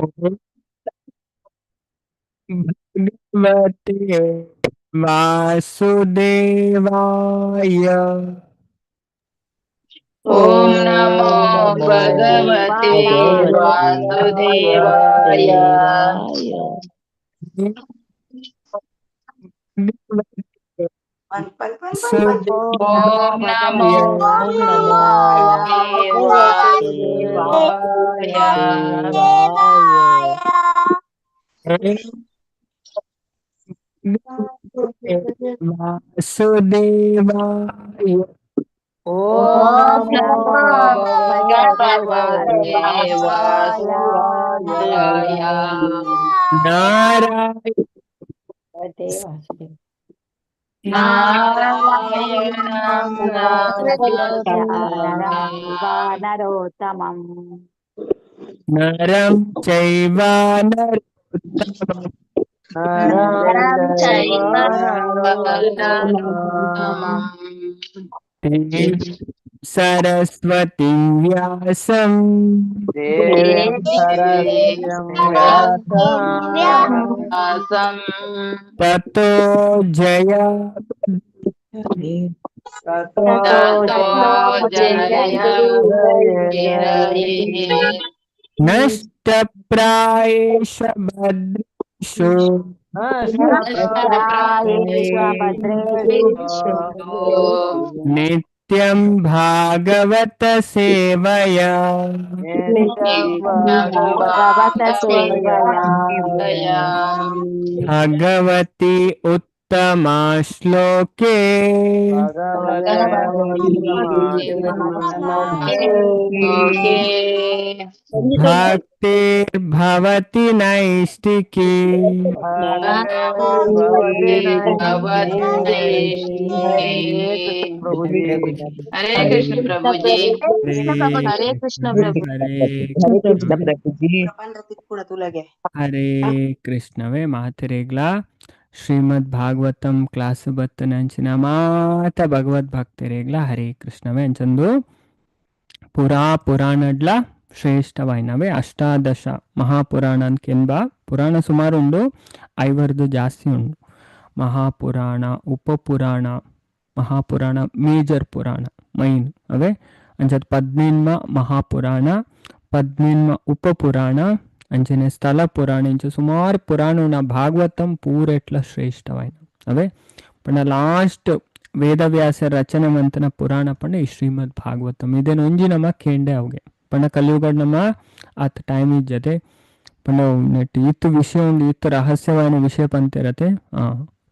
ಓಂ ಭಗವತೆ ವಾಸುದೇವಾಯ. ಓಂ ನಮೋ ಭಗವತೆ ವಾಸುದೇವಾಯ. ಓಂ ನಮೋ ಭಗವತೆ ವಾಸುದೇವಾಯ. ವಾಸುದೇವಾಯ. ಓಂ ನಮೋ ಭಗವತೆ ವಾಸುದೇವಾಯ. ನಾರಾಯಣ ನಾರಾಯಣಂ ನಮಸ್ಕೃತ್ಯ ನರೋತ್ತಮಂ ನರಂ ಚೈವ ನರೋತ್ತಮಂ ನರಂ ಚೈವ ನರೋತ್ತಮಂ ದೇವೀಂ ಸರಸ್ವತಿಂ ವ್ಯಾಸಂ ವ್ಯಾಸಂ ತತೋ ಜಯ ತತೋ ಜಯ ನಷ್ಟಪ್ರಾಯೇಷ ಭದ್ರೇಷು ನಿತ್ಯಂ ಭಾಗವತ ಸೇವಯಾ ಭಗವತಿ ಉತ್ತಮ ಶ್ಲೋಕೆ ಭಕ್ತಿರ್ಭವತಿ ನೈಷ್ಟಿಕಿ. ಹರೇ ಕೃಷ್ಣ ಪ್ರಭುಜಿ. ಹರೇ ಹರೇ ಕೃಷ್ಣ ಪ್ರಭು. ಹರೇ ಹರೇ ಕೃಷ್ಣ ಕೃಷ್ಣ ಪ್ರಭುಜಿ. ಹರೇ ಕೃಷ್ಣವೇ. ಮಾತೆರೆಗ್ಲಾ ಶ್ರೀಮದ್ ಭಾಗವತಂ ಕ್ಲಾಸ್ ಬತ್ತನಂಚಿನ ಮಾತ ಭಗವದ್ ಭಕ್ತರೆಗ್ಲ ಹರೇ ಕೃಷ್ಣವೇ. ಅಂಚಂದು ಪುರಾ ಪುರಾಣಡ್ಲ ಶ್ರೇಷ್ಠವಾಯಿನವೇ ಅಷ್ಟಾದಶ ಮಹಾಪುರಾಣ ಕೆನ್ಬ ಪುರಾಣ ಸುಮಾರು ಉಂಡು, ಐವರ್ದು ಜಾಸ್ತಿ ಉಂಡು. ಮಹಾಪುರಾಣ, ಉಪಪುರಾಣ, ಮಹಾಪುರಾಣ ಮೇಜರ್ ಪುರಾಣ ಮೈನ್ ಅವೇ. ಅಂಚದ ಪದ್ನೆನ್ಮ ಮಹಾಪುರಾಣ, ಪದ್ನೆನ್ಮ ಉಪಪುರಾಣ, ಅಂಚನೆ ಸ್ಥಳ ಪುರಾಣ, ಇಂಚ ಸುಮಾರು ಪುರಾಣ ಉಂಡು. ಭಾಗವತಂ ಪೂರೆಟ್ಲ ಶ್ರೇಷ್ಠವಾಯಿನ ಅವೇ. ಪಂಡ ಲಾಸ್ಟ್ ವೇದವ್ಯಾಸ ರಚನೆ ಮಂತನ ಪುರಾಣ ಪಂಡ ಈ ಶ್ರೀಮದ್ ಭಾಗವತಂ. ಇದೇನು ಒಂಜಿ ನಮ್ಮ ಕೇಂಡೆ ಅವುಗೆ ಪಂಡ ಕಲಿಯುಗಡ್ ನಮ್ಮ ಆತ ಟೈಮ್ ಇಜ್ಜತೆ. ಪಂಡ ನೆಟ್ ಇತ್ತು ವಿಷಯ ಉಂಡು, ಇತ್ತು ರಹಸ್ಯವಾದ ವಿಷಯ ಪಂತಿರತೆ.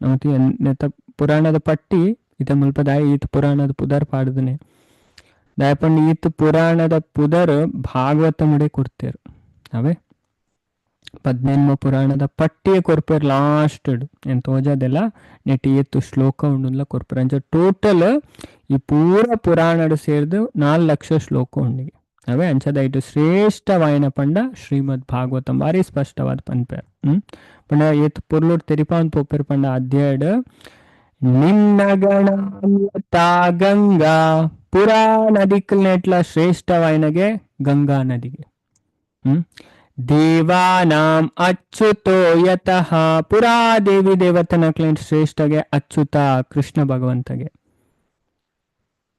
ನಮತಿ ನೆತ್ತ ಪುರಾಣದ ಪಟ್ಟಿ ಇತ ಮುಲ್ಪ ದಾಯ ಈತ ಪುರಾಣದ ಪುದರ್ ಪಾಡುದನೆ ದಾಯ ಪಂಡ ಈತ ಪುರಾಣದ ಪುದರ್ ಭಾಗವತ ಮುಡೆ ಕೊಡ್ತೇರು ಅವೇ. ಪದ್ನೆನ್ಮ ಪುರಾಣದ ಪಟ್ಟಿಯ ಕೊರ್ಪೇರ್ ಲಾಸ್ಟ್ ಏನ್ ತೋಜದೆಲ್ಲ ನೆಟ್ ಏತು ಶ್ಲೋಕ ಉಂಡುಲ್ಲ ಕೊರ್ಪೇರ್. ಅಂಚ ಟೋಟಲ್ ಈ ಪೂರ ಪುರಾಣಡು ಸೇರ್ದು 4 ಲಕ್ಷ ಶ್ಲೋಕ ಉಂಡಿಗೆ ಅವೇ. ಅಂಚದ ಇಟ್ಟು ಶ್ರೇಷ್ಠವಾಯಿನ ಪಂಡ ಶ್ರೀಮದ್ ಭಾಗವತಂ ಭಾರಿ ಸ್ಪಷ್ಟವಾದ ಪನ್ಪೇರ್. ಪಂಡ ಏತ್ ಪೊರ್ಲುಡ್ ತೆರಿಪಾನ್ ಪೋಪೇರ್ ಪಂಡ ಅಧ್ಯಾಯಡ್ ನಿನ್ನ ಗಣಾನ್ಯತಾ ಗಂಗಾ ಪುರಾ ನದಿಕಲ್ ನೆಟ್ಲ ಶ್ರೇಷ್ಠವಾಯಿನಗೆ ಗಂಗಾ ನದಿಗೆ. ದೇವಾನಾಂ ಅಚ್ಯುತೋ ಯತಃ ಪುರಾ ದೇವಿ ದೇವತನ ಕ್ಲೈಂಟ್ ಶ್ರೇಷ್ಠಗೆ ಅಚ್ಯುತ ಕೃಷ್ಣ ಭಗವಂತಗೆ.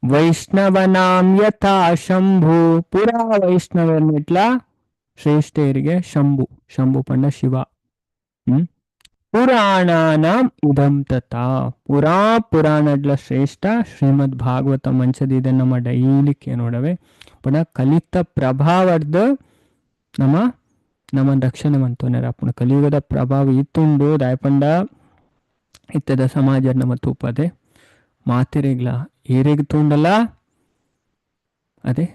ವೈಷ್ಣವನಾಂ ಯಥಾ ಶಂಭು ಪುರಾ ವೈಷ್ಣವರ್ನೆಟ್ಲ ಶ್ರೇಷ್ಠರಿಗೆ ಶಂಭು, ಶಂಭು ಪಂಡ ಶಿವ. ಪುರಾಣಾನಾಂ ಇದಂ ತಥಾ ಪುರಾ ಪುರಾಣಡ್ಲ ಶ್ರೇಷ್ಠ ಶ್ರೀಮದ್ ಭಾಗವತ ಮಂಚದಿದೆ ನಮ್ಮ ಡೈಲಿ ನೋಡವೆ. ಪುನಃ ಕಲಿತ ಪ್ರಭಾವದ ನಮ್ಮ ನಮ್ಮ ರಕ್ಷಣೆ ಮಂತೋನೆರ ಪುನಃ ಕಲಿಯುಗದ ಪ್ರಭಾವ ಇತ್ತುಂಡು ದಾಯಪಂಡ ಇತ್ತದ ಸಮಾಜ ನಮ್ಮ ತೂಪದೆ ಮಾತಿರಿಗ್ಲ ಏರಿಗ್ ತೂಂಡಲ ಅದೇ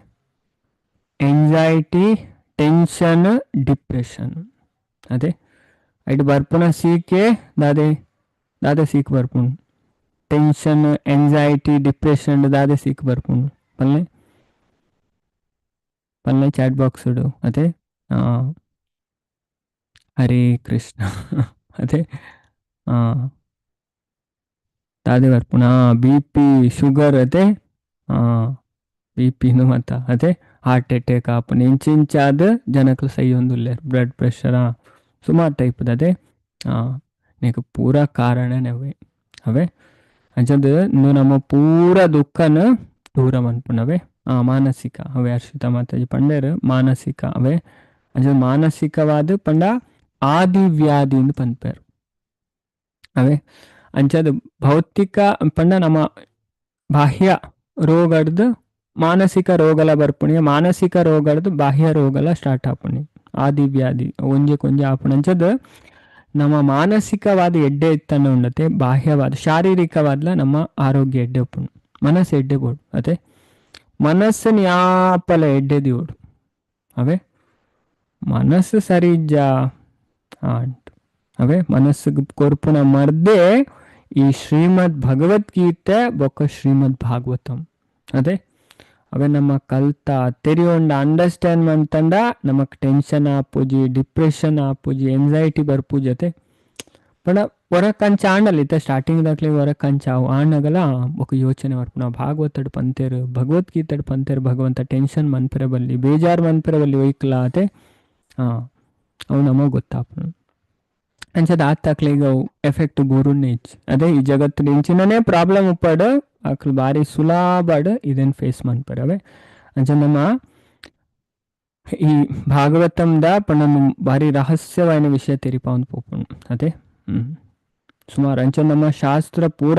ಎಂಜೈಟಿ ಟೆನ್ಷನ್ ಡಿಪ್ರೆಷನ್ ಅದೇ ಐಟ್ ಬರ್ಪುನ ಸೀಕೆ ದಾದೆ ದಾದೆ ಸೀಕ್ ಬರ್ಪುಂಡು ಟೆನ್ಷನ್ ಎಂಜೈಟಿ ಡಿಪ್ರೆಷನ್ ದಾದೆ ಸೀಕ್ ಬರ್ಪುಂಡು ಪಲ್ಲೆ ಪಲ್ಲೆ ಚಾಟ್ ಬಾಕ್ಸ್ ಅದೇ. ಹರೇ ಕೃಷ್ಣ ಅದೇ ದಾದೆ ಬರ್ಪುಣ ಬಿ ಪಿ ಶುಗರ್ ಅದೇ. B ಪಿನು ಮತ ಅದೇ ಹಾರ್ಟ್ ಅಟ್ಯಾಕ್ ಆಪುಂಡು ಇಂಚಿಂಚಾದ್ ಜನಕ್ಲು ಸೈಯೊಂದುಲ್ಲೆರ್ ಬ್ಲಡ್ ಪ್ರೆಷರ್ ಸುಮಾರು ಟೈಪ್ ಅದೇ ನೆಕ್ ಪೂರ ಕಾರಣನೇ ಅವೇ ಅಂಚಂದ್ ಇಂದು ನಮ್ಮ ಪೂರ ದುಃಖನ ದೂರ ಮನ್ಪುನವೇ ಮಾನಸಿಕ ಅವೇ ಹರ್ಷಿತಾ ಮಾತಾಜಿ ಪಂಡೇರ್ ಮಾನಸಿಕ ಅವೇ ಅಂಚ ಮಾನಸಿಕವಾದ ಪಂಡ ಆದಿವ್ಯಾಧಿ ಇಂದು ಪನ್ಪೇರ್ ಅವೇ ಅಂಚದ ಭೌತಿಕ ಪಂಡ ನಮ್ಮ ಬಾಹ್ಯ ರೋಗಡ್ದು ಮಾನಸಿಕ ರೋಗಲ ಬರ್ಪುಣಿ ಮಾನಸಿಕ ರೋಗಡ್ದು ಬಾಹ್ಯ ರೋಗಲ ಸ್ಟಾರ್ಟ್ ಆಪುಣಿ ಆದಿವ್ಯಾಧಿ ಒಂಜೆಕೊಂಜೆ ಆಪುಣಿ ಅಂಚದ ನಮ್ಮ ಮಾನಸಿಕವಾದ ಎಡ್ಡೆ ಇತ್ತನ್ನ ಉಂಡತೆ ಬಾಹ್ಯವಾದ ಶಾರೀರಿಕವಾದ್ಲ ನಮ್ಮ ಆರೋಗ್ಯ ಎಡ್ಡೆ ಉಪ್ಪುಂಡು ಮನಸ್ಸು ಎಡ್ಡೆ ಬೋಡು ಅದೇ ಮನಸ್ಸನ್ನು ಯಾಪಲ ಎಡ್ಡೆ ದಿಯೋಡು ಅವೇ ಮನಸ್ಸು ಸರಿ ಇಜ್ಜಾ ಅಂಟು ಅವೇ ಮನಸ್ಸಿಗೆ ಕೊರ್ಪುನ ಮರ್ದೇ ಈ ಶ್ರೀಮದ್ ಭಗವದ್ಗೀತೆ ಬೊಕ್ಕ ಶ್ರೀಮದ್ ಭಾಗವತಂ ಅದೇ ಅವೇ ನಮ್ಮ ಕಲ್ತ ತೆರಿಯೊಂಡ ಅಂಡರ್ಸ್ಟ್ಯಾಂಡ್ ಮಂತಂಡ ನಮಕ್ ಟೆನ್ಷನ್ ಆಪುಜಿ ಡಿಪ್ರೆಷನ್ ಆಪುಜಿ ಎಂಗ್ಸೈಟಿ ಬರ್ಪುಜತೆ ಪಂಡ ಹೊರ ಕಂಚ ಆಂಡಲ್ ಇತ್ತ ಸ್ಟಾರ್ಟಿಂಗ್ ದಾಕ್ಲೆ ಹೊರ ಕಂಚ ಅವು ಆಂಡಗಲ ఒక ಯೋಚನೆ ಬರ್ಪು ನಾವು ಭಾಗವತಡ್ ಪಂತೇರು ಭಗವದ್ಗೀತೆಡ್ ಪಂತೇರು ಭಗವಂತ ಟೆನ್ಷನ್ ಮನ್ಪೆರೆ ಬಲ್ಲಿ ಬೇಜಾರು ಮನ್ಪೆರೆ ಬಲ್ಲಿ ಒಯ್ಕ್ಲ ಅತೆ ಅವು ನಮಗೆ ಗೊತ್ತಾಪುಂಡು ಅಂಚದ ಆತ್ತಾಕ್ಲೆಗ್ ಅವು ಎಫೆಕ್ಟ್ ಬೂರುನ್ನೇ ಇಜ್ಜಿ ಅದೇ ಈ ಜಗತ್ತು ಇಂಚಿನನೇ ಪ್ರಾಬ್ಲಮ್ ಉಪ್ಪಡ್ ಅಕ್ಲು ಬಾರಿ ಸುಲಾಬಡ್ ಇದನ್ ಫೇಸ್ ಮನ್ಪೆರ್ ಅವೇ ಅಂಚ ನಮ್ಮ ಈ ಭಾಗವತಂದ ಪಂಡ ಬಾರಿ ರಹಸ್ಯವಾಯಿನ ವಿಷಯ ತೆರಿಪಾವೊಂದು ಪೋಪುಂಡು ಅದೇ ಸುಮಾರು ಅಂಚ ನಮ್ಮ ಶಾಸ್ತ್ರ ಪೂರ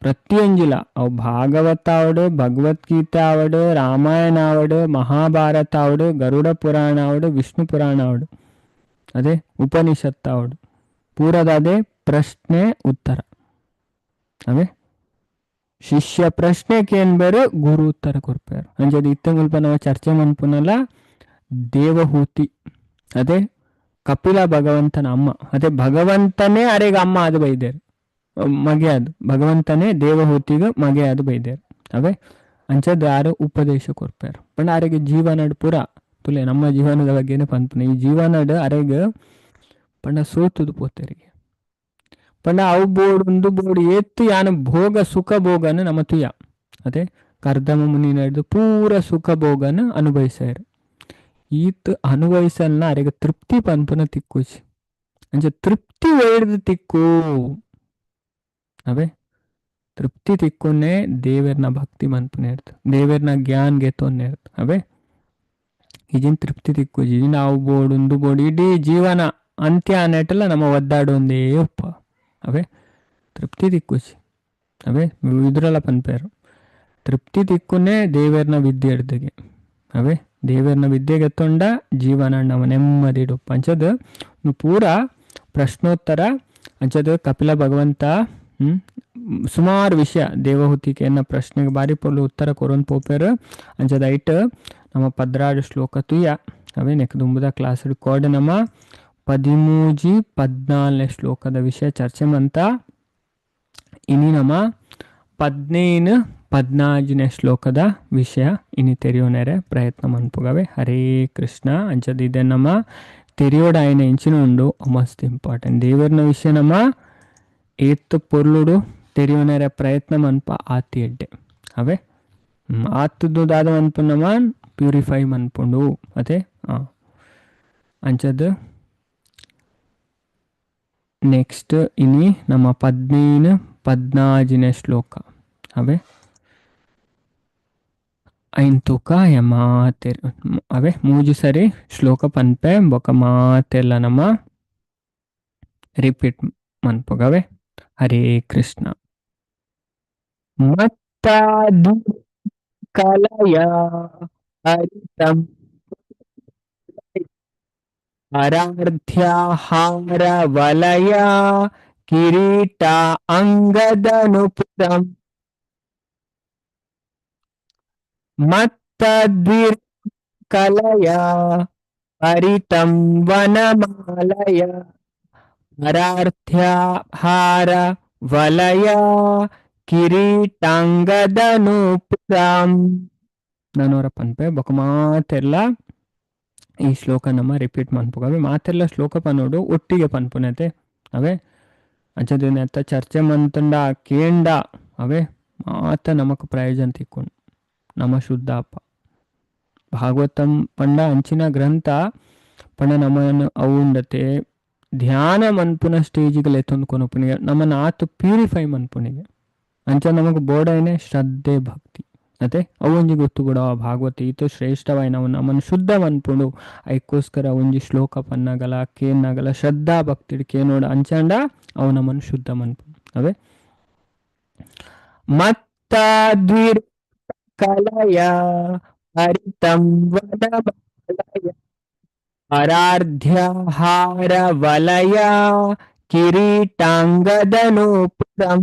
ಪ್ರತಿಯೊಂಜಿಲ ಅವು ಭಾಗವತ ಆವಡ್ ಭಗವದ್ಗೀತೆ ಆವಡ್ ರಾಮಾಯಣ ಆವಡ್ ಮಹಾಭಾರತ ಆವಡ್ ಗರುಡ ಪುರಾಣ ಆವಡ್ ವಿಷ್ಣು ಪುರಾಣ ಆವಡ್ ಅದೇ ಉಪನಿಷತ್ ಆವಡ್ ಪೂರದ ಅದೇ ಪ್ರಶ್ನೆ ಉತ್ತರ ಅವೇ ಶಿಷ್ಯ ಪ್ರಶ್ನೆ ಕೇನ್ಬೇರು ಗುರು ಉತ್ತರ ಕೊರ್ಪೇರು ಅಂಚದ ಇತ್ತೆ ಮುಲ್ಪ ನಾವು ಚರ್ಚೆ ಮನ್ಪುನಲ ದೇವಹೂತಿ ಅದೇ ಕಪಿಲ ಭಗವಂತನ ಅಮ್ಮ ಅದೇ ಭಗವಂತನೇ ಅರೆಗ ಅಮ್ಮ ಅದು ಬೈದೇರು ಮಗೆ ಅದು ಭಗವಂತನೇ ದೇವಹೂತಿಗೆ ಮಗೆ ಅದು ಬೈದೇರು ಅವೇ ಅಂಚದ ಯಾರು ಉಪದೇಶ ಕೊರ್ಪೇರು ಪಂಡ ಅರೆಗೆ ಜೀವನಡ್ ಪೂರ ತುಲೆ ನಮ್ಮ ಜೀವನದ ಬಗ್ಗೆನೇ ಪನ್ಪುನ ಈ ಜೀವನಡ್ ಅರೆಗ್ ಪಂಡ ಸೋತುದು ಪೋತೆರಿಗೆ ಪಂಡ ಅವು ಬೋಡು ಉಂದು ಬೋಡು ಏತ್ ಯಾನ ಭೋಗ ಸುಖ ಭೋಗನ ನಮ್ಮ ತುಯ ಅದೇ ಕರ್ದಮ ಮುನಿ ನಡೆದು ಪೂರ ಸುಖ ಭೋಗನ ಅನುಭವಿಸ್ಯಾರ ಈತ್ ಅನುಭವಿಸಲ್ನ ಅರೆಗೆ ತೃಪ್ತಿ ಪನ್ಪುನ ತಿಕ್ಕುಜಿ ಅಂಚ ತೃಪ್ತಿ ಒಯ್ದು ತಿಕ್ಕು ಅವೇ ತೃಪ್ತಿ ತಿಕ್ಕುನೆ ದೇವೆರ್ನ ಭಕ್ತಿ ಮನ್ಪುನೆ ಇರ್ತು ದೇವೆರ್ನ ಜ್ಞಾನ ಗೆತ್ತೊನ್ನೆ ಇರ್ತು ಅವೇ ಇಜಿನ್ ತೃಪ್ತಿ ತಿಕ್ಕುಜಿ ಇಜಿನ್ ಅವು ಬೋಡು ಉಂದು ಬೋಡು ಇಡೀ ಜೀವನ ಅಂತ್ಯ ಅನ್ನೆಟ್ಟಲ್ಲ ನಮ್ಮ ಒದ್ದಾಡೊಂದೇ ಉಪ್ಪ ಅವೇ ತೃಪ್ತಿ ತಿಕ್ಕುಜಿ ಅವೇ ಇದ್ರಲ್ಲ ಪನ್ಪೇರು ತೃಪ್ತಿ ತಿಕ್ಕುನೆ ದೇವೆರ್ನ ವಿದ್ಯೆ ಹಿಡ್ದಗೆ ಅವೇ ದೇವೆರ್ನ ವಿದ್ಯೆಗೆ ತೊಂಡ ಜೀವನ ನಮ್ಮ ನೆಮ್ಮದಿ ಇಡುಪ್ಪ ಅಂಚದ ಪೂರ ಪ್ರಶ್ನೋತ್ತರ ಅಂಚದ ಕಪಿಲ ಭಗವಂತ ಸುಮಾರು ವಿಷಯ ದೇವಹೂತಿಗೆ ಪ್ರಶ್ನೆಗೆ ಬಾರಿ ಪೊರ್ಲು ಉತ್ತರ ಕೊರೊಂದು ಪೋಪೇರು ಅಂಚದ ಐಟ್ ನಮ್ಮ ಪದ್ರಾಡು ಶ್ಲೋಕ ತುಯ್ಯ ಅವೇ ನೆಕ್ ದುಂಬುದ ಕ್ಲಾಸ್ ಕೋಡ್ ನಮ್ಮ 13 14 ಶ್ಲೋಕದ ವಿಷಯ ಚರ್ಚೆ ಮಂತ ಇನಿ ನಮ್ಮ 15 14ನೇ ಶ್ಲೋಕದ ವಿಷಯ ಇನಿ ತೆರಿಯೋನೆರೆ ಪ್ರಯತ್ನ ಮನ್ಪುಗವೆ. ಹರೇ ಕೃಷ್ಣ. ಅಂಚದಿದೆ ನಮ್ಮ ತೆರಿಯೋಡ ಆಯ್ನ ಇಂಚಿನ ಉಂಡು ಮಸ್ತ್ ಇಂಪಾರ್ಟೆಂಟ್ ದೇವರ್ನ ವಿಷಯ ನಮ್ಮ ಏತ್ ಪೊರ್ಲುಡು ತೆರಿಯೋನೆರೆ ಪ್ರಯತ್ನ ಮನ್ಪ ಆತಿ ಎಡ್ಡೆ ಅವೇ ಆತದ್ದು ದಾದ ಮನ್ಪು ನಮ್ಮ ಪ್ಯೂರಿಫೈ ಮನ್ಪುಂಡು ಅದೇ ಅಂಚದ ನೆಕ್ಸ್ಟ್ ಇನಿ ನಮ್ಮ 15 14ನೇ ಶ್ಲೋಕ ಅವೇ ಐನ್ ತೂಕ ಮಾತೆರ್ ಅವೇ ಮೂಜಿ ಸರಿ ಶ್ಲೋಕ ಪನ್ಪೆ ಬೊಕ ಮಾತೆಲ್ಲ ನಮ್ಮ ರಿಪೀಟ್ ಮನ್ಪುಗವೆ. ಹರೇ ಕೃಷ್ಣ. ಮತ್ತಾದು ಕಲಯ ಹರಿತಂ ಪರಾರ್ಧ್ಯಾಹಾರ ವಲಯ ಕಿರೀಟ ಅಂಗದನುಪುರಂ ಮತ್ತದ್ವಿರ್ ಕಲಯ ಪರಿತಂ ವನಮಾಲಯ ಪರಾರ್ಥ್ಯಾಹಾರ ವಲಯ ಕಿರೀಟಾಂಗದನುಪುರಂ. ನಾನವರ ಪನ್ಪೆ ಬೊಕ ಮಾತೆಲ್ಲ ಈ ಶ್ಲೋಕ ನಮ್ಮ ರಿಪೀಟ್ ಮನ್ಪುಗವೆ. ಮಾತೆಲ್ಲ ಶ್ಲೋಕ ಪನ್ನೋಡು ಒಟ್ಟಿಗೆ ಪನ್ಪುನತೆ ಅವೇ ಅಂಚದಿನ ಚರ್ಚೆ ಮಂತಂಡ ಕೇಂಡ ಅವೇ ಮಾತ ನಮಕ್ ಪ್ರಯೋಜನ ತಿಕ್ಕೊಂಡು ನಮ ಶುದ್ಧಾಪ. ಭಾಗವತಂ ಪಂಡ ಅಂಚಿನ ಗ್ರಂಥ ಪಂಡ ನಮನ ಅವು ಉಂಡತೆ ಧ್ಯಾನ ಮನ್ಪುನ ಸ್ಟೇಜಿಗೆ ಲೆತ್ತೊಂದು ಕೊನೊಪುನಿಗೆ ನಮ್ಮನ್ನ ಆತು ಪ್ಯೂರಿಫೈ ಮನ್ಪುನಿಗೆ. ಅಂಚ ನಮಗೆ ಬೋಡೈನೆ ಶ್ರದ್ಧೆ ಭಕ್ತಿ ಅತೆ ಅವು ಒಂಜಿ ಗೊತ್ತು ಬಿಡ ಭಾಗವತ ಈತ ಶ್ರೇಷ್ಠವಾಯಿನ ಅವು ನಮ್ಮನ್ನು ಶುದ್ಧ ಮನ್ಪುಂಡು. ಐಕ್ಕೋಸ್ಕರ ಒಂಜಿ ಶ್ಲೋಕ ಪನ್ನಾಗಲ ಕೇನಾಗಲ ಶ್ರದ್ಧಾ ಭಕ್ತಿ ಕೇನೋಡ ಅಂಚಾಂಡ ಅವು ನಮ್ಮನ್ನು ಶುದ್ಧ ಮನ್ಪುಂಡು. ಅವೇ ಮತ್ತ ದ್ವಿರ್ ಕಲಯ ಹರಿತಂ ವನಮಾಲಯ ಪರಾರ್ಧ್ಯಾಹಾರ ವಲಯ ಕಿರೀಟಾಂಗದನೂಪುರಂ.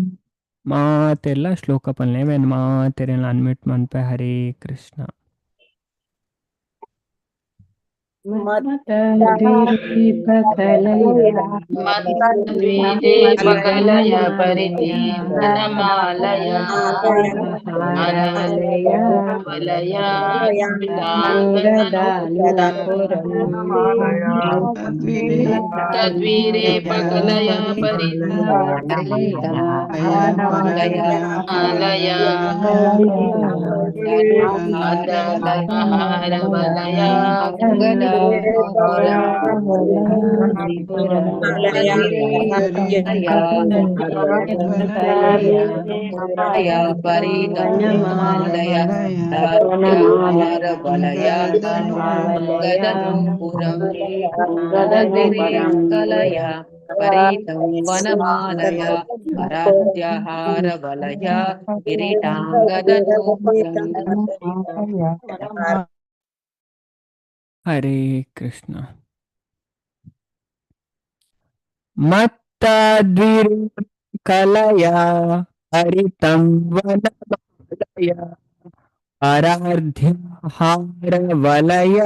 ಮಾತೆಲ್ಲ ಶ್ಲೋಕ ಪನ್ಲೆ when ಮಾತೆರೆಲ್ಲ ಅನ್ಮ್ಯೂಟ್ ಮನ್ಪೆ. ಹರೇ ಕೃಷ್ಣ. ಮತ್ತದ್ವಿರೇಪಕಲಯ ಪರಿತಿ ವನಮಾಲಯ ವಲಯ ತದ್ವಿರೇಪಕಲಯ ಪರಿಮಾಲಯ ಆಹಾರವಲಯ ಹರೇ ಕೃಷ್ಣ. ಮತ್ತ ದ್ವಿರ್ ಕಲಯ ಹರಿತಂ ವನಮಾಲಯ ಪರಾರ್ಧ್ಯಾಹಾರ ವಲಯ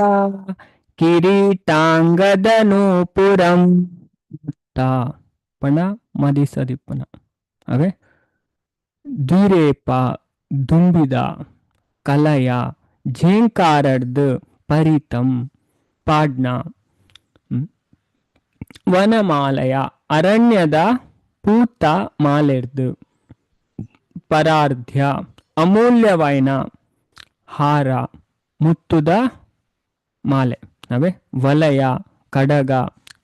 ಕಿರೀಟಾಂಗದನೂಪುರಂ. ತಾ ಪಣ ಮದಿಸದಿಪ್ಪನ ಅವೇ ದ್ವಿರೇಪ ದುಂಬಿದ ಕಲಯ ಝೇಂಕಾರಡ್ದು ಪರಿತಂ ಪಾಡ್ನ ವನಮಾಲಯ ಅರಣ್ಯದ ಪೂತ ಮಾಲೆರ್ದು ಪರಾರ್ಧ್ಯ ಅಮೂಲ್ಯವಾಯಿನ ಹಾರ ಮುತ್ತುದ ಮಾಲೆ ಅವೇ ವಲಯ ಕಡಗ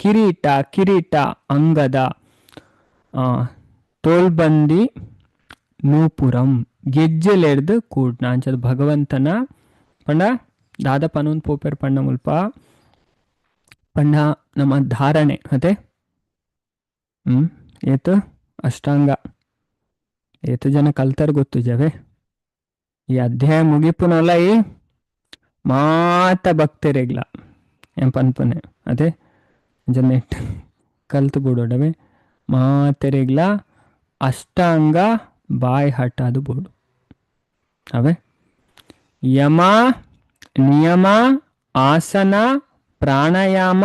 ಕಿರೀಟ ಕಿರೀಟ ಅಂಗದ ತೋಲ್ಬಂದಿ ನೂಪುರಂ ಗೆಜ್ಜೆಲೆರ್ದು ಕೂಡ್ನ ಅಂಚದ ಭಗವಂತನ ಪಂಡ ದಾದ ಪನೊಂದು ಪೋಪೆರ್ ಪಂಡ ಮುಲ್ಪ ಪಂಡ ನಮ್ಮ ಧಾರಣೆ ಅತೆ ಏತು ಅಷ್ಟಾಂಗ ಏತು ಜನ ಕಲ್ತಾರ ಗೊತ್ತು ಜವೆ. ಈ ಅಧ್ಯಾಯ ಮುಗಿಪುನಲ್ಲ ಈ ಮಾತ ಭಕ್ತರಿಗ್ಲ ಏನ್ ಪನ್ಪುನೆ ಅದೇ ಜನ ಕಲ್ತು ಬಿಡೋಡವೆ ಮಾತೆರೆಗ್ಲ ಅಷ್ಟಾಂಗ ಬಾಯ್ ಹಟ್ಟಾದು ಬೋಡು. ಅವೇ ಯಮ ನಿಯಮ ಆಸನ ಪ್ರಾಣಾಯಾಮ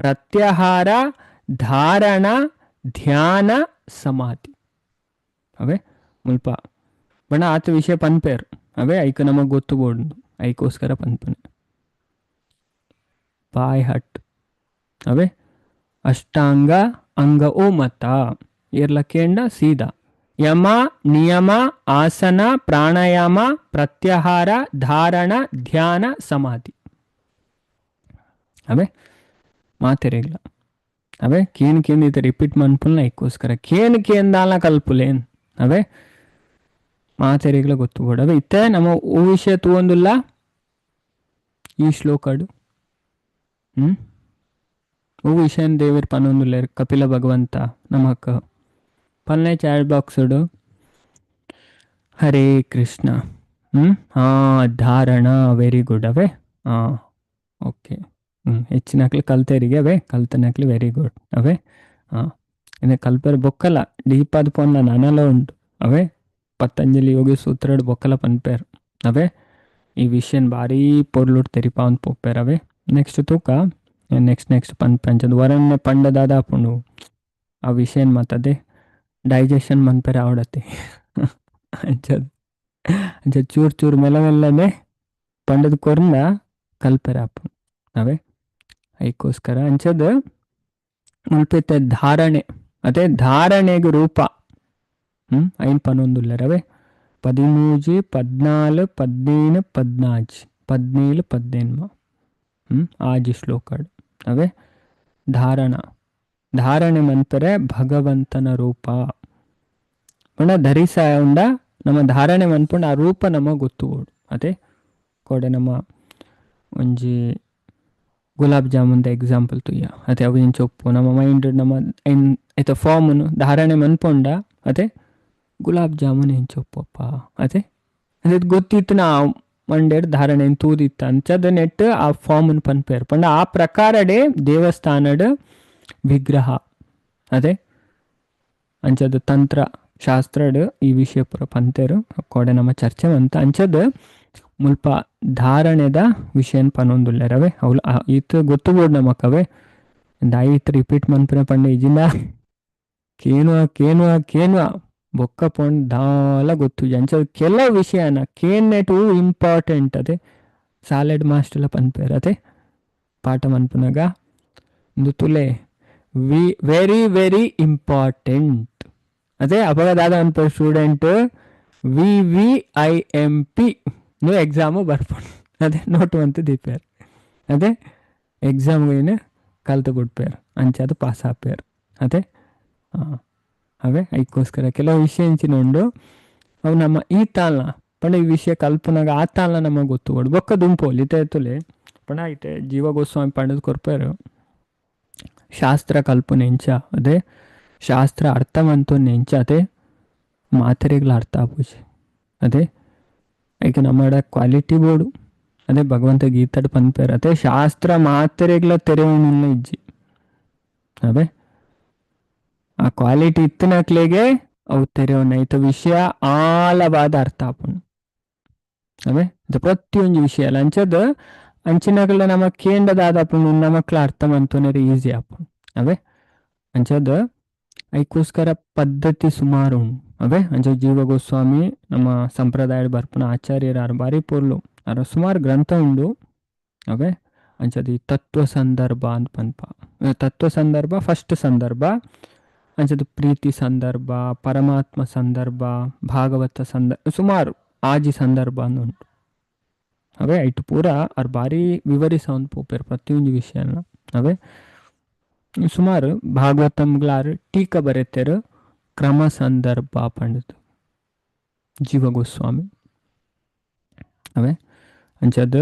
ಪ್ರತ್ಯಾಹಾರ ಧಾರಣ ಧ್ಯಾನ ಸಮಾಧಿ. ಅವೇ ಮುಲ್ಪ ಬಣ್ಣ ಆತ ವಿಷಯ ಪನ್ಪೇರು ಅವೇ ಐಕ ನಮಗೆ ಗೊತ್ತು ಬೋಡು ಐಕೋಸ್ಕರ ಪನ್ಪುನೆ ಬಾಯ್ ಹಟ್. ಅವೇ ಅಷ್ಟಾಂಗ ಅಂಗ ಓ ಮತ ಏರ್ಲ ಕೇಂಡ ಸೀದಾ ಯಮ ನಿಯಮ ಆಸನ ಪ್ರಾಣಾಯಾಮ ಪ್ರತ್ಯಾಹಾರ ಧಾರಣ ಧ್ಯಾನ ಸಮಾಧಿ. ಅವೇ ಮಾತೆರೆಗ್ಲ ಅವೇ ಕೇನ್ ಕೇನ್ ಇತ ರಿಪೀಟ್ ಮನ್ಪುಲ್ನ ಐಕ್ಕೋಸ್ಕರ ಕೇನ್ ಕೇಂದಾಲ ಕಲ್ಪುಲೇನ್ ಅವೇ ಮಾತೆರೆಗ್ಲ ಗೊತ್ತು ಬೋಡು. ಅವೇ ಇತ್ತೆ ನಮ್ಮ ಓ ವಿಷಯ ತೂವೊಂದುಲ್ಲ ಈ ಶ್ಲೋಕಡು ಓ ವಿಷಯನ್ ದೇವರ್ ಪನೊಂದುಲ್ಲೇರ್ ಕಪಿಲ ಭಗವಂತ ನಮಕ್ ಪಲ್ನೆ ಚಾಟ್ ಬಾಕ್ಸುಡು. ಹರೇ ಕೃಷ್ಣ. ಹಾ ಧಾರಣ ವೆರಿ ಗುಡ್. ಅವೇ ಹಾ ಓಕೆ. ಹೆಚ್ಚಿನಕ್ಲಿ ಕಲ್ತೇರಿಗೆ ಅವೇ ಕಲ್ತನಕ್ಲಿ ವೆರಿ ಗುಡ್. ಅವೇ ಹಾಂ ಇನ್ನು ಕಲ್ಪೇರ್ ಬೊಕ್ಕಲ ಡೀಪ್ ಆದ ಪೋನ್ಲ ನನಲ ಉಂಟು. ಅವೇ ಪತಂಜಲಿ ಯೋಗಿ ಸೂತ್ರಡ್ ಬೊಕ್ಕಲ ಪನ್ಪೇರ್. ಅವೇ ಈ ವಿಷಯನ್ ಭಾರಿ ಪೊರ್ಲುಡ್ ತೆರಿಪಾವೊಂದು ಪೋಪೇರ್. ಅವೇ ನೆಕ್ಸ್ಟ್ ತೂಕ ನೆಕ್ಸ್ಟ್ ನೆಕ್ಸ್ಟ್ ಪನ್ಪೆ ಅಂಚದ ವರನ್ನೆ ಪಂಡ ದಾದಾಪುಂಡು ಆ ವಿಷಯನ್ ಮಾತದೆ ಡೈಜೆಷನ್ ಮನ್ಪೆರೆ ಆವಡತೆ ಅಂಚದ ಅಂಚ ಚೂರು ಚೂರು ಮೆಲ್ಲ ಮೆಲ್ಲನೆ ಪಂಡದ ಕೊರ್ನ ಕಲ್ಪೆರೆ ಆಪುಂಡು. ಅವೇ ಐಕ್ಕೋಸ್ಕರ ಅಂಚದ ಮುಲ್ಪೆತ್ತ ಧಾರಣೆ ಅದೇ ಧಾರಣೆಗೆ ರೂಪ ಐನ್ ಪನೊಂದುಲ್ಲೆರ್. ಅವೇ 13 14 15 14 17 18 ಆಜಿ ಶ್ಲೋಕ ಅವೇ ಧಾರಣ. ಧಾರಣೆ ಮಂತರೆ ಭಗವಂತನ ರೂಪ ಪಂಡ ಧರಿಸ ಉಂಡ ನಮ್ಮ ಧಾರಣೆ ಮನ್ಪುಂಡ ಆ ರೂಪ ನಮ ಗೊತ್ತು ಅದೇ ಕೋಡೆ ನಮ್ಮ ಒಂಜಿ ಗುಲಾಬ್ ಜಾಮೂನ್ ಎಕ್ಸಾಂಪಲ್ ತುಯ್ಯ ಅದೇ ಅವು ಇಂಚೊಪ್ಪು ನಮ್ಮ ಮೈಂಡ್ ನಮ್ಮ ಐತ ಫಾರ್ಮನ್ನು ಧಾರಣೆ ಮನ್ಪೊಂಡ ಅದೇ ಗುಲಾಬ್ ಜಾಮೂನ್ ಎಂಚೊಪ್ಪಪ್ಪ ಅದೇ ಅದೇ ಗೊತ್ತಿತ್ತು ನಾ ಮಂಡೇಡ್ ಧಾರಣೆ ತೂದಿತ್ತ ಅಂಚದ ನೆಟ್ ಆ ಫಾರ್ಮನ್ನು ಪನ್ಪೇರು ಪಂಡ ಆ ಪ್ರಕಾರಡೆ ದೇವಸ್ಥಾನಡ್ ವಿಗ್ರಹ ಅದೇ ಅಂಚದ ತಂತ್ರ ಶಾಸ್ತ್ರಡ್ ಈ ವಿಷಯ ಪೂರ ಪಂತೇರು ಕೋಡೆ ನಮ್ಮ ಚರ್ಚೆ ಅಂತ ಅಂಚದ ಮುಲ್ಪ ಧಾರಣೆದ ವಿಷಯನ್ ಪನೊಂದುಲ್ಲೆರವೆ ಅವ್ಲು ಈತ ಗೊತ್ತು ಬೋಡ್ ನಮಕವೇ ದಾಯಿ ರಿಪೀಟ್ ಮನ್ಪುನ ಪಂಡ ಇಜಿಂದ ಕೇನುವ ಕೇನುವ ಕೇನುವ ಬೊಕ್ಕ ಪೊಂಡ್ ದಾಲ ಗೊತ್ತು ಅಂಚದ ಕೆಲವು ವಿಷಯನ ಕೇನ್ನೆಟು ಇಂಪಾರ್ಟೆಂಟ್ ಅದೇ ಸಾಲೆಡ್ ಮಾಸ್ಟರ್ಲ ಪನ್ಪೇರು ಅದೇ ಪಾಠ ಮನ್ಪುನಗ ಇಂದು ತುಲೆ V very very important ಅದೇ ಅವಾಗ ದಾದ ಅನ್ಪೇರು student V V I M P ನೀವು ಎಕ್ಸಾಮು ಬರ್ಪೊಂಡು ಅದೇ ನೋಟು ಅಂತ ದೀಪೇರು ಅದೇ ಎಕ್ಸಾಮ್ ಏನು ಕಲ್ತು ಬಿಡ್ಪೇರು ಅಂಚೆ ಅದು ಪಾಸ್ ಆಪೇರು ಅದೇ ಹಾಂ ಅವೇ ಅದಕ್ಕೋಸ್ಕರ ಕೆಲವು ವಿಷಯ ಇಂಚಿನ ಉಂಡು ಅವು ನಮ್ಮ ಈ ತಾಲ್ನ ಪಂಡ ಈ ವಿಷಯ ಕಲ್ಪನಾಗ ಆ ತಾಲ್ನ ನಮಗೆ ಗೊತ್ತು ಕೊಡು ಬೊಕ್ಕ ದುಂಪೋಲಿ ಇತ್ತೆ ತುಲೆ ಪಂಡ ಐತೆ ಜೀವ ಗೋಸ್ವಾಮಿ ಪಂಡದ ಕೊರ್ಪೇರು ಶಾಸ್ತ್ರ ಕಲ್ಪನೆ ಎಂಚ ಅದೇ ಶಾಸ್ತ್ರ ಅರ್ಥವಂತು ನೆಂಚ ಅದೇ ಮಾತೆರೆಗ್ಲ ಅರ್ಥ ಆಪುಜಿ ಅದೇ ಐಕೆ ನಮ್ಮ ಕ್ವಾಲಿಟಿ ಬೋರ್ಡು ಅದೇ ಭಗವಂತ ಗೀತಡ್ ಪನ್ಪೇರು ಅದೇ ಶಾಸ್ತ್ರ ಮಾತೆರೆಗ್ಲ ತೆರೆವಣಿಲ್ಲ ಇಜ್ಜಿ ಅವೇ ಆ ಕ್ವಾಲಿಟಿ ಇತ್ತಿನಕ್ಲೆಗೆ ಅವು ತೆರೆವಣ ಐತ ವಿಷಯ ಆಳವಾದ ಅರ್ಥ ಆಪುಂಡು ಅವೇ ಅದು ಪ್ರತಿಯೊಂದು ವಿಷಯ ಅಲ್ಲ ಅಂಚದ ಅಂಚಿನಕ್ಲ ನಮ್ಮ ಕೇಂದ್ರದಾದ ಆಪುಂಡು ನಮಕ್ಲ ಅರ್ಥ ಮಂತುನರೆ ಈಸಿ ಆಪುಂಡು ಅವೇ ಅಂಚದ ಅದಕ್ಕೋಸ್ಕರ ಪದ್ಧತಿ ಸುಮಾರು ಉಂಡು ಅವೇ ಅಂಚ ಜೀವ ಗೋಸ್ವಾಮಿ ನಮ್ಮ ಸಂಪ್ರದಾಯ ಬರ್ಪುನ ಆಚಾರ್ಯರು ಬಾರಿ ಪೊರ್ಲು ಅರ ಸುಮಾರು ಗ್ರಂಥ ಉಂಡು ಅವೇ ಅಂಚದ ಈ ತತ್ವ ಸಂದರ್ಭ ಅಂತ ಪನ್ಪ ತತ್ವ ಸಂದರ್ಭ ಫಸ್ಟ್ ಸಂದರ್ಭ ಅಂಚದ ಪ್ರೀತಿ ಸಂದರ್ಭ ಪರಮಾತ್ಮ ಸಂದರ್ಭ ಭಾಗವತ ಸಂದರ್ಭ ಸುಮಾರು ಆಜಿ ಸಂದರ್ಭ ಅಂದ್ ಉಂಟು ಅವೇ ಐಟು ಪೂರ ಅವ್ರು ಭಾರಿ ವಿವರಿಸವನ್ ಪೋಪೇರು ಪ್ರತಿಯೊಂದು ವಿಷಯನ ಅವೇ ಸುಮಾರು ಭಾಗವತಂಗ್ಲಾರು ಟೀಕ ಬರೆತೇರು ಕ್ರಮ ಸಂದರ್ಭ ಪಂಡಿತು ಜೀವ ಗೋಸ್ವಾಮಿ ಅವೇ ಅಂಚದ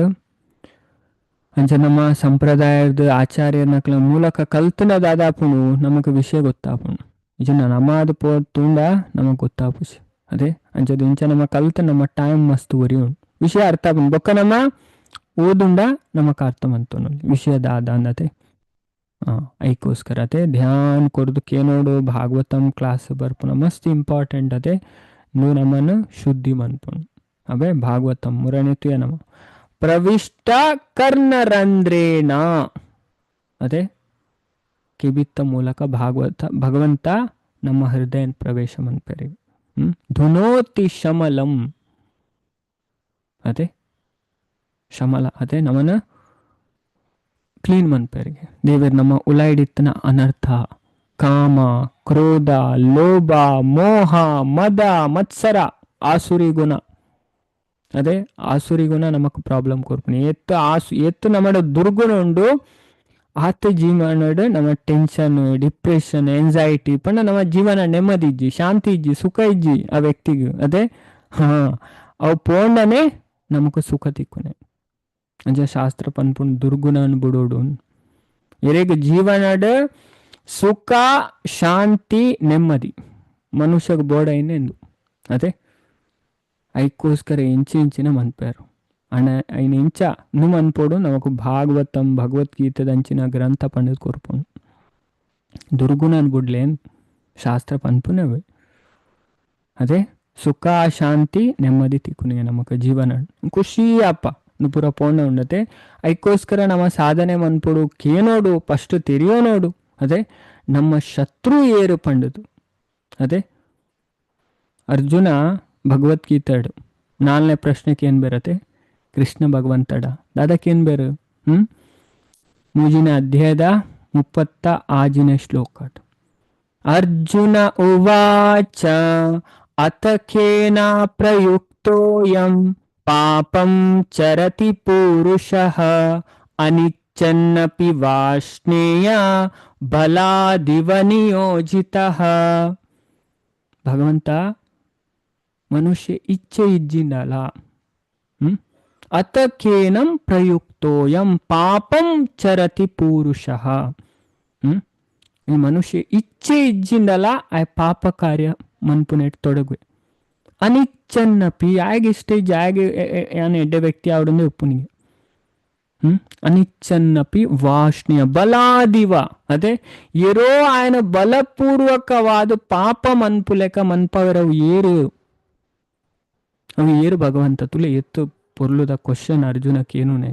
ಅಂಚ ನಮ್ಮ ಸಂಪ್ರದಾಯದ ಆಚಾರ್ಯನಕ್ಲ ಮೂಲಕ ಕಲ್ತನ ದಾದಾಪುಣು ನಮಕ್ ವಿಷಯ ಗೊತ್ತಾಪುಣು ಇಜನ ನಮಾದ ಪೋ ತುಂಡ ನಮಗ್ ಗೊತ್ತಾಪುಜಿ ಅದೇ ಅಂಚದ ಇಂಚ ನಮ್ಮ ಕಲ್ತ ನಮ್ಮ ಟೈಮ್ ಮಸ್ತ್ ಒರಿ ಉಂಡು ವಿಷಯ ಅರ್ಥ ಆಪುಂಡು ಬೊಕ್ಕ ನಮ್ಮ ಓದುಂಡ ನಮಕ್ ಅರ್ಥ ಮಂತುಂಡು ವಿಷಯ ದಾದ ಅಂದತೆ ಐಕೋಸ್ಕರ ಅದೇ ಧ್ಯಾನ ಕೊರ್ದು ಕೇನೋಡು ಭಾಗವತಂ ಕ್ಲಾಸ್ ಬರ್ಪುನ ಮಸ್ತ್ ಇಂಪಾರ್ಟೆಂಟ್ ಅದೇ ನೀವು ನಮ್ಮನ್ನು ಶುದ್ಧಿ ಮನ್ಪುಂಡು ಅವೇ ಭಾಗವತಂ ಮುರಣಿತುಯ ನಮ ಪ್ರವಿಷ್ಟ ಕರ್ಣರಂಧ್ರೇಣ ಅದೇ ಕಿಬಿತ್ತ ಮೂಲಕ ಭಾಗವತ ಭಗವಂತ ನಮ್ಮ ಹೃದಯ ಪ್ರವೇಶ ಮನ್ಪೇರಿ ಧುನೋತಿ ಶಮಲಂ ಅದೇ ಶಮಲ ಅದೇ ನಮ್ಮನ್ನ ಕ್ಲೀನ್ ಮನ್ಪೇರಿಗೆ ದೇವರು ನಮ್ಮ ಉಲಾಯಿಡಿತ್ತನ ಅನರ್ಥ ಕಾಮ ಕ್ರೋಧ ಲೋಭ ಮೋಹ ಮದ ಮತ್ಸರ ಆಸುರಿ ಗುಣ ಅದೇ ಆಸುರಿ ಗುಣ ನಮಕ್ ಪ್ರಾಬ್ಲಮ್ ಕೊರ್ಪುನಿ ಎತ್ತು ಆಸು ಎತ್ತು ನಮ್ಮಡ ದುರ್ಗುಣ ಉಂಡು ಆತ ಜೀವನಡ್ ನಮ್ಮ tension depression anxiety ಪಂಡ ನಮ್ಮ ಜೀವನ ನೆಮ್ಮದಿ ಇಜ್ಜಿ ಶಾಂತಿ ಇಜ್ಜಿ ಸುಖ ಇಜ್ಜಿ ಆ ವ್ಯಕ್ತಿಗೆ ಅದೇ ಹಾ ಅವು ಪೋಂಡನೆ ನಮಕ್ ಸುಖ ತಿಕ್ಕುನೆ ಅಂಚ ಶಾಸ್ತ್ರ ಪನ್ಪುಂಡು ದುರ್ಗುಣನ್ ಬುಡೋಡು ಎರೆಗ್ ಜೀವನಡ್ ಸುಖ ಶಾಂತಿ ನೆಮ್ಮದಿ ಮನುಷ್ಯಗ್ ಬೋಡೈನೆ ಎಂದು ಅದೇ ಐಕ್ಕೋಸ್ಕರ ಇಂಚಿ ಇಂಚಿನ ಮನ್ಪೇರು ಅಣ್ಣ ಐನ ಇಂಚ ನು ಮನ್ಪೋಡು ನಮಕ್ ಭಾಗವತಂ ಭಗವದ್ಗೀತೆದಂಚಿನ ಗ್ರಂಥ ಪಂಡದ್ ಕೊರ್ಪುಂಡು ದುರ್ಗುಣನ್ ಬುಡ್ಲೇನ್ ಶಾಸ್ತ್ರ ಪನ್ಪುನವೇ ಅದೇ ಸುಖ ಶಾಂತಿ ನೆಮ್ಮದಿ ತಿಕ್ಕುನಿಗೆ ನಮಕ್ ಜೀವನ ಖುಷಿ ಅಪ್ಪ ಪೂರ ಪೋಂಡ ಉಂಡತೆ ಐಕ್ಕೋಸ್ಕರ ನಮ್ಮ ಸಾಧನೆ ಮನ್ಪೊಡು ಕೇನೋಡು ಫಸ್ಟ್ ತೆರಿಯೋನೋಡು ಅದೇ ನಮ್ಮ ಶತ್ರು ಏರು ಪಂಡದು ಅದೇ ಅರ್ಜುನ ಭಗವದ್ಗೀತೆಡು ನಾಲ್ನೇ ಪ್ರಶ್ನೆಗೆ ಏನು ಬೇರತೆ ಕೃಷ್ಣ ಭಗವಂತಡ ದಾದಕ್ಕೆ ಏನು ಬೇರು ಮೂಜಿನ ಅಧ್ಯಾಯದ 36ನೇ ಶ್ಲೋಕ. ಅರ್ಜುನ ಉವಾಚ ಅತಕೇನ ಪ್ರಯುಕ್ತೋಯಂ ಪಾಪಂ ಚರತಿ ಪುರುಷಃ ಅನಿಚ್ಛನ್ನಪಿ ವಾಷ್ಣೇಯ ಬಲಾದಿವ ನಿಯೋಜಿತಃ. ಭಗವಂತ ಮನುಷ್ಯ ಇಚ್ಛೆ ಇಜ್ಜಿಂಡಲ ಅತಕೇನಂ ಪ್ರಯುಕ್ತೋಯಂ ಪಾಪಂ ಚರತಿ ಪುರುಷಃ. ಈ ಮನುಷ್ಯ ಇಚ್ಛೆ ಇಜ್ಜಿಂಡಲ ಆ ಪಾಪ ಕಾರ್ಯ ಮನ್ಪುನೆಟ್ ತೊಡಗುವೆ. ಅನಿಚ್ಛನ್ನಪಿ ಆಗ ಇಷ್ಟ ಇಜ್ಜಿ ಆಗ ಯಾನ್ ಎಡ್ಡೆ ವ್ಯಕ್ತಿ ಆವಡಂದೆ ಉಪ್ಪುನಿಗೆ. ಅನಿಚ್ಛನ್ನಪಿ ವಾಷ್ಣೀಯ ಬಲಾದಿವ ಅದೇ ಏರೋ ఆయన ಬಲಪೂರ್ವಕವಾದ ಪಾಪ ಮನ್ಪುಲೆಕ ಮನ್ಪವರವು ಏರು ಅವು ಏರು ಭಗವಂತ ತುಲೆ ಎತ್ತು ಪೊರ್ಲುದ ಕ್ವಶನ್ ಅರ್ಜುನಕ್ಕೆ ಏನುನೆ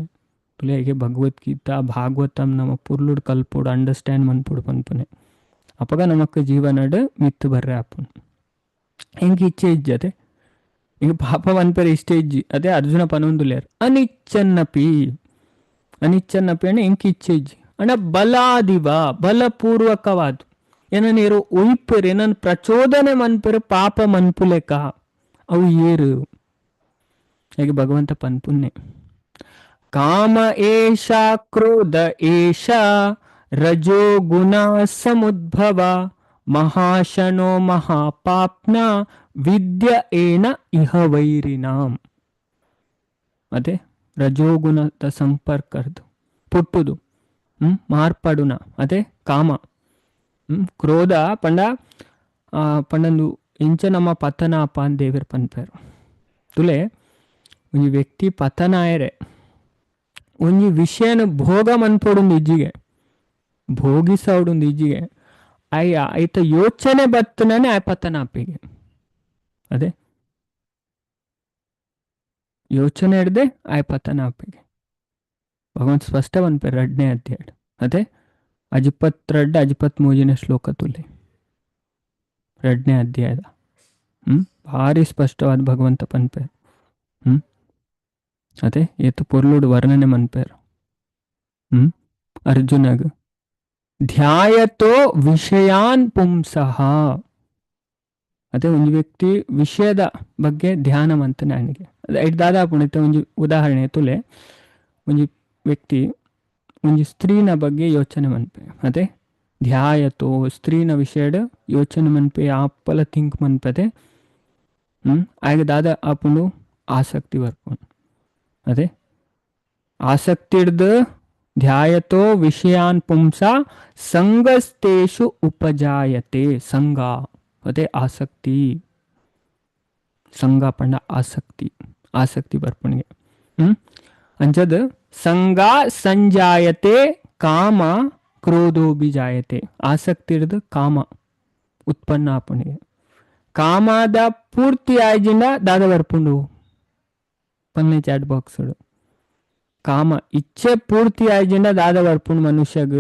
ತುಲೆ ಹೇಗೆ ಭಗವದ್ಗೀತಾ ಭಾಗವತಂ ನಮ್ಮ ಪೊರ್ಲುಡ್ ಕಲ್ಪೋಡು ಅಂಡರ್ಸ್ಟ್ಯಾಂಡ್ ಮನ್ಪುಡು ಪನ್ಪುನೆ ಅಪಗ ನಮಕ್ ಜೀವನಡ್ ಮಿತ್ತು ಬರ್ರೆ ಆಪುನು. ಎಂಕ್ ಇಚ್ಛೆ ಇಜ್ಜಿ ಅದೇ ಇಂಕ ಪಾಪ ಮನ್ಪೆರೆ ಇಷ್ಟ ಇಜ್ಜಿ ಅದೇ ಅರ್ಜುನ ಪನೊಂದುಲ್ಲೇರ್ ಅನಿಚ್ಛನ್ನಪಿ ಅನಿಚ್ಛನ್ನಪಿ ಅಣ್ಣ ಎಂಕ್ ಇಚ್ಛೆ ಇಜ್ಜಿ ಅಣ್ಣ ಬಲಾದಿವ ಬಲಪೂರ್ವಕವಾದ ಏನನ್ ಏರು ಒಯ್ಪೆರ್ ಏನನ್ ಪ್ರಚೋದನೆ ಮನ್ಪೆರು ಪಾಪ ಮನ್ಪುಲೆಕ ಅವು ಏರು ಹೇಗೆ ಭಗವಂತ ಪನ್ಪುನ್ನೆ ಕಾಮ ಏಷ ಕ್ರೋಧ ಏಷ ರಜೋ ಗುಣ ಸಮುದ್ಭವ ಮಹಾಶನೋ ಮಹಾಪಾಪ್ನ ವಿದ್ಯ ಏನ ಇಹ ವೈರಿನಾಂ. ಅದೇ ರಜೋಗುಣದ ಸಂಪರ್ಕದ್ದು ಪುಟ್ಟುದು ಮಾರ್ಪಡುನ ಅದೇ ಕಾಮ ಕ್ರೋಧ ಪಂಡ ಪಂಡಂದು ಇಂಚ ನಮ್ಮ ಪತನ ಅಪ್ಪ ಅಂತ ದೇವರ್ ಪನ್ಪೇರು. ತುಲೆ ಒಂಜಿ ವ್ಯಕ್ತಿ ಪತನ ಆಯರೆ ಒಂಜಿ ವಿಷಯನ ಭೋಗ ಮನ್ಪೊಡುಂದು ಇಜ್ಜಿಗೆ ಭೋಗಿಸೋಡುಂದು ಇಜ್ಜಿಗೆ ಅಯ್ಯ ಐತ ಯೋಚನೆ ಬತ್ತನೇ ಆ ಪತನ ಅಪ್ಪಿಗೆ. ಅದೇ ಯೋಚನೆ ಹಿಡ್ದೆ ಆ ಪತನ ಅಪ್ಪಿಗೆ. ಭಗವಂತ ಸ್ಪಷ್ಟ ಪನ್ಪೇರು ರಡ್ನೇ ಅಧ್ಯಾಯ ಅದೇ ಅಜಿಪತ್ರೆಡ್ಡು ಅಜಿಪತ್ಮೂಜಿನ ಶ್ಲೋಕ ತುಲೆ ರಡ್ನೇ ಅಧ್ಯಾಯದ ಭಾರಿ ಸ್ಪಷ್ಟವಾದ ಭಗವಂತ ಪನ್ಪೇರು. ಅದೇ ಏತು ಪೊರ್ಲುಡು ವರ್ಣನೆ ಮನ್ಪೇರು. ಅರ್ಜುನಗ್ ಧ್ಯಾಯತೋ ವಿಷಯಾನ್ ಪುಂಸಃ. ಅದೇ ಒಂದು ವ್ಯಕ್ತಿ ವಿಷಯದ ಬಗ್ಗೆ ಧ್ಯಾನ ಮಂತನೆ ನನಗೆ ಅದೇ ದಾದಾ ಪುಣಿತ ಒಂಜಿ ಉದಾಹರಣೆ ತುಲೆ ಒಂಜಿ ವ್ಯಕ್ತಿ ಒಂಜಿ ಸ್ತ್ರೀನ ಬಗ್ಗೆ ಯೋಚನೆ ಮನ್ಪೆ ಅದೇ ಧ್ಯಾಯತೋ ಸ್ತ್ರೀನ ವಿಷಯಡ್ ಯೋಚನೆ ಮನ್ಪೆ ಆಪಲ ಥಿಂಕ್ ಮನ್ಪದೆ ಆಗ ದಾದಾ ಆಪುಂಡು ಆಸಕ್ತಿ ಬರ್ಪುಂಡು. ಅದೇ ಆಸಕ್ತಿ ಹಿಡ್ದು ಧ್ಯಾಯತೋ ವಿಷಯಾನ್ ಪುಂಸ ಸಂಗಸ್ತೇಷು ಉಪಜಾಯತೆ. ಸಂಗ ಅದೇ ಆಸಕ್ತಿ ಸಂಗ ಪಂಡ ಆಸಕ್ತಿ ಆಸಕ್ತಿ ಬರ್ಪಣಿಗೆ. ಅಂಚದ ಸಂಗ ಸಂಜಾಯತೆ ಕಾಮ ಕ್ರೋಧೋಭಿ ಜಾಯತೆ. ಆಸಕ್ತಿ ಹಿಡ್ದು ಕಾಮ ಉತ್ಪನ್ನ ಆಪಣಿಗೆ. ಕಾಮದ ಪೂರ್ತಿ ಆಯ್ಜಿಂದ ದಾದ ಬರ್ಪುಂಡು ಪನ್ನೆ ಚಾಟ್ ಬಾಕ್ಸ್ ಕಾಮ ಇಚ್ಛೆ ಪೂರ್ತಿ ಆಯ್ಜಿಂದ ದಾದ ಬರ್ಪುಂಡು ಮನುಷ್ಯಗ.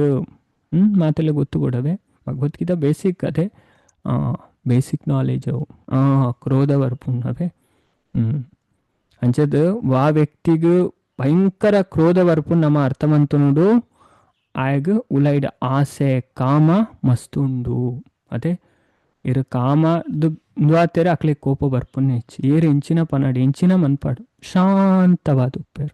ಮಾತೆಲ್ಲ ಗೊತ್ತು ಕೊಡವೆ ಭಗವದ್ಗೀತಾ ಬೇಸಿಕ್ ಅದೇ ಬೇಸಿಕ್ ನಾಲೆಜ್ ಅವು ಕ್ರೋಧ ಬರ್ಪುಂಡು ಅವೇ. ಅಂಚದ ವಾ ವ್ಯಕ್ತಿಗ್ ಭಯಂಕರ ಕ್ರೋಧ ಬರ್ಪುಂಡು ನಮ್ಮ ಅರ್ಥಮಂತನುಡು ಆಯಗ್ ಉಲೈಡ್ ಆಸೆ ಕಾಮ ಮಸ್ತುಂಡು. ಅದೇ ಇರು ಕಾಮದು ನುವಾತೆರೆ ಅಕ್ಲೆ ಕೋಪ ಬರ್ಪುನ್ನೆ ಹೆಚ್ಚು ಏರು ಎಂಚಿನ ಪನಾಡು ಎಂಚಿನ ಮನ್ಪಾಡು ಶಾಂತವಾದ ಉಪ್ಪೇರು.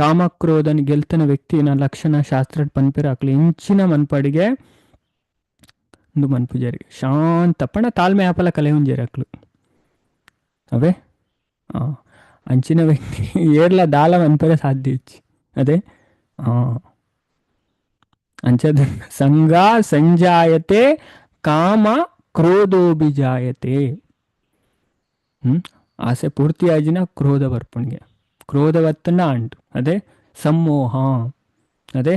ಕಾಮಕ್ರೋಧನ ಗೆಲ್ತನ ವ್ಯಕ್ತಿನ ಲಕ್ಷಣ ಶಾಸ್ತ್ರ ಪನ್ಪೇರು ಅಕ್ಲೆ ಎಂಚಿನ ಮನ್ಪಾಡಿಗೆ ಒಂದು ಮನ್ಪುಜಾರಿಗೆ ಶಾಂತ ಪಣ ತಾಳ್ಮೆ ಆಪಲ ಕಲೆ ಉಂಜೇರು ಅಕ್ಲು ಅವೇ. ಅಂಚಿನ ವ್ಯಕ್ತಿ ಏರ್ಲ ದಾಲ ಮನ್ಪೆರೆ ಸಾಧ್ಯ ಇಚ್ಚಿ. ಅದೇ ಅಂಚದ ಸಂಗ ಸಂಜಾಯತೆ ಕಾಮ ಕ್ರೋಧೋಭಿಜಾಯತೆ. ಆಸೆ ಪೂರ್ತಿ ಆಜಿನ ಕ್ರೋಧ ಬರ್ಪಣಿಗೆ ಕ್ರೋಧ ಬತ್ತನ ಅಂಟು ಅದೇ ಸಮ್ಮೋಹ. ಅದೇ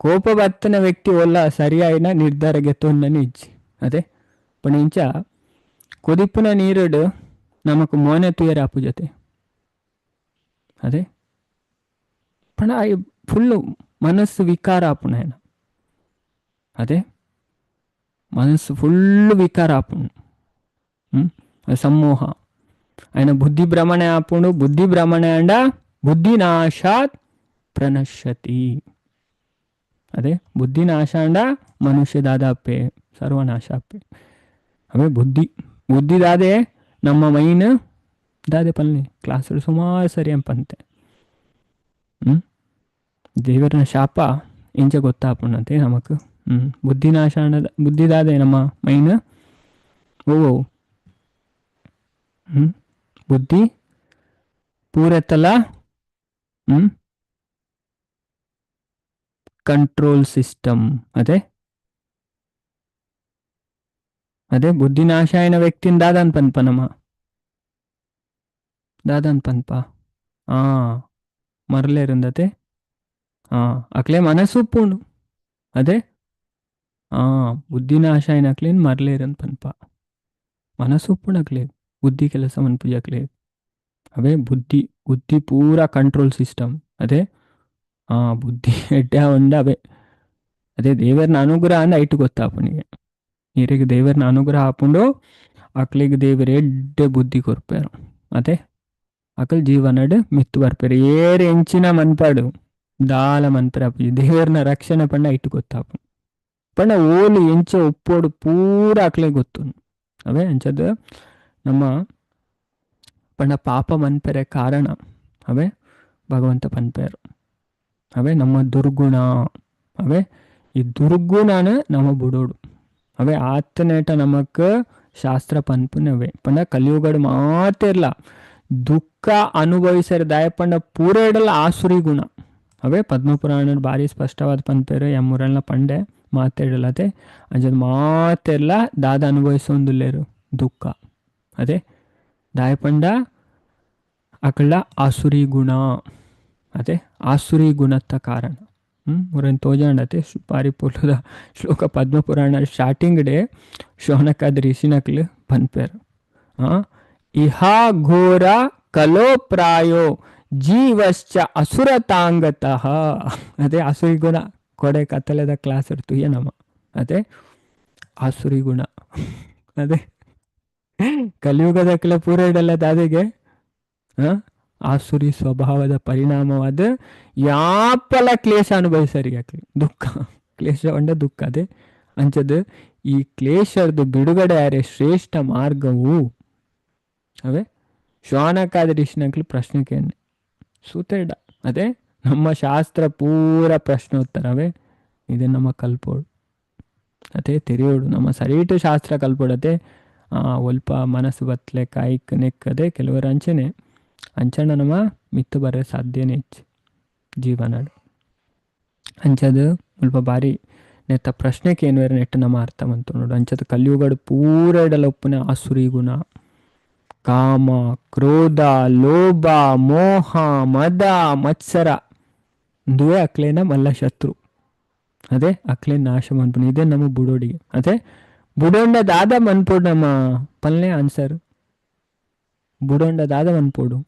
ಕೋಪ ಬತ್ತನ ವ್ಯಕ್ತಿ ಒಲ್ಲ ಸರಿಯಾಯಿನ ನಿರ್ಧಾರ ಗೆತ್ತೊಂದನೆ ಇಜ್ಜಿ. ಅದೇ ಪಣ ಇಂಚ ಕೊದಿಪ್ಪುನ ನೀರುಡು ನಮಕ್ ಮೋನೆ ತುಯರ ಆಪು ಜೊತೆ. ಅದೇ ಪಣ ಫುಲ್ಲು ಮನಸ್ಸು ವಿಕಾರ ಆಪುಣ ಅದೇ ಮನಸ್ಸು ಫುಲ್ಲು ವಿಕಾರ ಆಪುಂಡು. ಸಮ್ಮೋಹ ఆయన ಬುದ್ಧಿ ಭ್ರಮಣೆ ಆಪುಂಡು. ಬುದ್ಧಿ ಭ್ರಮಣೆ ಅಂಡ ಬುದ್ಧಿ ನಾಶಾತ್ ಪ್ರಣಶ್ಯತಿ. ಅದೇ ಬುದ್ಧಿ ನಾಶ ಅಂಡ ಮನುಷ್ಯ ದಾದಾಪೆ ಸರ್ವನಾಶ ಅಪ್ಪೆ. ಅವೇ ಬುದ್ಧಿ ಬುದ್ಧಿ ದಾದೆ ನಮ್ಮ ಮೈನ್ ದಾದೆ ಪಲ್ನಿ ಕ್ಲಾಸ್ ಸುಮಾರು ಸರಿ ಅಂಪಂತೆ. ದೇವರನ ಶಾಪ ಇಂಚ ಗೊತ್ತಾಪುಂಡಂತೆ ನಮಕ್. ಬುದ್ಧಿನಾಶ ಬುದ್ಧಿದಾದೆ ನಮ್ಮ ಮೈನ್ ಓ ಬುದ್ಧಿ ಪೂರೆತ್ತಲ ಕಂಟ್ರೋಲ್ ಸಿಸ್ಟಮ್. ಅದೇ ಅದೇ ಬುದ್ಧಿನಾಶ అయిన ವ್ಯಕ್ತಿನ ದಾದನ್ ಪನ್ಪ ನಮ್ಮ ದಾದನ್ ಪನ್ಪ ಆ ಮರಲೇರುಂದತೆ ಅಕ್ಲೆ ಮನಸ್ಸು ಉಪ್ಪುಂಡು. ಅದೇ ಬುದ್ಧಿನಾಶ అయిన ಮರಲೇರನ್ ಪನ್ಪ ಮನಸ್ಸು ಉಪ್ಪುಂಡು ಅಕ್ಲೆ ಬುದ್ಧಿ ಕೆಲಸ ಮನ್ಪುಜಿ ಅಕ್ಲೆ. ಅವೇ ಬುದ್ಧಿ ಬುದ್ಧಿ ಪೂರಾ ಕಂಟ್ರೋಲ್ ಸಿಸ್ಟಮ್. ಅದೇ ಬುದ್ಧಿ ಎಡ್ಡೆ ಉಂಡ ಅವೇ ಅದೇ ದೇವರನ ಅನುಗ್ರಹ ಅಂದ ಐಟು ಗೊತ್ತಾಪುನಿಗೆ. ನೀರಿಗೆ ದೇವರನ ಅನುಗ್ರಹ ಆಪುಂಡು ಅಕ್ಲಿಗೆ ದೇವರ ಎಡ್ಡೆ ಬುದ್ಧಿ ಕೊರ್ಪೇರು. ಅದೇ ಅಕಲ್ ಜೀವನಡ್ ಮಿತ್ತು ಬರ್ಪೇರು. ಏರ್ ಎಂಚಿನ ಮನ್ಪಾಡು ದಾಲ ಮನ್ಪರ ದೇವರನ ರಕ್ಷಣೆ ಪಂಡ ಐಟು ಗೊತ್ತಾಪು ಪಂಡ ಓಲು ಎಂಚ ಉಪ್ಪೋಡು ಪೂರ ಅಕ್ಲೆ ಗೊತ್ತು. ಅವೇ ಅಂಚದ ನಮ್ಮ ಪಂಡ ಪಾಪ ಮನ್ಪೆರೆ ಕಾರಣ ಅವೇ ಭಗವಂತ ಪನ್ಪೇರು. ಅವೇ ನಮ್ಮ ದುರ್ಗುಣ. ಅವೇ ಈ ದುರ್ಗುಣನ ನಮ್ಮ ಬುಡೋಡು. ಅವೇ ಆತನೇಟ ನಮಕ್ ಶಾಸ್ತ್ರ ಪನ್ಪುನವೇ ಪಂಡ ಕಲಿಯುಗಡು ಮಾತಿರ್ಲ ದುಃಖ ಅನುಭವಿಸರೆ ದಾಯ ಪಂಡ ಪೂರ ಇಡಲ ಆಸುರಿ ಗುಣ. ಅವೇ ಪದ್ಮಪುರಾಣ ಭಾರಿ ಸ್ಪಷ್ಟವಾದ ಪನ್ಪೇರು ಎಮ್ಮೂರಲ್ನ ಪಂಡೆ ಮಾತಾಡಲತೆ ಅಂಜದ್ ಮಾತೆಲ್ಲ ದಾದ ಅನುಭವಿಸೊಂದುಲ್ಲೇರು ದುಃಖ. ಅದೇ ದಾಯಪಂಡ ಅಕಳ ಆಸುರಿ ಗುಣ. ಅದೇ ಆಸುರಿ ಗುಣತ್ತ ಕಾರಣ. ಮುರನ್ ತೋಜಾಂಡತೆ ಬಾರಿ ಪೊರ್ಲುದ ಶ್ಲೋಕ ಪದ್ಮಪುರಾಣ ಸ್ಟಾರ್ಟಿಂಗ್ ಡೇ ಶೌನಕಾದ ಋಷಿನಕ್ಲು ಪನ್ಪೇರು. ಇಹಾ ಘೋರ ಕಲೋ ಪ್ರಾಯೋ ಜೀವಶ್ಚ ಅಸುರತಾಂಗತಃ. ಅದೇ ಆಸುರಿ ಗುಣ ಕೊಡೆ ಕತ್ತಲೆದ ಕ್ಲಾಸ್ ಇರ್ತು ನಮ್ಮ. ಅದೇ ಆಸುರಿ ಗುಣ. ಅದೇ ಕಲಿಯುಗದ ಕೆಲ ಪೂರ ಇಡಲ್ಲ ದಾದೆಗೆ ಆಸುರಿ ಸ್ವಭಾವದ ಪರಿಣಾಮವಾದ ಯಾಪಲ ಕ್ಲೇಶ ಅನುಭವಿಸರಿ ಯಾಕೆ ದುಃಖ ಕ್ಲೇಶ ಅಂಡ ದುಃಖ. ಅದೇ ಅಂಚದ ಈ ಕ್ಲೇಶದ ಬಿಡುಗಡೆ ಯಾರೇ ಶ್ರೇಷ್ಠ ಮಾರ್ಗವು. ಅವೇ ಶ್ವಾನಕಾದ ಋಷಿನಕ್ಲು ಪ್ರಶ್ನೆಗೆ ಸೂತೇಡ. ಅದೇ ನಮ್ಮ ಶಾಸ್ತ್ರ ಪೂರ ಪ್ರಶ್ನೋತ್ತರವೇ ಇದೆ ನಮ್ಮ ಕಲ್ಪೋಡು. ಅದೇ ತೆರೆಯೋಡು ನಮ್ಮ ಸರಿಟು ಶಾಸ್ತ್ರ ಕಲ್ಪೋಡತೆ ಒಲ್ಪ ಮನಸ್ಸು ಬತ್ಲೆ ಕಾಯ್ಕ್ ನೆಕ್ಕದೆ ಕೆಲವರು ಅಂಚನೆ ಅಂಚನ ನಮ್ಮ ಮಿತ್ತು ಬರೋ ಸಾಧ್ಯನೇ ಹೆಚ್ಚು ಜೀವನ ಅಂಚದು ಸ್ವಲ್ಪ ಬಾರಿ ನೆತ್ತ ಪ್ರಶ್ನೆಗೆ ಏನು ನೆಟ್ಟು ನಮ್ಮ ಅರ್ಥ ಬಂತು ನೋಡು. ಅಂಚದ ಕಲಿಯುಗಡು ಪೂರ ಇಡಲ ಒಪ್ಪುನ ಆಸುರಿ ಗುಣ ಕಾಮ ಕ್ರೋಧ ಲೋಭ ಮೋಹ ಮದ ಮತ್ಸರ ಇಂದುವೇ ಅಕ್ಲೇನ ಮಲ್ಲ ಶತ್ರು. ಅದೇ ಅಕ್ಲೇ ನಾಶ ಮನ್ಪುನ ಇದೇ ನಮ್ಮ ಬುಡೋಡಿಗೆ. ಅದೇ ಬುಡೋಂಡ ದಾದ ಮನ್ಪೋಡು ನಮ್ಮ ಪಲ್ನೆ ಆನ್ಸರ್ ಬುಡೋಂಡ ದಾದ ಮನ್ಪೋಡು.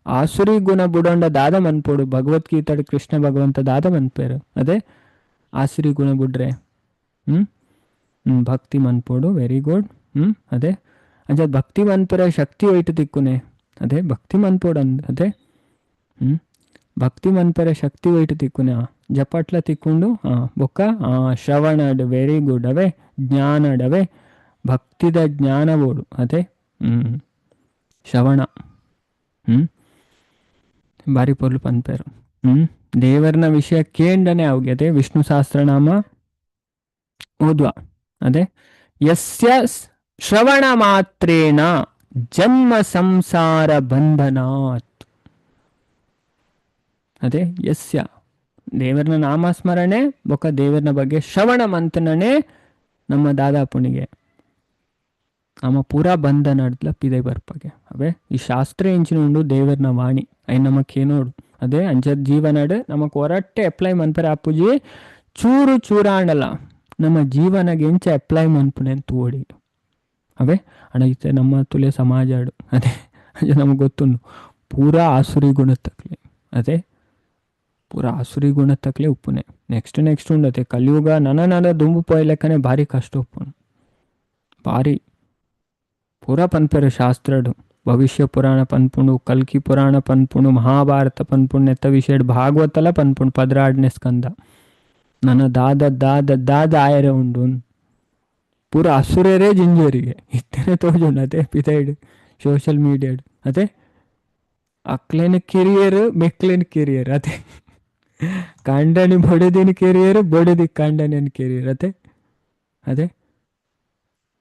ಆಸುರಿ ಗುಣ ಬುಡೋಂಡ ದಾದ ಮನ್ಪೋಡು. ಭಗವದ್ಗೀತೆ ಕೃಷ್ಣ ಭಗವಂತ ದಾದ ಮನ್ಪೇರು. ಅದೇ ಆಸುರಿ ಗುಣ ಬುಡ್ರೆ ಭಕ್ತಿ ಮನ್ಪೋಡು. Very good. ಅದೇ ಅಂಚ ಭಕ್ತಿ ಮನ್ಪೆರೆ ಶಕ್ತಿ ಒಯ್ಟು ತಿಕ್ಕುನೆ. ಅದೇ ಭಕ್ತಿ ಮನ್ಪೋಡು ಅಂದ್. ಅದೇ ಭಕ್ತಿ ಮನ್ಪೆರೆ ಶಕ್ತಿ ಒಯ್ಟು ತಿಕ್ಕುನೆ ಜಪಟ್ಲ ತಿಕ್ಕೊಂಡು ಬೊಕ್ಕ ಶ್ರವಣಡ್ ವೆರಿ ಗುಡ್. ಅವೇ ಜ್ಞಾನಡ್ ಅವೇ ಭಕ್ತಿದ ಜ್ಞಾನ ಬೋಡು. ಅದೇ ಶ್ರವಣ ಬಾರಿ ಪೊರ್ಲು ಪನ್ಪೇರು. ದೇವರನ ವಿಷಯ ಕೇಂಡನೆ ಅವುಗೆ. ಅದೇ ವಿಷ್ಣು ಸಹಸ್ರನಾಮ ಓದ್ವಾ. ಅದೇ ಯಸ್ಯ ಶ್ರವಣ ಮಾತ್ರೇಣ ಜನ್ಮ ಸಂಸಾರ ಬಂಧನಾತ್. ಅದೇ ಯಸ್ಯ ದೇವರನ ನಾಮಸ್ಮರಣೆ ಬೊಕ್ಕ ದೇವರನ ಬಗ್ಗೆ ಶ್ರವಣ ಮಂತನೇ ನಮ್ಮ ದಾದಾಪುಣಿಗೆ ನಮ್ಮ ಪೂರಾ ಬಂಧನ ಪಿದೆ ಬರ್ಪಗೆ. ಅವೇ ಈ ಶಾಸ್ತ್ರ ಎಂಚಿನ ಉಂಡು ದೇವರನ ವಾಣಿ I ನಮಕ್ಕೇನೋಡು. ಅದೇ ಅಂಚದ ಜೀವನಡ್ ನಮಕ್ ಹೊರಟ್ಟೆ ಅಪ್ಲೈ ಮನ್ಪರೆ ಅಪ್ಪುಜಿ ಚೂರು ಚೂರಾಂಡಲ ನಮ್ಮ ಜೀವನಗೆ ಎಂಚ ಅಪ್ಲೈ ಮನ್ಪುನೆ ಅಂತ ಓಡಿ. ಅವೇ ಅಣ್ಣ ಇತ್ತೆ ನಮ್ಮ ತುಲೆ ಸಮಾಜ ಆಡು. ಅದೇ ಅಂಚ ನಮಗೆ ಗೊತ್ತುಂಡು ಪೂರಾ ಆಸುರಿ ಗುಣ ತಕ್ಲೆ. ಅದೇ ಪೂರಾ ಆಸುರಿ ಗುಣ ತಕ್ಲೆ ಉಪ್ಪುನೆ ನೆಕ್ಸ್ಟ್ ನೆಕ್ಸ್ಟ್ ಉಂಡತೆ ಕಲಿಯುಗ ನನ ನನ ದುಂಬು ಪೋಯ್ಲೆಕ್ಕನೆ ಭಾರಿ ಕಷ್ಟ ಉಪ್ಪುನು ಭಾರಿ ಪೂರಾ ಪನ್ಪೆರು ಶಾಸ್ತ್ರಡು ಭವಿಷ್ಯ ಪುರಾಣ ಪನ್ಪುಂಡು ಕಲ್ಕಿ ಪುರಾಣ ಪನ್ಪುಂಡು ಮಹಾಭಾರತ ಪನ್ಪುಂಡು ನೆತ್ತ ವಿಷಯಡ್ ಭಾಗವತಲ ಪನ್ಪುಂಡು ಪದ್ರಾಡ್ನೆ ಸ್ಕಂದ ನನ್ನ ದಾದ ದಾದ ದಾದ ಆಯರೆ ಉಂಡು. ಪೂರ ಅಸುರರೇ ಜಿಂಜರಿಗೆ ಇತ್ತನೆ ತೋಜುಂಡು ಅತೆ ಪಿದೈಡ್ ಸೋಷಿಯಲ್ ಮೀಡಿಯಾಡ್ ಅತೆ ಅಕ್ಲೆನ ಕೆರಿಯರ್ ಮೆಕ್ಲೆನ ಕೆರಿಯರ್ ಅತೆ ಕಾಂಡನಿ ಬೊಡೆದಿನ ಕೆರಿಯರ್ ಬೊಡೆದಿ ಕಾಂಡನಿನ ಕೆರಿಯರ್ ಅತೆ ಅದೇ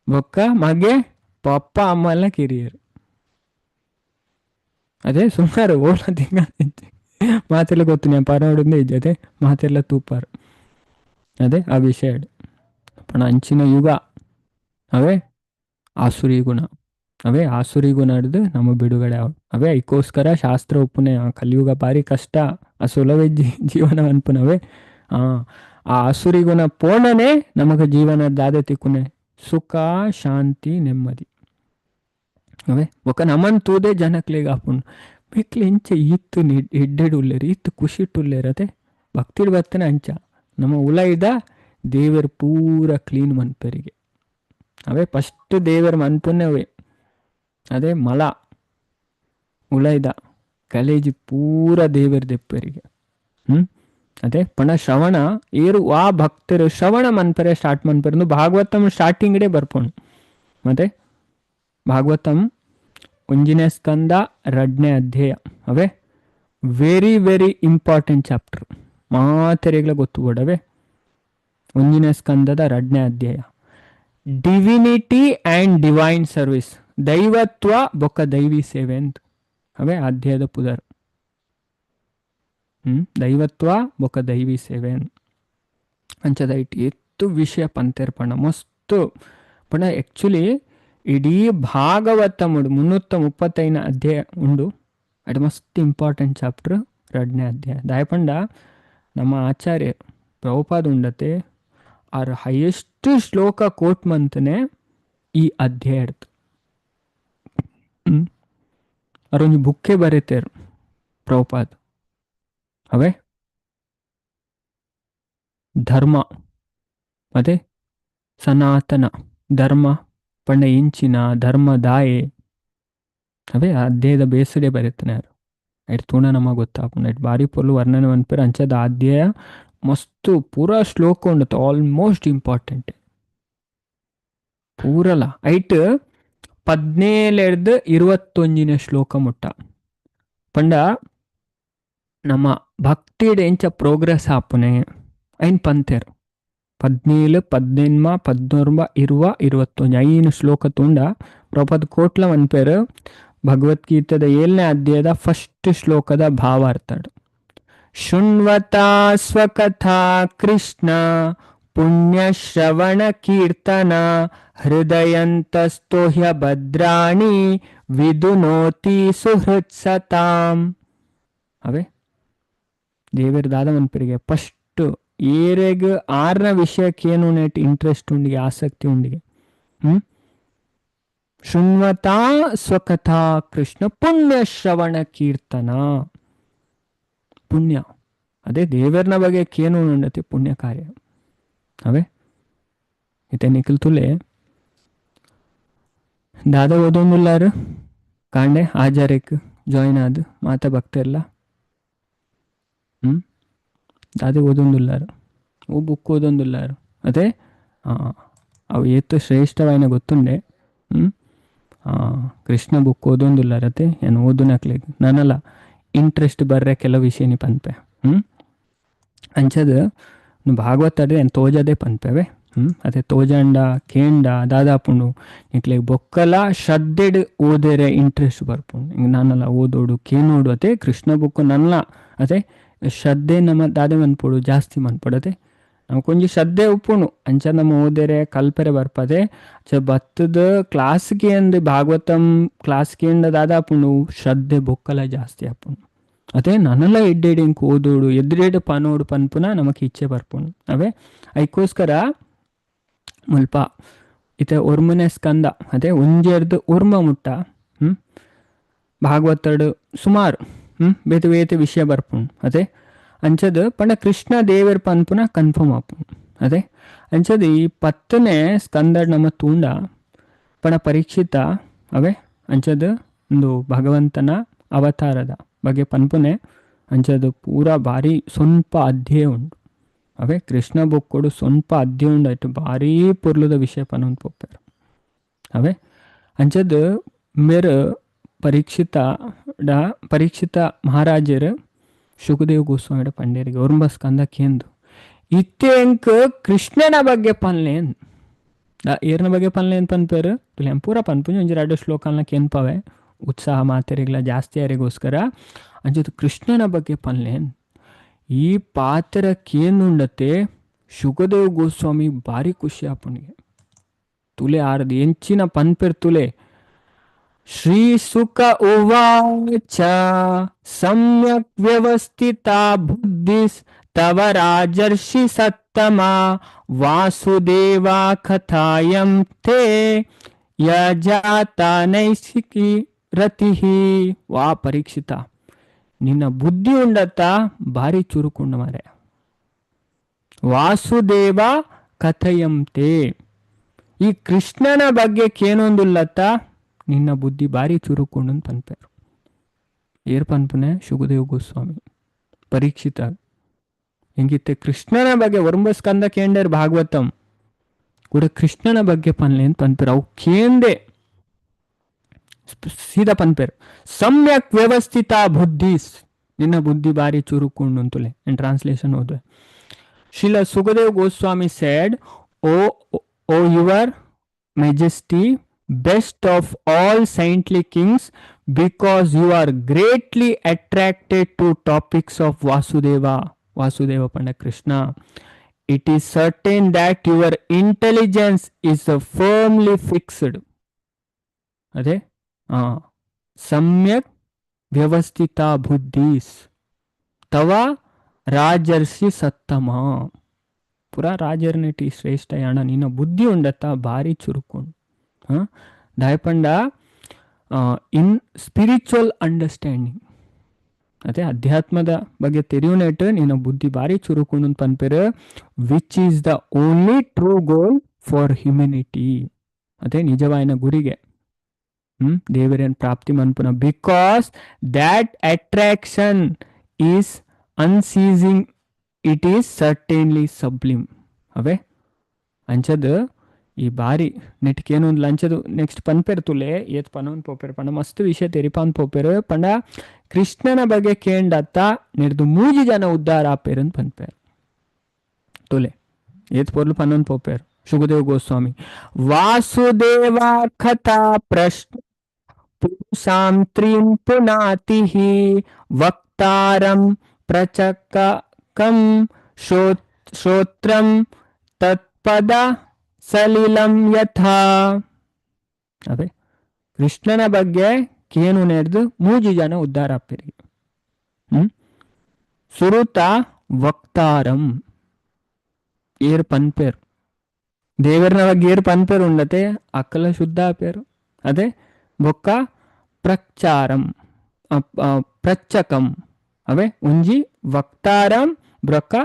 ಬೊಕ್ಕ ಮಗೆ ಪಪ್ಪ ಅಮ್ಮಲ್ಲ ಕೆರಿಯರ್ ಅದೇ ಸುಮಾರು ಓಲ ತಿಂಗ ಮಾತೆಲ್ಲ ಗೊತ್ತು ನಾನು ಪರವಡಿಂದ ಇಜ್ಜತೆ ಮಾತೆಲ್ಲ ತೂಪಾರು ಅದೇ ಆ ವಿಷಯ ಪಣ ಅಂಚಿನ ಯುಗ ಅವೇ ಆಸುರಿ ಗುಣ ಅವೇ ಆಸುರಿ ಗುಣ ಹಿಡ್ದು ನಮ್ಮ ಬಿಡುಗಡೆ ಅವ ಅವೇ ಐಕ್ಕೋಸ್ಕರ ಶಾಸ್ತ್ರ ಒಪ್ಪುನೆ ಆ ಕಲಿಯುಗ ಭಾರಿ ಕಷ್ಟ ಆ ಸುಲಭ ಜೀವನ ಅನ್ಪುನವೇ ಆ ಆ ಆಸುರಿ ಗುಣ ಪೋಣನೆ ನಮಗ ಜೀವನ ದಾದೆ ತಿಕ್ಕುನೆ ಸುಖ ಶಾಂತಿ ನೆಮ್ಮದಿ ಅವೇ ಒಕ್ಕ ನಮನ್ ತೂದೆ ಜನಕ್ಲೆಗ್ ಆಪುಂಡು ಮೆಕ್ಲೆ ಇಂಚ ಇತ್ತು ಎಡ್ಡೆಡ್ ಉಲ್ಲೇರು ಇತ್ತು ಖುಷಿಟ್ಟು ಉಲ್ಲೇರು ಅತೆ ಭಕ್ತಿಡ್ ಬತ್ತನೆ ಅಂಚ ನಮ್ಮ ಉಲೈದ ದೇವರು ಪೂರ ಕ್ಲೀನ್ ಮನ್ಪೆರಿಗೆ ಅವೇ ಫಸ್ಟ್ ದೇವರ ಮನ್ಪುನೆ ಅವೇ ಅದೇ ಮಲ ಉಲೈದ ಗಲೇಜಿ ಪೂರ ದೇವರ ದೆಪ್ಪರಿಗೆ ಹ್ಮ್ ಅದೇ ಪಣ ಶ್ರವಣ ಏರು ಆ ಭಕ್ತರು ಶ್ರವಣ ಮನ್ಪರೆ ಸ್ಟಾರ್ಟ್ ಮನ್ಪರೆ ಭಾಗವತಂ ಸ್ಟಾರ್ಟಿಂಗ್ ಬರ್ಪೋಣ ಮತ್ತೆ ಭಾಗವತಂ ಒಂಜಿನೇ ಸ್ಕಂದ ರಡ್ನೇ ಅಧ್ಯಾಯ ಅವೇ very very important chapter ಮಾತೆರೆಗ್ಲ ಗೊತ್ತು ಬೋಡವೆ ಒಂಜಿನೇ ಸ್ಕಂದದ ರಡ್ನೇ ಅಧ್ಯಾಯ divinity and divine service ದೈವತ್ವ ಬೊಕ್ಕ ದೈವಿ ಸೇವೆ ಅಂತ ಅವೇ ಅಧ್ಯಾಯದ ಪುದರ್ ದೈವತ್ವ ಬೊಕ್ಕ ದೈವಿ ಸೇವೆ ಅಂಚದ it ಎತ್ತು ವಿಷಯ ಪಂತೇರ್ ಪಂಡ ಮಸ್ತು ಪಂಡ ಆ್ಯಕ್ಚುಲಿ ಇಡೀ ಭಾಗವತముడు 335 ಅಧ್ಯಾಯ ಉಂಡು ಅದು ಮಸ್ತ್ ಇಂಪಾರ್ಟೆಂಟ್ ಚಾಪ್ಟರ್ ಎರಡನೇ ಅಧ್ಯಾಯ ದಾಯಪಂಡ ನಮ್ಮ ಆಚಾರ್ಯ ಪ್ರಭುಪಾದ ಉಂಡತೆ ಆರ್ ಹೈಯೆಸ್ಟ್ ಶ್ಲೋಕ ಕೋಟ್ ಮಂತನೆ ಈ ಅಧ್ಯಾಯ ಇಡ್ತು ಅರೊಂಜಿ ಬುಕ್ಕೆ ಬರೀತೇರು ಪ್ರಭುಪಾದ ಅವೇ ಧರ್ಮ ಅದೇ ಸನಾತನ ಧರ್ಮ ಪಂಡ ಇಂಚಿನ ಧರ್ಮದಾಯೆ ಅವೇ ಅಧ್ಯಾಯದ ಬೇಸುಡೆ ಬರೀತಾನೆ ಯಾರು ಐಟ್ ತೂಣ ನಮಗೆ ಗೊತ್ತಾಪುಂಡು ಐಟ್ ಬಾರಿ ಪೊರ್ಲು ವರ್ಣನೆ ಮನ್ಪೆರ್ ಅಂಚದ ಅಧ್ಯಾಯ ಮಸ್ತು ಪೂರಾ ಶ್ಲೋಕ ಉಂಡತ ಆಲ್ಮೋಸ್ಟ್ ಇಂಪಾರ್ಟೆಂಟ್ ಪೂರಲ ಐಟ್ 17 21 ಶ್ಲೋಕ ಮುಟ್ಟ ಪಂಡ ನಮ್ಮ ಭಕ್ತಿಡ್ ಎಂಚ ಪ್ರೋಗ್ರೆಸ್ ಆಪುನೆ ಐನ್ ಪಂತೇರ್ 17 18 19 20 21 ಐನು ಶ್ಲೋಕ ತುಂಡ ಪ್ರಭುಪಾದ ಕೋಟ್ಲ ಮನ್ಪೇರು ಭಗವದ್ಗೀತೆದ 7ನೇ ಅಧ್ಯಾಯದ ಫಸ್ಟ್ ಶ್ಲೋಕದ ಭಾವಾರ್ಥ ಶೃಣ್ವತಾ ಸ್ವಕಥಾ ಕೃಷ್ಣ ಪುಣ್ಯಶ್ರವಣ ಕೀರ್ತನ ಹೃದಯಂತಸ್ಥೋ ಹ್ಯಭದ್ರಾಣಿ ವಿದುನೋತಿ ಸುಹೃತ್ಸತಾಂ. ಅವೇ ದೇವರ ದಾದ ಮನ್ಪರಿಗೆ ಫಸ್ಟ್ ಏರೆಗ್ ಆರ್ನ ವಿಷಯಕ್ಕೆ ಏನು ನೆಟ್ ಇಂಟ್ರೆಸ್ಟ್ ಉಂಡಿಗೆ ಆಸಕ್ತಿ ಉಂಡಿಗೆ ಶೃಣ್ವತಾ ಸ್ವಕಥಾ ಕೃಷ್ಣ ಪುಣ್ಯ ಶ್ರವಣ ಕೀರ್ತನ ಪುಣ್ಯ ಅದೇ ದೇವರನ ಬಗ್ಗೆ ಕೇನು ಉಂಡತಿ ಪುಣ್ಯ ಕಾರ್ಯ ಅವೇ ಇತ್ತೆ ನಿಖಿಲ್ ತುಲೆ ದಾದ ಓದೊಂದುಲ್ಲಾರು ಕಾಂಡೆ ಆಜಾರೇಕ್ ಜಾಯಿನ್ ಆದ್ ಮಾತ ಭಕ್ತೆರ್ಲ ದಾದೆ ಓದೊಂದುಲ್ಲಾರು ಓ ಬುಕ್ ಓದೊಂದುಲ್ಲಾರು ಅದೇ ಅವು ಏತ್ ಶ್ರೇಷ್ಠವಾಯಿನ ಗೊತ್ತುಂಡೆ ಕೃಷ್ಣ ಬುಕ್ ಓದೊಂದುಲ್ಲಾರತೆ ಏನು ಓದುನಕ್ಲೆಗ್ ನಾನಲ್ಲ ಇಂಟ್ರೆಸ್ಟ್ ಬರ್ರೆ ಕೆಲವು ವಿಷಯನಿ ಪನ್ಪೆ ಅಂಚದ ಭಾಗವತ ಏನು ತೋಜದೆ ಪನ್ಪೆವೆ ಅದೇ ತೋಜಂಡ ಕೇಂಡ ದಾದಾಪುಂಡು ನಿಕ್ಲೆಗ್ ಬೊಕ್ಕಲ ಶ್ರದ್ಧೆಡ್ ಓದೇರೆ ಇಂಟ್ರೆಸ್ಟ್ ಬರ್ಪುಂಡು ಹಿಂಗೆ ನಾನಲ್ಲ ಓದೋಡು ಕೇನೋಡು ಅದೇ ಕೃಷ್ಣ ಬುಕ್ ನಲ್ಲ ಅದೇ ಶ್ರದ್ಧೆ ನಮ್ಮ ದಾದೆ ಮನ್ಪೊಡು ಜಾಸ್ತಿ ಮನ್ಪೊಡು ಅದೇ ನಮಕ್ ಒಂಜಿ ಶ್ರದ್ಧೆ ಉಪ್ಪುಂಡು ಅಂಚ ನಮ್ಮ ಓದೇರೆ ಕಲ್ಪೆರೆ ಬರ್ಪದೆ ಅಂಚ ಬತ್ತದ ಕ್ಲಾಸ್ಗೆ ಅಂದ್ ಭಾಗವತಂ ಕ್ಲಾಸ್ಗೆ ಅಂದ ದಾದಾಪುಂಡು ಶ್ರದ್ಧೆ ಬೊಕ್ಕಲ ಜಾಸ್ತಿ ಆಪುಂಡು ಅದೇ ನನಲ ಎಡ್ಡೆಡ್ ಇಂಕ್ ಓದೋಡು ಎದ್ರೆಡ್ ಪನೋಡು ಪನ್ಪುನ ನಮಕ್ ಇಚ್ಛೆ ಬರ್ಪುಂಡು ಅವೇ ಐಕ್ಕೋಸ್ಕರ ಮುಲ್ಪ ಇತ್ತೆ ಒರ್ಮನೆ ಸ್ಕಂದ ಅದೇ ಒಂಜೆರ್ದು ಒರ್ಮ ಮುಟ್ಟ ಭಾಗವತಡ್ ಸುಮಾರು ಬೇತೆ ಬೇತೆ ವಿಷಯ ಬರ್ಪುಂಡು ಅದೇ ಅಂಚದ ಪಂಡ ಕೃಷ್ಣ ದೇವರ್ ಪನ್ಪುನ ಕನ್ಫರ್ಮ್ ಆಪುಂಡು ಅದೇ ಅಂಚದ ಈ 10ನೇ ಸ್ಕಂದಡ್ ನಮ್ಮ ತೂಂಡ ಪಣ ಪರೀಕ್ಷಿತ ಅವೇ ಅಂಚದ ಒಂದು ಭಗವಂತನ ಅವತಾರದ ಬಗ್ಗೆ ಪನ್ಪುನೆ ಅಂಚದ ಪೂರಾ ಭಾರಿ ಸ್ವಲ್ಪ ಅಧ್ಯಾಯ ಉಂಟು ಅವೇ ಕೃಷ್ಣ ಬುಕ್ಕೊಡು ಸ್ವಲ್ಪ ಅದ್ಯುಂಡಾಯ್ತು ಭಾರೀ ಪೊರ್ಲುದ ವಿಷಯ ಪನೊಂದು ಪೋಪೆರ್. ಅವೇ ಅಂಚದ್ ಮೇರ್ ಪರೀಕ್ಷಿತ ಪರೀಕ್ಷಿತ ಮಹಾರಾಜರು ಶುಕದೇವ್ ಗೋಸ್ವಾಮಿಡ ಪಂಡೇರಿಗೆ ಒರ್ಂಬ ಸ್ಕಂದ ಕೇಂದು ಇತ್ತೆ ಎಂಕ್ ಕೃಷ್ಣನ ಬಗ್ಗೆ ಪನ್ಲೇನ್ ಏರ್ನ ಬಗ್ಗೆ ಪನ್ಲೇನ್ ಪನ್ಪೇರು ತುಲೆ ಪೂರ ಪನ್ಪುಂಜಿ ಒಂಜಿ ರಡ್ಡ್ ಶ್ಲೋಕಲ್ನ ಕೇನ್ಪವೆ ಉತ್ಸಾಹ ಮಾತೆರಿಗ್ಲ ಜಾಸ್ತಿ ಯಾರಿಗೋಸ್ಕರ ಅಂಚದ ಕೃಷ್ಣನ ಬಗ್ಗೆ ಪನ್ಲೇನ್. ಈ ಪಾತ್ರ ಕೇಂದುಂಡತೆ ಶುಕದೇವ್ ಗೋಸ್ವಾಮಿ ಭಾರಿ ಖುಷಿ ಆಪುಣಿಗೆ ತುಲೆ ಆರದು ಎಂಚಿನ ಪನ್ಪೆರ್ ತುಲೆ. ಶ್ರೀ ಸುಕ ಉವಾಚ ಸಮ್ಯಕ್ ವ್ಯವಸ್ಥಿತ ಬುದ್ಧಿ ತವ ರಾಜರ್ಷಿ ಸತ್ತಮ ವಾಸುದೇವ ಕಥಾಯಂ ತೇ ಯಜಾತ ನೈಸಿಕಿ ರತಿಹಿ. ವಾ ಪರೀಕ್ಷಿತ, ನಿನ್ನ ಬುದ್ಧಿ ಉಂಡತ್ತ ಭಾರಿ ಚುರುಕುಂಡ ಮಾರೆ. ವಾಸುದೇವ ಕಥೆಯಂತೆ, ಈ ಕೃಷ್ಣನ ಬಗ್ಗೆ ಕೇನೊಂದುಲ್ಲತ್ತ ನಿನ್ನ ಬುದ್ಧಿ ಭಾರಿ ಚುರುಕುಂಡು ಪನ್ಪೇರು. ಏರ್ ಪನ್ಪುನೆ ಶುಕದೇವ್ ಗೋಸ್ವಾಮಿ ಪರೀಕ್ಷಿತ ಹೆಂಗಿತ್ತೆ ಕೃಷ್ಣನ ಬಗ್ಗೆ ಒರಂಬ ಸ್ಕಂದ ಕೇಂಡರ್ ಭಾಗವತಂ ಕೂಡ ಕೃಷ್ಣನ ಬಗ್ಗೆ ಪನ್ಲೆ ಅಂತ ಪನ್ಪೇರು. ಅವು ಕೇಂದೆ ಸೀದಾ ಪನ್ಪೇರು ಸಮ್ಯಕ್ ವ್ಯವಸ್ಥಿತ ಬುದ್ಧಿ, ನಿನ್ನ ಬುದ್ಧಿ ಭಾರಿ ಚುರುಕುಂಡು ಅಂತಲೇ ಇನ್ translation ಹೋದ್ವೆ. Srila Sukadeva Goswami said, O your majesty, best of all saintly kings, because you are greatly attracted to topics of Vasudeva, Vasudeva Panda Krishna. It is certain that your intelligence is firmly fixed. ಅದೇ ಸಮ್ಯಕ್ ವ್ಯವಸ್ಥಿತ ಬುದ್ಧಿಸ್ ತವ ರಾಜರ್ಷಿ ಸತ್ತಮ. ಪುರಾ ರಾಜರ್ನಿಟಿ ಶ್ರೇಷ್ಠ ಯಾಣ, ನಿನ್ನ ಬುದ್ಧಿ ಉಂಡತ್ತ ಭಾರಿ ಚುರುಕುಂಡು. ದಾಯಪಂಡ ಇನ್ spiritual understanding, ಅದೇ ಅಧ್ಯಾತ್ಮದ ಬಗ್ಗೆ ತೆರಿಯುನೆಟ್ ನಿನ್ನ ಬುದ್ಧಿ ಭಾರಿ ಚುರುಕುಂಡು ಪನ್ಪೇರು. Which is the only true goal for humanity. ಅದೇ ನಿಜವಾಯಿನ ಗುರಿಗೆ ದೇವರೇನ್ ಪ್ರಾಪ್ತಿ ಮನ್ಪುನ. Because that attraction is unceasing, it is certainly sublime. ಅವೇ ಅಂಚದ್ ಈ ಬಾರಿ ನೆಟ್ಕೇನೊಂದು ಲಂಚದು ನೆಕ್ಸ್ಟ್ ಪನ್ಪೆರ್ ತುಲೆ ಏತ್ ಪನೊಂದು ಪೋಪೆರ್ ಪಂಡ ಮಸ್ತ್ ವಿಷಯ ತೆರಿಪಾನ್ ಪೋಪೆರ್. ಪಂಡ ಕೃಷ್ಣನ ಬಗ್ಗೆ ಕೇಂಡತ್ತ ನೆಡ್ದು ಮೂಜಿ ಜನ ಉದ್ಧಾರ ಆಪೇರ್ ಅಂತ ಪನ್ಪೇರ್ ತುಲೆ ಏತ್ ಪೊರ್ಲು ಪನೊಂದು ಪೋಪೇರ್ ಶುಕದೇವ್ ಗೋಸ್ವಾಮಿ. ವಾಸುದೇವ ಕಥಾ ಪ್ರಶ್ನ ಪುರುಷಾಂ ತ್ರೀಂ ಪುನಾತಿಃ ವಕ್ತಾರಂ ಪ್ರಚಕಂ ಶ್ರೋತ್ರಂ ತತ್ಪದ ಸಲಿಲಂ ಯಥಾ. ಅದೇ ಕೃಷ್ಣನ ಬಗ್ಗೆ ಕೇನು ನೆಡ್ದು ಮೂಜಿ ಜನ ಉದ್ಧಾರ ಆಪೇರಿಗೆ. ಸುರುತ ವಕ್ತಾರಂ ಏರ್ ಪನ್ಪೇರ್, ದೇವರನ ಬಗ್ಗೆ ಏರ್ ಪನ್ಪೇರ್ ಉಂಡತೆ ಅಕ್ಕಲ ಶುದ್ಧ ಆಪೇರು. ಅದೇ ಬೊಕ್ಕ ಪ್ರಚಾರಂ ಪ್ರಚ್ಚಕಂ, ಅವೇ ಒಂಜಿ ವಕ್ತಾರಂ ಬ್ರೊಕ್ಕ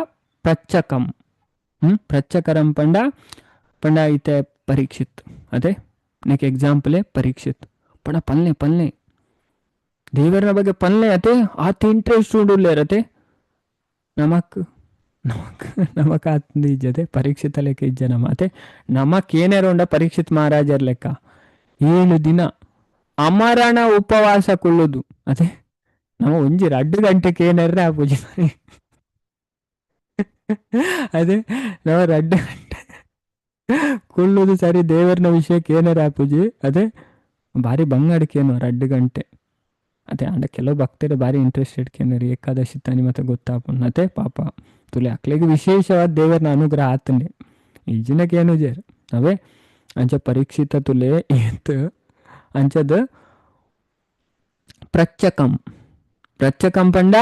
ಪ್ರಚ್ಚಕಂ. ಪ್ರಚ್ಚಕರಂ ಪಂಡ ಪಂಡ ಐತೆ ಪರೀಕ್ಷಿತ್. ಅದೇ ನೆಕ್ ಎಕ್ಸಾಂಪಲೇ ಪರೀಕ್ಷಿತ್ ಪಂಡ ಪಲ್ಲೆ ಪಲ್ಲೆ ದೇವರನ ಬಗ್ಗೆ ಪಲ್ಲೆ ಅತೆ ಆತ ಇಂಟ್ರೆಸ್ಟ್ ಉಂಡುಲ್ಲೇರತೆ ನಮಕ್ ನಮಕ್ ನಮಕ್ ಆತಂದು ಇಜ್ಜತೆ ಪರೀಕ್ಷಿತ ಲೆಕ್ಕ ಇಜ್ಜ ನಮ್ಮ ಅತೆ ನಮಕ್ ಏನೇರ ಉಂಡ ಪರೀಕ್ಷಿತ್ ಮಹಾರಾಜರ್ ಲೆಕ್ಕ 7 ದಿನ ಅಮರಣ ಉಪವಾಸ ಕುಳ್ಳುದು. ಅದೇ ನಮ್ಮ ಒಂಜಿ 2 ಗಂಟೆಗೆ ಏನಾರ ಪೂಜೆ ಅದೇ ನಾವು 2 ಗಂಟೆ ಕುಳ್ಳುದು ಸರಿ ದೇವರನ ವಿಷಯಕ್ಕೆ ಏನಾರ ಪೂಜೆ ಅದೇ ಭಾರಿ ಬಂಗಾಡಿಕೇನು 2 ಗಂಟೆ. ಅದೇ ಅಂಡ ಕೆಲವು ಭಕ್ತರು ಭಾರಿ ಇಂಟ್ರೆಸ್ಟೆಡ್ ಕೇನರು ಏಕಾದಶಿ ತಾನಿ ಮತ್ತೆ ಗೊತ್ತಾಪುನ್ ಅದೇ ಪಾಪ ತುಲೆ ಅಕ್ಲೆಗೆ ವಿಶೇಷವಾದ ದೇವರನ ಅನುಗ್ರಹ ಆತನೆ ಈ ಜಿನಕ್ಕೆ ಜೇರ್ ಅವೇ ಅಂಚ ಪರೀಕ್ಷಿತ ತುಲೆ ಏತ್ ಅಂಚದ ಪ್ರಚ್ಚಕಂ ಪ್ರಚ್ಚಕಂ ಪಂಡ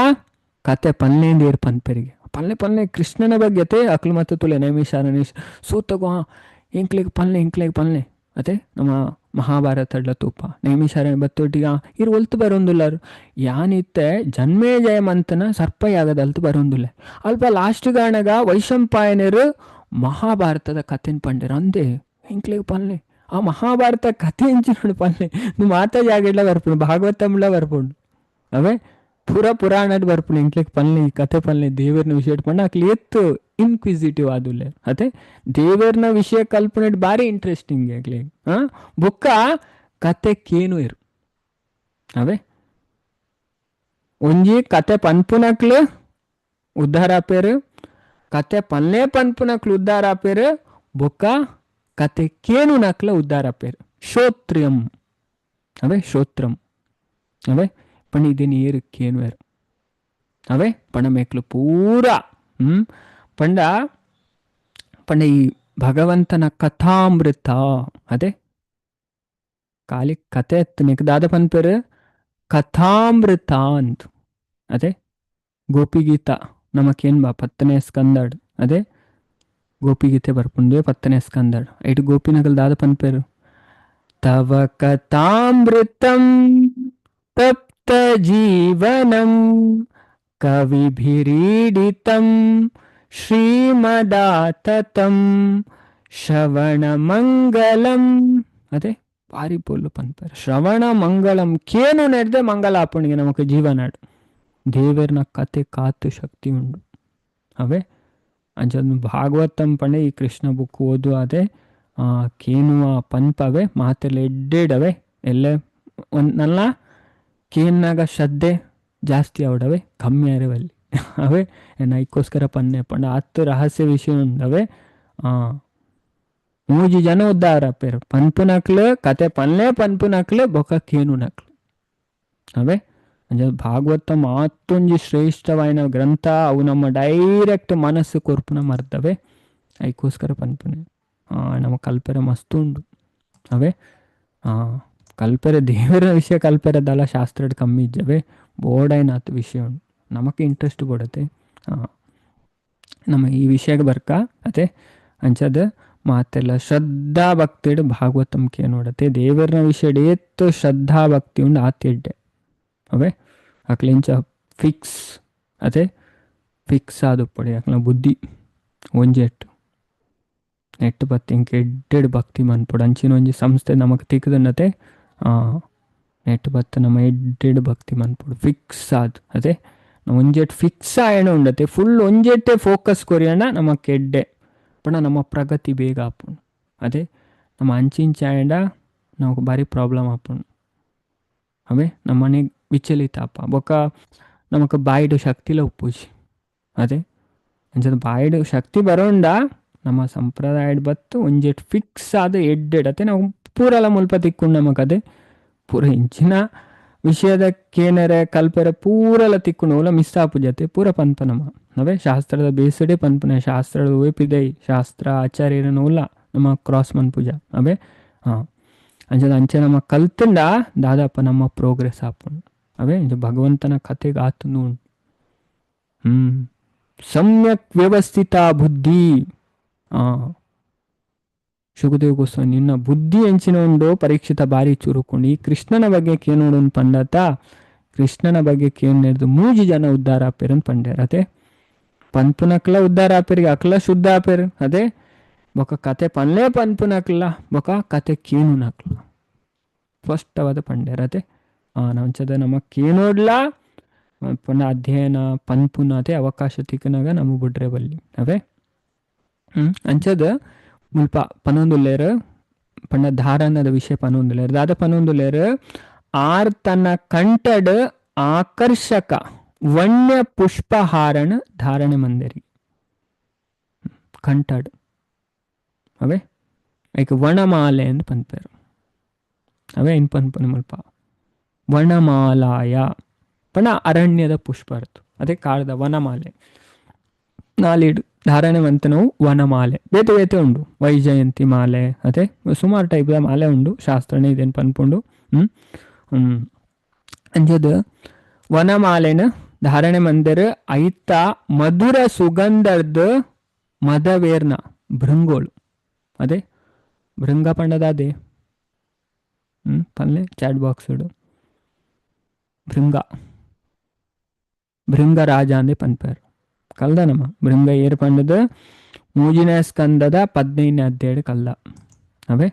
ಕತೆ ಪನ್ಲೇಂದು ಏರ್ ಪನ್ಪೆರಿಗೆ ಪಲ್ಲೆ ಪಲ್ಲೆ ಕೃಷ್ಣನ ಬಗ್ಗೆ ಅತೆ ಅಕ್ಲು ಮತ್ತೆ ತುಲೆ ನೈಮಿಷ ನೈಮಿಷ ಸೂತಗೋ ಎಂಕ್ಲೆಗ್ ಪಲ್ಲೆ ಎಂಕ್ಲೆಗ್ ಪಲ್ಲೆ ಅತೆ ನಮ್ಮ ಮಹಾಭಾರತ ತೂಪ ನೈಮಿಷಾರಣ್ಯ ಬತ್ತೊಟ್ಟಿಗ ಇರು ಒಲ್ತು ಬರೋಂದುಲ್ಲಾರು ಯಾನಿತ್ತೆ ಜನ್ಮೇ ಜಯಮಂತನ ಸರ್ಪಯಾಗದಲ್ತು ಬರೋಂದುಲ್ಲ ಅಲ್ಪ ಲಾಸ್ಟ್ ಗಾಣಗ ವೈಶಂಪಾಯನರು ಮಹಾಭಾರತದ ಕಥೆನ್ ಪಂಡರು ಅಂದೆ ಎಂಕ್ಲೆಗ್ ಪಲ್ಲೆ ಆ ಮಹಾಭಾರತ ಕಥೆ ಎಂಚಿನೋಡು ಪಲ್ಲೆ నువ్వు ಮಾತಾ ಜಾಗೆಡ್ಲ ಬರ್ಪುಂಡು ಭಾಗವತಂಲ ಬರ್ಪುಂಡು ಅವೇ ಪೂರ ಪುರಾಣಡ್ ಬರ್ಪುಂಡು ಎಂಕ್ಲೆಗ್ ಪಲ್ಲೆ ಈ ಕಥೆ ಪಲ್ಲೆ ದೇವರನ್ನ ವಿಷಯ ಪಂಡ ಅಕ್ಲು ಎತ್ತು ಇನ್ಕ್ವಿಸಿಟಿವ್ ಆದುಲ್ಲೆ ಅತೆ ದೇವರ್ನ ವಿಷಯ ಕಲ್ಪನೆ ಬಾರಿ ಇಂಟ್ರೆಸ್ಟಿಂಗ್ ಆಗ್ಲಿ. ಬೊಕ್ಕ ಕತೆ ಕೇನು ಇರು ಅವೇ ಒಂಜಿ ಕತೆ ಪನ್ಪುನಕ್ಲು ಉದ್ಧಾರ ಆಪೇರು, ಕತೆ ಪನ್ಲೇ ಪನ್ಪುನಕ್ಲು ಉದ್ಧಾರ ಆಪೇರು, ಬೊಕ್ಕ ಕತೆ ಕೇನು ನಕ್ಲ ಉದ್ಧಾರ ಆಪೇರು. ಶ್ರೋತ್ರಿಯಂ ಅವೇ ಶ್ರೋತ್ರಂ ಅವೇ ಪಣ ಇದೇನು ಏರು ಕೇನುವೇರು ಅವೇ ಪಣ ಮೇಕ್ಲು ಪೂರ ಪಂಡ ಪಂಡ ಈ ಭಗವಂತನ ಕಥಾಮೃತ ಅದೇ ಖಾಲಿ ಕತೆ ಎತ್ತನಿಕ್ ದಾದ ಪನ್ಪೇರು ಕಥಾಮೃತ ಅಂತ. ಅದೇ ಗೋಪಿಗೀತಾ ನಮಕೇನ್ ಬಾ 10ನೇ ಸ್ಕಂದಡ್ ಅದೇ ಗೋಪಿಗೀತೆ ಬರ್ಪುಂಡು 10ನೇ ಸ್ಕಂದಡ್ ಐಟ್ ಗೋಪಿನಗಲ್ ದಾದ ಪನ್ಪೇರು ತವ ಕಥಾಮೃತಂ ತಪ್ತ ಜೀವನಂ ಕವಿಭಿರೀಡಿತಂ ಶ್ರೀಮದಾತತಂ ಶ್ರವಣಮಂಗಲಂ. ಅದೇ ಭಾರಿ ಪೊಲ್ಲು ಪನ್ಪೇರು ಶ್ರವಣ ಮಂಗಳಂ ಕೇನು ನೆಡ್ದೆ ಮಂಗಲ ಆಪಣಿಗೆ ನಮಕ್ ಜೀವನಾಡು ದೇವರ್ನ ಕತೆ ಕಾತು ಶಕ್ತಿ ಉಂಡು ಅವೇ. ಅಂಚ ಭಾಗವತಂ ಪಂಡೆ ಈ ಕೃಷ್ಣ ಬುಕ್ ಓದು ಅದೇ ಕೇನುವ ಪನ್ಪವೆ ಮಾತೆಲ್ಲ ಎಡ್ಡೆಡವೆ ಎಲ್ಲ ಒಂದು ನಲ್ಲ ಕೇನ್ನಾಗ ಶ್ರದ್ಧೆ ಜಾಸ್ತಿ ಅವಡವೆ ಕಮ್ಮಿ ಅರವಲ್ಲಿ ಅವೇ ಐಕ್ಕೋಸ್ಕರ ಪನ್ನೆ ಪಂಡ ಹತ್ತು ರಹಸ್ಯ ವಿಷಯ ಉಂಡವೆ. ಮೂಜಿ ಜನ ಉದ್ದಾರ ಪೇರು ಪನ್ಪುನಕ್ಲು ಕತೆ ಪನ್ಲೇ ಪನ್ಪುನಕ್ಲು ಬೊಕ ಕೇನುನಕ್ಲು ಅವೇ. ಅಂಚ ಭಾಗವತ ಮಾತೊಂಜಿ ಶ್ರೇಷ್ಠವಾಯಿನ ಗ್ರಂಥ ಅವು ನಮ್ಮ ಡೈರೆಕ್ಟ್ ಮನಸ್ಸು ಕೊರ್ಪುನ ಮರ್ತವೆ ಐಕ್ಕೋಸ್ಕರ ಪನ್ಪುನೆ. ನಮ್ಮ ಕಲ್ಪೆರೆ ಮಸ್ತ್ ಉಂಡು ಅವೇ. ಕಲ್ಪೆರೆ ದೇವರ ವಿಷಯ ಕಲ್ಪೆರೆದಲ್ಲ ಶಾಸ್ತ್ರದ ಕಮ್ಮಿ ಇಜ್ಜವೆ ಬೋರ್ಡೈನಾತ್ ವಿಷಯ ಉಂಡು ನಮಕ್ ಇಂಟ್ರೆಸ್ಟ್ ಕೊಡತ್ತೆ ನಮ್ಮ ಈ ವಿಷಯಕ್ಕೆ ಬರ್ಕ ಅದೇ. ಅಂಚದ ಮಾತೆಲ್ಲ ಶ್ರದ್ಧಾ ಭಕ್ತಿಡು ಭಾಗವತಂ ನೋಡತ್ತೆ ದೇವರನ ವಿಷಯ ಏತ್ತು ಶ್ರದ್ಧಾ ಭಕ್ತಿ ಉಂಡು ಆತ ಎಡ್ಡೆ ಅವೇ. ಅಕ್ಲಿಂಚ ಫಿಕ್ಸ್ ಅದೇ ಫಿಕ್ಸ್ ಆದುಪ್ಪಡಿ ಅಕ್ಲ ಬುದ್ಧಿ ಒಂಜೆಟ್ಟು ನೆಟ್ಟು ಬತ್ತಿ ಇಂಕ ಎಡ್ಡೆಡ್ ಭಕ್ತಿ ಮನ್ಪೊಡು ಅಂಚಿನ ಒಂಜಿ ಸಂಸ್ಥೆ ನಮಕ್ ತಿಕ್ಕದನ್ನತೆ ನೆಟ್ಟು ಬತ್ತ ನಮ್ಮ ಎಡ್ಡೆಡ್ ಭಕ್ತಿ ಮನ್ಪೊಡು ಫಿಕ್ಸ್ ಆದ್ ಅದೇ ಒಂಜೆಟ್ ಫಿಕ್ಸ್ ಆಯಣ ಉಂಡತೆ ಫುಲ್ ಒಂಜೆಟ್ಟೆ ಫೋಕಸ್ ಕೊರಿಯಣ್ಣ ನಮಕ್ ಎಡ್ಡೆ ಪಂಡ ನಮ್ಮ ಪ್ರಗತಿ ಬೇಗ ಆಪುಂಡು. ಅದೇ ನಮ್ಮ ಅಂಚಿಂಚ ಆಯಂಡ ನಮಕ್ ಭಾರಿ ಪ್ರಾಬ್ಲಮ್ ಆಪುಂಡು ಅವೇ ನಮ್ಮನೆ ವಿಚಲಿತ ಆಪ ಬೊಕ್ಕ ನಮಕ್ ಬಾಯಿಡು ಶಕ್ತಿಲ ಉಪ್ಪುಜಿ. ಅದೇ ಅಂಚದ ಬಾಯಿಡು ಶಕ್ತಿ ಬರೋಂಡ ನಮ್ಮ ಸಂಪ್ರದಾಯಡ್ ಬತ್ತು ಒಂಜೆಟ್ ಫಿಕ್ಸ್ ಆದ ಎಡ್ಡೆಡ್ ಅತೆ ನಾವು ಪೂರಲ ಮುಲ್ಪ ತಿಕ್ಕೊಂಡು ನಮಕ್ ಅದೇ ಪೂರ ಇಂಚಿನ ವಿಷಯದ ಕೇನರೆ ಕಲ್ಪೆರೆ ಪೂರಲ ತಿಕ್ಕುಂಡು ಓಲ ಮಿಸ್ ಆಪುಜತೆ ಪೂರ ಪನ್ಪ ನಮ ಅವೇ ಶಾಸ್ತ್ರದ ಬೇಸಡೆ ಪನ್ಪುನೆ ಶಾಸ್ತ್ರದ ಓಪಿದೈ ಶಾಸ್ತ್ರ ಆಚಾರ್ಯರನ ಓಲ ನಮ್ಮ ಕ್ರಾಸ್ ಮನ್ಪುಜ ಅವೇ. ಅಂಚದ ಅಂಚೆ ನಮ್ಮ ಕಲ್ತಂಡ ದಾದಾಪ ನಮ್ಮ ಪ್ರೋಗ್ರೆಸ್ ಆಪುಂಡು ಅವೇ. ಇದು ಭಗವಂತನ ಕತೆಗೆ ಆತನು ಉಂಡು. ಸಮ್ಯಕ್ ವ್ಯವಸ್ಥಿತ ಬುದ್ಧಿ ಶುಕದೇವ ಗೋಸ್ವಾಮಿ ನಿನ್ನ ಬುದ್ಧಿ ಎಂಚಿನ ಉಂಡು ಪರೀಕ್ಷಿತ ಬಾರಿ ಚುರುಕೊಂಡು ಈ ಕೃಷ್ಣನ ಬಗ್ಗೆ ಕೇನೋಡು ಪಂಡತ ಕೃಷ್ಣನ ಬಗ್ಗೆ ಕೇನ್ ಮೂಜಿ ಜನ ಉದ್ಧಾರ ಆಪೇರನ್ ಪಂಡ್ಯಾರ ಅದೇ ಪನ್ಪುನಕ್ಲ ಉದ್ಧಾರ ಆಪೇರಿಗೆ ಅಕ್ಲ ಶುದ್ಧ ಆಪೇರು ಅದೇ ಬೊಕ ಕತೆ ಪನ್ಲೇ ಪನ್ಪುನಕ್ಲ ಬೊಕ ಕತೆ ಕೇನುನಕ್ಲ ಸ್ಪಷ್ಟವಾದ ಪಂಡ್ಯಾರ ಅದೇ. ನಂಚದ ನಮ್ಮ ಕೇನೋಡ್ಲ ಪುನಃ ಅಧ್ಯಯನ ಪನ್ಪುನ ಅದೇ ಅವಕಾಶ ತಿಕ್ಕನಾಗ ನಮ್ಮ ಬುಡ್ರೆ ಬಲ್ಲಿ ಅವೇ. ಅಂಚದ ಮುಲ್ಪ ಪನೊಂದುಲ್ಲೇರು ಪಂಡ ಧಾರಣದ ವಿಷಯ ಪನೊಂದುಲ್ಲೇರು ದಾದ ಪನೊಂದುಲ್ಲೇರು ಆರ್ ತನ್ನ ಕಂಠಡ್ ಆಕರ್ಷಕ ವಣ್ಯ ಪುಷ್ಪಹಾರಣ ಧಾರಣೆ ಮಂದಿರಿ ಕಂಠಡ್ ಅವೇ ಐಕ್ ವಣಮಾಲೆ ಅಂತ ಪನ್ಪೇರು ಅವೇ ಇನ್ ಪನ್ಪುನ ಮುಲ್ಪ ವಣಮಾಲಾಯ ಪಂಡ ಅರಣ್ಯದ ಪುಷ್ಪ ಅರ್ಥ ಅದೇ ಕಾಡದ ವನಮಾಲೆ ನಾಲಿಡು ಧಾರಣೆ ಮಂತನವು ವನಮಾಲೆ ಬೇತೆ ಬೇತೆ ಉಂಡು ವೈಜಯಂತಿ ಮಾಲೆ ಅದೇ ಸುಮಾರು ಟೈಪ್ದ ಮಾಲೆ ಉಂಡು ಶಾಸ್ತ್ರನೇ ಇದೇನು ಪನ್ಪುಂಡು. ಅಂಚದ ವನಮಾಲೆನ ಧಾರಣೆ ಮಂದಿರ ಐತ ಮಧುರ ಸುಗಂಧದ ಮದವೇರ್ನ ಭೃಂಗೋಳು ಅದೇ ಭೃಂಗ ಪಂಡದ ಅದೇ ಪನ್ಲೆ ಚಾಟ್ ಬಾಕ್ಸ್ ಭೃಂಗ ಭೃಂಗ ರಾಜ ಅಂದೇ ಪನ್ಪೇರು ಕಲ್ದ ನಮ್ಮ ಭೃಂಗ ಏರ್ ಪಂಡದ ಮೂಜಿನ ಸ್ಕಂದದ 15ನೇ ಅಧ್ಯಾಯ ಕಲ್ದ ಅವೇ.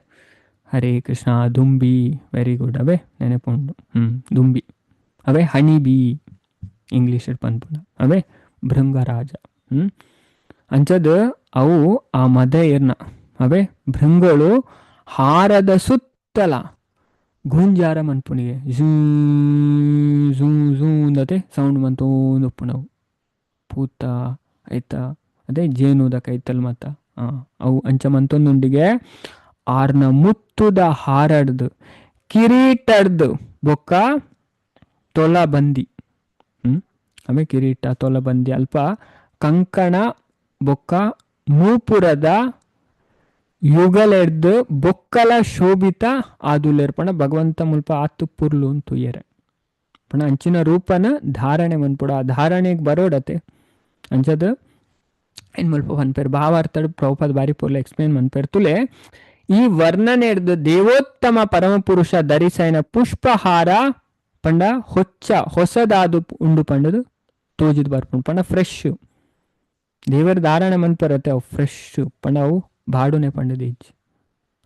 ಹರೇ ಕೃಷ್ಣ ದುಂಬಿ ವೆರಿ ಗುಡ್ ಅವೇ ನೆನಪುಂಡು. ದುಂಬಿ ಅವೇ ಹನಿ ಬಿ ಇಂಗ್ಲೀಷ್ ಪನ್ಪುನ ಅವೇ ಭೃಂಗರಾಜ. ಅಂಚದ ಅವು ಆ ಮದ ಏರ್ನ ಅವೇ ಭೃಂಗಳು ಹಾರದ ಸುತ್ತಲ ಗುಂಜಾರ ಮನ್ಪುನಿಗೆ ಝೂ ಝೂ ಝೂ ಅಂದತೆ ಸೌಂಡ್ ಮಂತೊಂದು ಉಪ್ಪುನವು ಪೂತ ಐತ ಅದೇ ಜೇನುದ ಕೈತಲ್ ಮತ್ತ ಅವು ಅಂಚ ಮಂತೊಂದುಂಡಿಗೆ ಆರ್ನ ಮುತ್ತುದ ಹಾರಡ್ದು ಕಿರೀಟಡ್ದು ಬೊಕ್ಕ ತೊಲಬಂದಿ ಆಮೇ ಕಿರೀಟ ತೊಲಬಂದಿ ಅಲ್ಪ ಕಂಕಣ ಬೊಕ್ಕ ನೂಪುರದ ಯುಗಲೆಡ್ದು ಬೊಕ್ಕಲ ಶೋಭಿತ ಆದುಲ್ಲೇರ್ ಪಂಡ ಭಗವಂತ ಮುಲ್ಪ ಆತು ಪುರ್ಲು ಅಂತುಯ್ಯರೆ ಪಂಡ ಅಂಚಿನ ರೂಪನ ಧಾರಣೆ ಮನ್ಪುಡ ಆ ಧಾರಣೆಗೆ ಬರೋಡತೆ ಅಂಚದ ಏನ್ ಮುಲ್ಪ ಪನ್ಪೇರು ಭಾವಾರ್ಥಡ್ ಪ್ರಭುಪಾದ ಬಾರಿ ಪೊರ್ಲು ಎಕ್ಸ್ಪ್ಲೇನ್ ಮನ್ಪೇರು ತುಲೆ ಈ ವರ್ಣನೆ ಹಿಡ್ದು ದೇವೋತ್ತಮ ಪರಮಪುರುಷ ಧರಿಸೈನ ಪುಷ್ಪಹಾರ ಪಂಡ ಹೊಚ್ಚ ಹೊಸದಾದು ಉಂಡು ಪಂಡದು ತೋಜಿದ್ ಬರ್ಪುಂಡು ಪಂಡ ಫ್ರೆಶ್ ದೇವರ ಧಾರಣೆ ಮನ್ಪರತೆ ಅವು ಫ್ರೆಶ್ ಪಂಡ ಅವು ಬಾಡುನೆ ಪಂಡದ ಇಜ್ಜಿ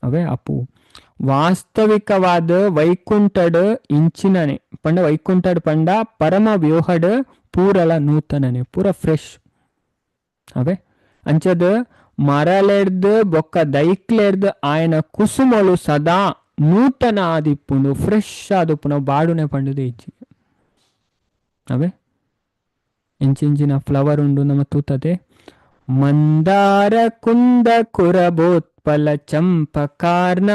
ಅವೇ ಅಪ್ಪು ವಾಸ್ತವಿಕವಾದ ವೈಕುಂಠಡ್ ಇಂಚಿನನೆ ಪಂಡ ವೈಕುಂಠಡ್ ಪಂಡ ಪರಮ ವ್ಯೂಹಡ್ ಪೂರಲ ನೂತನನೆ ಪೂರ ಫ್ರೆಶ್ ಅವೇ ಅಂಚದ ಮರಲೆಡ್ದು ಬೊಕ್ಕ ದೈಕ್ಲೆಡ್ದು ಆಯನ ಕುಸುಮಲು ಸದಾ ನೂತನ ಆದಿಪ್ಪುಂಡು ಫ್ರೆಶ್ ಆದಿಪ್ಪುಂಡು ಬಾಡುನೆ ಪಂಡದ ಇಜ್ಜಿ ಅವೇ ಇಂಚಿಂಚಿನ ಫ್ಲವರ್ ಉಂಡು ನಮ್ಮ ತೂತತೆ ಮಂದಾರ ಕುಂದ ಕುರಬೋತ್ಪಲ ಚಂಪಕಾರ್ಣ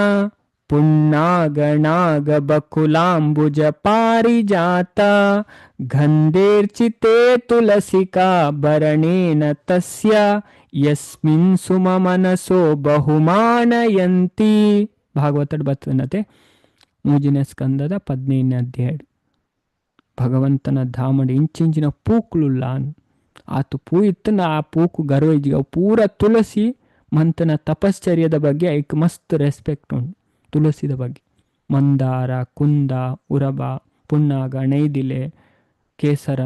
ಪುನ್ನಾಗಣಾಗ ಬಕುಲಾಂಬುಜ ಪಾರಿಜಾತ ಗಂಧೇರ್ಚಿತೆ ತುಳಸಿಕಾ ಭರಣೇನ ತಸ್ಯ ಯಸ್ಮಿನ್ ಸುಮ ಮನಸೋ ಬಹುಮಾನಯಂತಿ. ಭಾಗವತಡ್ ಬತ್ತನತೆ ಮೂಜಿನ ಸ್ಕಂದದ 15ನೇ ಅಧ್ಯಾಯ. ಭಗವಂತನ ಧಾಮಡಿ ಇಂಚಿಂಚಿನ ಪೂಕ್ಲುಲ್ಲ ಆತು ಪೂ ಇತ್ತನ ಆ ಪೂಕು ಗರ್ವ ಇಜ್ಜಿ ಅವು ಪೂರ ತುಳಸಿ ಮಂತನ ತಪಶ್ಚರ್ಯದ ಬಗ್ಗೆ ಐಕ್ ಮಸ್ತ್ ರೆಸ್ಪೆಕ್ಟ್ ಉಂಡು. ತುಳಸಿದ ಬಗ್ಗೆ ಮಂದಾರ ಕುಂದ ಉರಬ ಪುನ್ನಾಗ ನೈದಿಲೆ ಕೇಸರ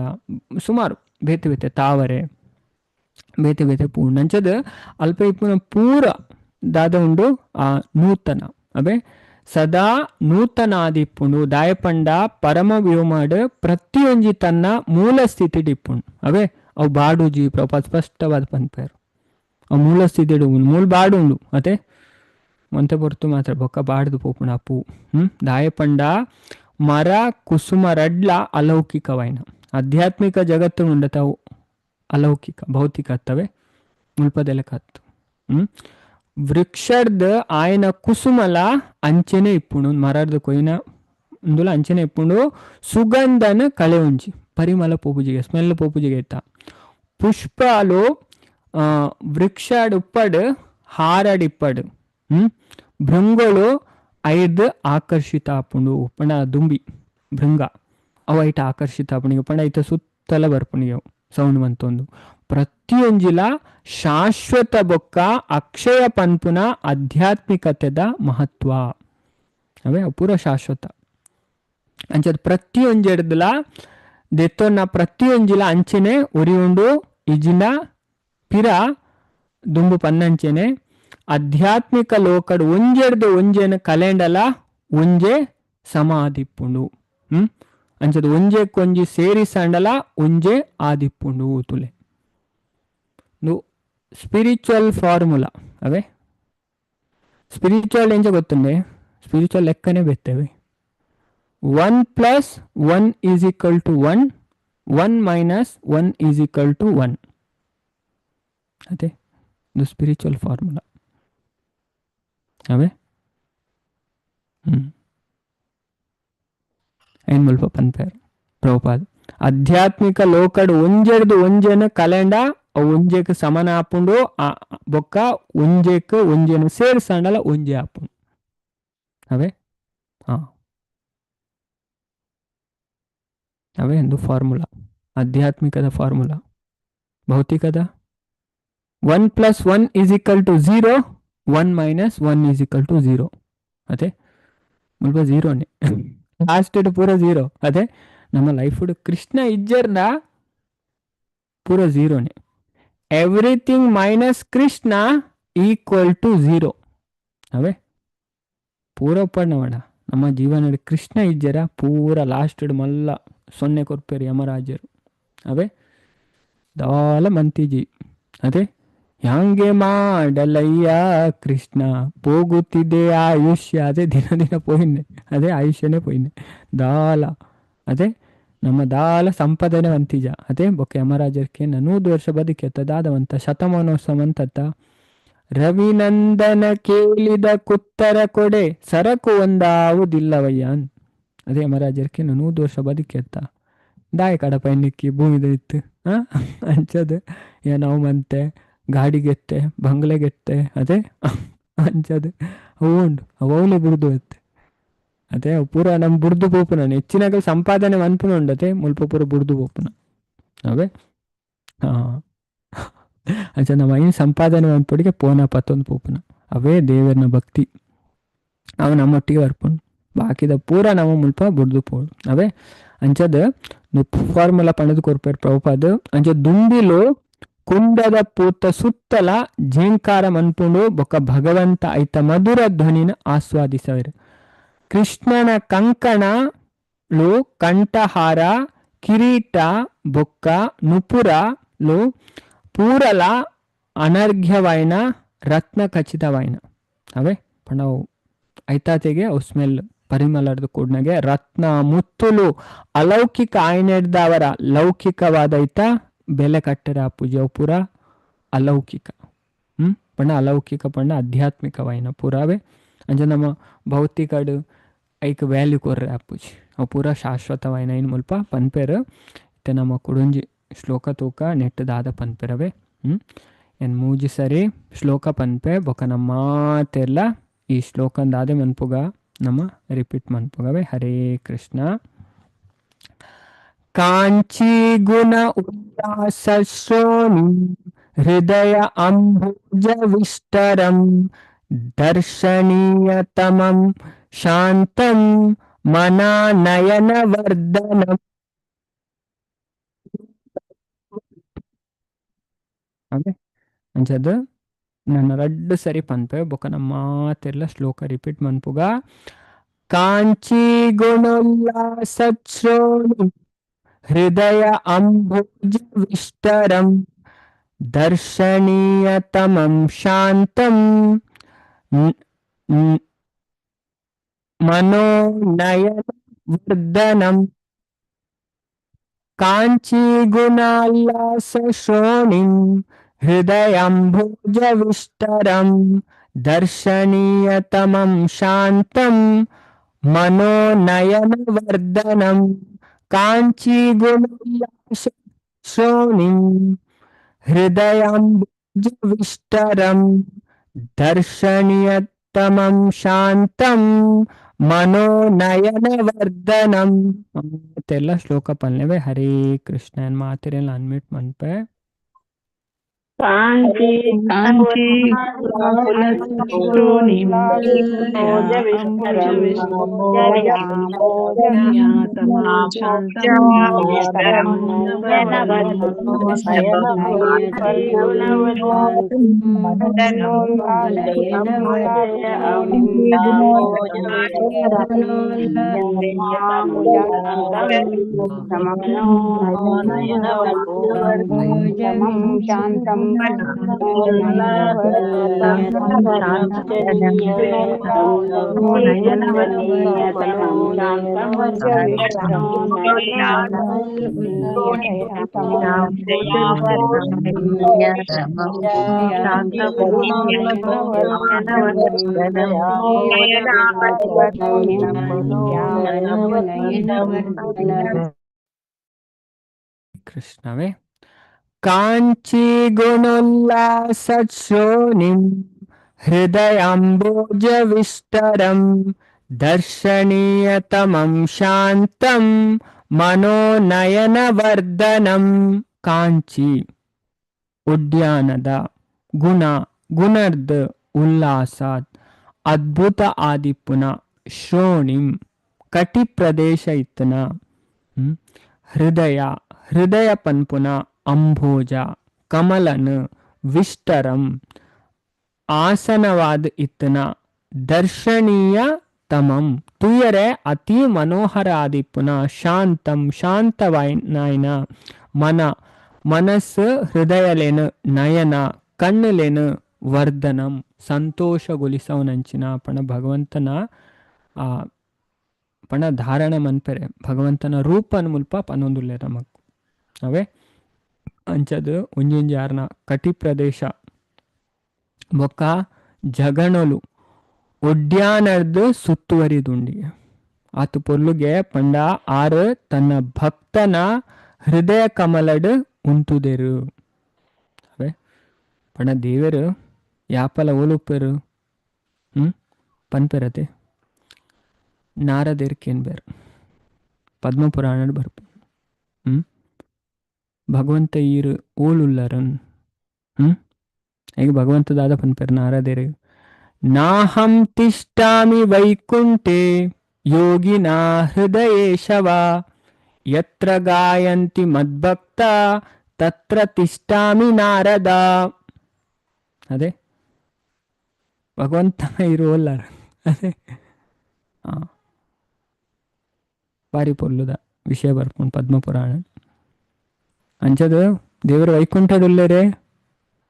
ಸುಮಾರು ಬೇತೆ ಬೇತೆ ತಾವರೆ ಬೇತೆ ಬೇತೆ ಪೂ ನಂಚದ ಅಲ್ಪ ಇಪ್ಪುನ ಪೂರ ದಾದ ಉಂಡು ಆ ನೂತನ ಅವೇ ಸದಾ ನೂತನಾದಿಪ್ಪುಂಡು ದಾಯಪಂಡ ಪರಮ ವ್ಯೋಮಾಡು ಪ್ರತಿಯೊಂಜಿ ತನ್ನ ಮೂಲ ಸ್ಥಿತಿ ಇಪ್ಪುಂಡು ಅವೇ ಅವು ಬಾಡುಜಿ ಪ್ರಭುಪಾದ ಸ್ಪಷ್ಟವಾದ ಪನ್ಪೇರು ಅವು ಮೂಲ ಸ್ಥಿತಿ ಮೂಲ ಬಾಡು ಉಂಡು ಅತೆ ಒಂತೆ ಪೊರ್ತು ಮಾತ್ರ ಬೊಕ್ಕ ಬಾಡ್ದು ಪೋಪುಂಡು ಆ ಪೂ. ದಾಯಪಂಡ ಮರ ಕುಸುಮ ರಡ್ಲ ಅಲೌಕಿಕವಾಯಿನ ಆಧ್ಯಾತ್ಮಿಕ ಜಗತ್ತು ಉಂಡತಾವು ಅಲೌಕಿಕ ಭೌತಿಕ ಅತ್ತವೆ ಮುಲ್ಪದೆಲಕತ್ತು. ವೃಕ್ಷರ್ದ ಆಯನ ಕುಸುಮಲ ಅಂಚೆನೆ ಇಪ್ಪುಂಡು ಮರರ್ದ ಕೊಯ್ನ ಇಂದುಲ ಅಂಚೆನೆ ಇಪ್ಪುಂಡು ಸುಗಂಧನ ಕಳೆ ಉಂಜಿ ಪರಿಮಳ ಪೋಪುಜಿಗೆ ಸ್ಮೆಲ್ ಪೋಪುಜಿಗೆ ಇತ್ತ ಪುಷ್ಪಲು ವೃಕ್ಷಡ್ ಉಪ್ಪಡ್ ಹಾರಡಿಪ್ಪಡ್ ಭೃಂಗಳು ಐದು ಆಕರ್ಷಿತ ಆಪುಂಡು ಪಂಡ ದುಂಬಿ ಭೃಂಗ ಅವು ಐಟ ಆಕರ್ಷಿತ ಆಪುಂಡು ಪಂಡ ಐತ ಸುತ್ತಲ ಬರ್ಪುಂಡು ಸೌಂಡ್ ಮಂತೊಂದು ಪ್ರತಿಯೊಂಜಿಲ ಶಾಶ್ವತ ಬೊಕ್ಕ ಅಕ್ಷಯ ಪನ್ಪುನ ಆಧ್ಯಾತ್ಮಿಕತೆದ ಮಹತ್ವ ಅವೇ ಪೂರ ಶಾಶ್ವತ ಅಂಚದ ಪ್ರತಿಯೊಂಜೆಡ್ದಲ ದೆತ್ತೊನ್ನ ಪ್ರತಿಯೊಂಜಿಲ ಅಂಚೆನೆ ಉರಿಯುಂಡು ಇಜಿನ ಪಿರ ದುಂಬು ಪನ್ನಂಚೆನೆ ಆಧ್ಯಾತ್ಮಿಕ ಲೋಕಡ್ ಒಂಜೆಡ್ದು ಒಂಜೆನ ಕಲೆಂಡಲ ಒಂಜೆ ಸಮಾಧಿಪ್ಪುಂಡು. ಅಂಚದ ಒಂಜೆ ಕೊಂಜಿ ಸೇರಿಸಂಡಲ ಒಂಜೆ ಆದಿಪ್ಪುಂಡು ತುಲೆ ಸ್ಪಿರಿಚುವಲ್ ಫಾರ್ಮುಲಾ ಅವೇ ಸ್ಪಿರಿಚುವಲ್ ಎಂಚ ಗೊತ್ತುಂಡೆ ಸ್ಪಿರಿಚುವಲ್ ಲೆಕ್ಕನೆ ಬೆತ್ತೇವೆ 1 + 1 = 1 1 - 1 = 1 ಅದೇ ಇದು ಸ್ಪಿರಿಚುವಲ್ ಫಾರ್ಮುಲಾ ಅವೇ. ಏನ್ ಮುಲ್ಪ ಪನ್ಪೇರು ಪ್ರಭುಪಾದ ಆಧ್ಯಾತ್ಮಿಕ ಲೋಕಡ್ ಒಂಜೆಡ್ದು ಒಂಜೆನ ಕಲೆಂಡ ಒಂಜೆಕ್ ಸಮನ ಆಪುಂಡು ಆ ಬೊಕ್ಕ ಒಂಜೆಕ್ ಒಂಜೆನ ಸೇರ್ಸಂಡಲ ಒಂಜೆ ಆಪುಂಡು ಅವೇ. ಹಾ ಅವೇ ಒಂದು ಫಾರ್ಮುಲಾ ಆಧ್ಯಾತ್ಮಿಕದ ಫಾರ್ಮುಲಾ. ಭೌತಿಕದ 1 + 1 = 0 1 - 1 = 0 ಅದೇ ಮುಲ್ಪ ಝೀರೋನೆ ಲಾಸ್ಟ್ ಪೂರ ಝೀರೋ. ಅದೇ ನಮ್ಮ ಲೈಫ್ ಕೃಷ್ಣ ಇಜ್ಜರ್ನ ಪೂರ ಝೀರೋನೆ. ಎವ್ರಿಥಿಂಗ್ ಮೈನಸ್ ಕೃಷ್ಣ = 0 ಅವೇ ಪೂರ ಒಪ್ಪಣ್ಣವಣ ನಮ್ಮ ಜೀವನ ಕೃಷ್ಣ ಇಜ್ಜರ ಪೂರ ಲಾಸ್ಟ್ ಮಲ್ಲ 0 ಕೊರ್ಪೇರು ಯಮರಾಜರು ಅವೇ ದಾಲ ಮಂತಿಜಿ. ಅದೇ ಹ್ಯಾಂಗೆ ಮಾಡಲಯ್ಯ ಕೃಷ್ಣ ಪೋಗುತ್ತಿದೆ ಆಯುಷ್ಯ. ಅದೇ ದಿನ ದಿನ ಪೋಯಿನ್ನೆ, ಅದೇ ಆಯುಷ್ಯನೇ ಪೋಯಿನ್ನೆ ದಾಲ. ಅದೇ ನಮ್ಮ ದಾಲ ಸಂಪಾದನೆ ವಂತಿಜ. ಅದೇ ಬೊಕ್ಕೆ ಯಮರಾಜರ್ಕೆ 100 ವರ್ಷ ಬದುಕೆತ್ತ ದಾದವಂತ ಶತಮಾನೋತ್ಸವ ಅಂತತ್ತ. ರವಿನಂದನ ಕೇಳಿದ ಕುತ್ತರ ಕೊಡೆ ಸರಕು ಒಂದಾವುದಿಲ್ಲವಯ್ಯ. ಅದೇ ಯಮರಾಜರ್ಕೆ 100 ವರ್ಷ ಬದುಕೆತ್ತ ದಾಯ ಕಡಪ ಎನ್ನಿಕ್ಕಿ ಭೂಮಿದ ಇತ್ತು ಅಂಚದು ನಾವು ಮಂತೆ ಗಾಡಿಗೆತ್ತೆ ಬಂಗ್ಲೆಗೆತ್ತೆ. ಅದೇ ಅಂಚದು ಅವು ಉಂಡು ಅವು ಅವಲೇ ಬುಡ್ದು ಎತ್ತೆ. ಅದೇ ಪೂರ ನಮ್ಮ ಬುಡ್ದು ಪೋಪುನ ಹೆಚ್ಚಿನಾಗ ಸಂಪಾದನೆ ಮನ್ಪುನ ಉಂಡತೆ ಮುಲ್ಪ ಪೂರ ಬುಡ್ದು ಪೋಪುನ ಅವೇ. ಹಾಂ, ಅಂಚ ನಮ್ಮ ಐನ್ ಸಂಪಾದನೆ ಮನ್ಪುಡಿಗೆ ಪೋನ ಪತ್ತೊಂದು ಪೋಪುನ ಅವೇ ದೇವರನ ಭಕ್ತಿ. ಅವು ನಮ್ಮೊಟ್ಟಿಗೆ ಬರ್ಪುಂಡು, ಬಾಕಿದ ಪೂರ ನಮ್ಮ ಮುಲ್ಪ ಬುಡ್ದು ಪೋಡು ಅವೇ. ಅಂಚದ ಫಾರ್ಮುಲಾ ಪಣದು ಕೊರ್ಪೇರು ಪ್ರಭುಪಾದ. ಅಂಚ ದುಂಬಿಲು ಕುಂಡದ ಪೂತ ಸುತ್ತಲ ಝೇಂಕಾರ ಮನ್ಪುಂಡು ಬೊಕ್ಕ ಭಗವಂತ ಐತ ಮಧುರ ಧ್ವನಿನ ಆಸ್ವಾದಿಸವರು. ಕೃಷ್ಣನ ಕಂಕಣಲು ಕಂಠಹಾರ ಕಿರೀಟ ಬೊಕ್ಕ ನುಪುರಲು ಪೂರಲ ಅನರ್ಘ್ಯವೈನ ರತ್ನ ಖಚಿತವೈನ ಅವೇ. ನಾವು ಐತಾತೆಗೆ ಅವು ಸ್ಮೆಲ್ ಪರಿಮಳದ ಕೂಡ್ನಗೆ ರತ್ನ ಮುತ್ತುಲು ಅಲೌಕಿಕ ಆಯ್ನೆಡ್ದವರ ಲೌಕಿಕವಾದ ಐತ ಬೆಲೆ ಕಟ್ಟರ ಪೂಜೆ ಅವು ಪೂರ ಅಲೌಕಿಕ. ಪಂಡ ಅಲೌಕಿಕ ಪಂಡ ಆಧ್ಯಾತ್ಮಿಕವಾಯಿನ ಪೂರಾವೆ. ಅಂಚ ನಮ್ಮ ಭೌತಿಕಡು ಐಕ್ ವ್ಯಾಲ್ಯೂ ಕೊರ್ರೆ ಆ ಪೂಜೆ ಅವು ಪೂರ ಶಾಶ್ವತವಾಯಿನ ಇನ್ ಮುಲ್ಪ ಪನ್ಪೆರು. ಇತ್ತೆ ನಮ್ಮ ಕುಡೊಂಜಿ ಶ್ಲೋಕ ತೂಕ ನೆಟ್ ದಾದ ಪನ್ಪೆರವೆ. ಎನ್ ಮೂಜಿ ಸರಿ ಶ್ಲೋಕ ಪನ್ಪೆ ಬೊಕ ನಮ್ಮ ಮಾತೆಲ್ಲ ಈ ಶ್ಲೋಕನ್ ದಾದೆ ಮನ್ಪುಗ ನಮ್ಮ ರಿಪೀಟ್ ಮನ್ಪುಗವೆ. ಹರೇ ಕೃಷ್ಣ. ಕಾಂಚಿ ಗುಣ ಉಲ್ಲಾಸ ಶ್ರೋಣಿ ಹೃದಯ ಅಂಬುಜ ವಿಷ್ಟರಂ ದರ್ಶನೀಯತಮಂ ಶಾಂತಂ ಮನಾನಯನ ವರ್ಧನಂ. ಅದೇ ಅಂಚದ ನನ್ನ ರಡ್ಡು ಸರಿ ಪನ್ಪೆ ಬೊಕ ನಮ್ಮ ಮಾತೆಲ್ಲ ಶ್ಲೋಕ ರಿಪೀಟ್ ಮನ್ಪುಗ. ಕಾಂಚಿ ಗುಣೋಲ್ಲಾಸ ಶ್ರೋಣಿ ಹೃದಯ ಅಂಬುಜ ವಿಷ್ಟರಂ ದರ್ಶನೀಯತಮಂ ಶಾಂತಂ ಮನೋನಯನ ವರ್ಧನಂ. ಕಾಂಚಿ ಗುಣಾಲ್ಲಾಸ ಶ್ರೋಣಿಂ ಹೃದಯಾಂಬುಜ ವಿಷ್ಟರಂ ದರ್ಶನೀಯತಮಂ ಶಾಂತಂ ಮನೋನಯನ ವರ್ಧನಂ. ಕಾಂಚಿ ಗುಣೋಲ್ಲಾಸ ಶ್ರೋಣಿಂ ಹೃದಯಾಂಬುಜ ವಿಷ್ಟರಂ ದರ್ಶನೀಯತಮಂ ಶಾಂತಂ ಮನೋನಯನ ವರ್ಧನಂ. ಮತ್ತೆಲ್ಲ ಶ್ಲೋಕ ಪನ್ಲೆವೆ. ಹರೇ ಕೃಷ್ಣ. ಮಾತಿರೆಲ್ಲ ಅನ್ಮ್ಯೂಟ್ ಮನ್ಪೆ. ಕಾಂಚಿ ಕಾಂಚಿ ಕುಲಶ್ರೋಣಿಂ ಶಾಂತಂ ಶಾಂತಂ ಕೃಷ್ಣವೇ. ಕಾಂಚಿ ಗುಣೋಲ್ಲಾಸ ಶ್ರೋಣಿಂ ಹೃದಯಾಂಬುಜ ವಿಷ್ಟರಂ ದರ್ಶನೀಯತಮಂ ಶಾಂತಂ ಮನೋನಯನ ವರ್ಧನಂ. ಕಾಂಚಿ ಉದ್ಯಾನದ ಗುಣ ಗುಣರ್ದ ಉಲ್ಲಾಸ ಅದ್ಭುತ ಆದಿಪ್ಪುನ ಶ್ರೋಣಿಂ ಕಟಿ ಪ್ರದೇಶ ಇತ್ತನ ಹೃದಯ ಹೃದಯ ಪನ್ಪುನ ಅಂಭೋಜ ಕಮಲನ್ ವಿಷ್ಟರಂ ಆಸನವಾದ ಇತ್ತನ ದರ್ಶನೀಯ ತಮಂ ತುಯರೆ ಅತಿ ಮನೋಹರ ಆದಿಪ್ಪುನ ಶಾಂತಂ ಶಾಂತವಾಯ್ನಾಯ್ನ ಮನ ಮನಸ್ಸು ಹೃದಯಲೇನು ನಯನ ಕಣ್ಣುಲೇನು ವರ್ಧನಂ ಸಂತೋಷಗೊಳಿಸವನಂಚಿನ ಪಣ ಭಗವಂತನ ಆ ಪಣ ಧಾರಣ ಮನ್ಪೆರೆ ಭಗವಂತನ ರೂಪನ್ ಮುಲ್ಪ ಪನೊಂದುಲ್ಲೆ ನಮಕ್ ಅವೇ ಅಂಚದು ಒಂಜೊಂಜಿ ಆರ್ನ ಕಟಿ ಪ್ರದೇಶ ಬೊಕ್ಕ ಜಗಣಲು ಒಡ್ಯಾನರ್ದು ಸುತ್ತುವರಿದುಂಡಿ ಆತು ಪೊರ್ಲುಗೆ ಪಂಡ ಆರು ತನ್ನ ಭಕ್ತನ ಹೃದಯ ಕಮಲಡ್ ಉಂತುದೆರು. ಅವೇ ಪಂಡ ದೇವರು ಯಾಪಲ ಓಲುಪ್ಪೆರು ಪನ್ಪೆರತೆ ನಾರದೇರ್ ಕೇನ್ಬೇರು ಪದ್ಮಪುರಾಣ ಬರ್ಪು. ಭಗವಂತ ಈರು ಓಲುಲ್ಲರನ್ ಈಗ ಭಗವಂತ ದಾದ ಪನ್ಪೆರ್ ನಾರದೇರು ನಾಹಂ ತಿಷ್ಠಾಮಿ ವೈಕುಂಠೆ ಯೋಗಿನಾ ಹೃದಯೇಶವ ಯತ್ರ ಗಾಯಂತಿ ಮದ್ಭಕ್ತ ತತ್ರ ತಿಷ್ಠಾಮಿ ನಾರದ. ಅದೇ ಭಗವಂತ ಇರುವಲ್ಲಾರ ಅದೇ ಬಾರಿ ಪೊರ್ಲುದ ವಿಷಯ ಬರ್ಪುಂಡು ಪದ್ಮಪುರಾಣ. ಅಂಚದು ದೇವರು ವೈಕುಂಠದ ಉಲ್ಲೇರೆ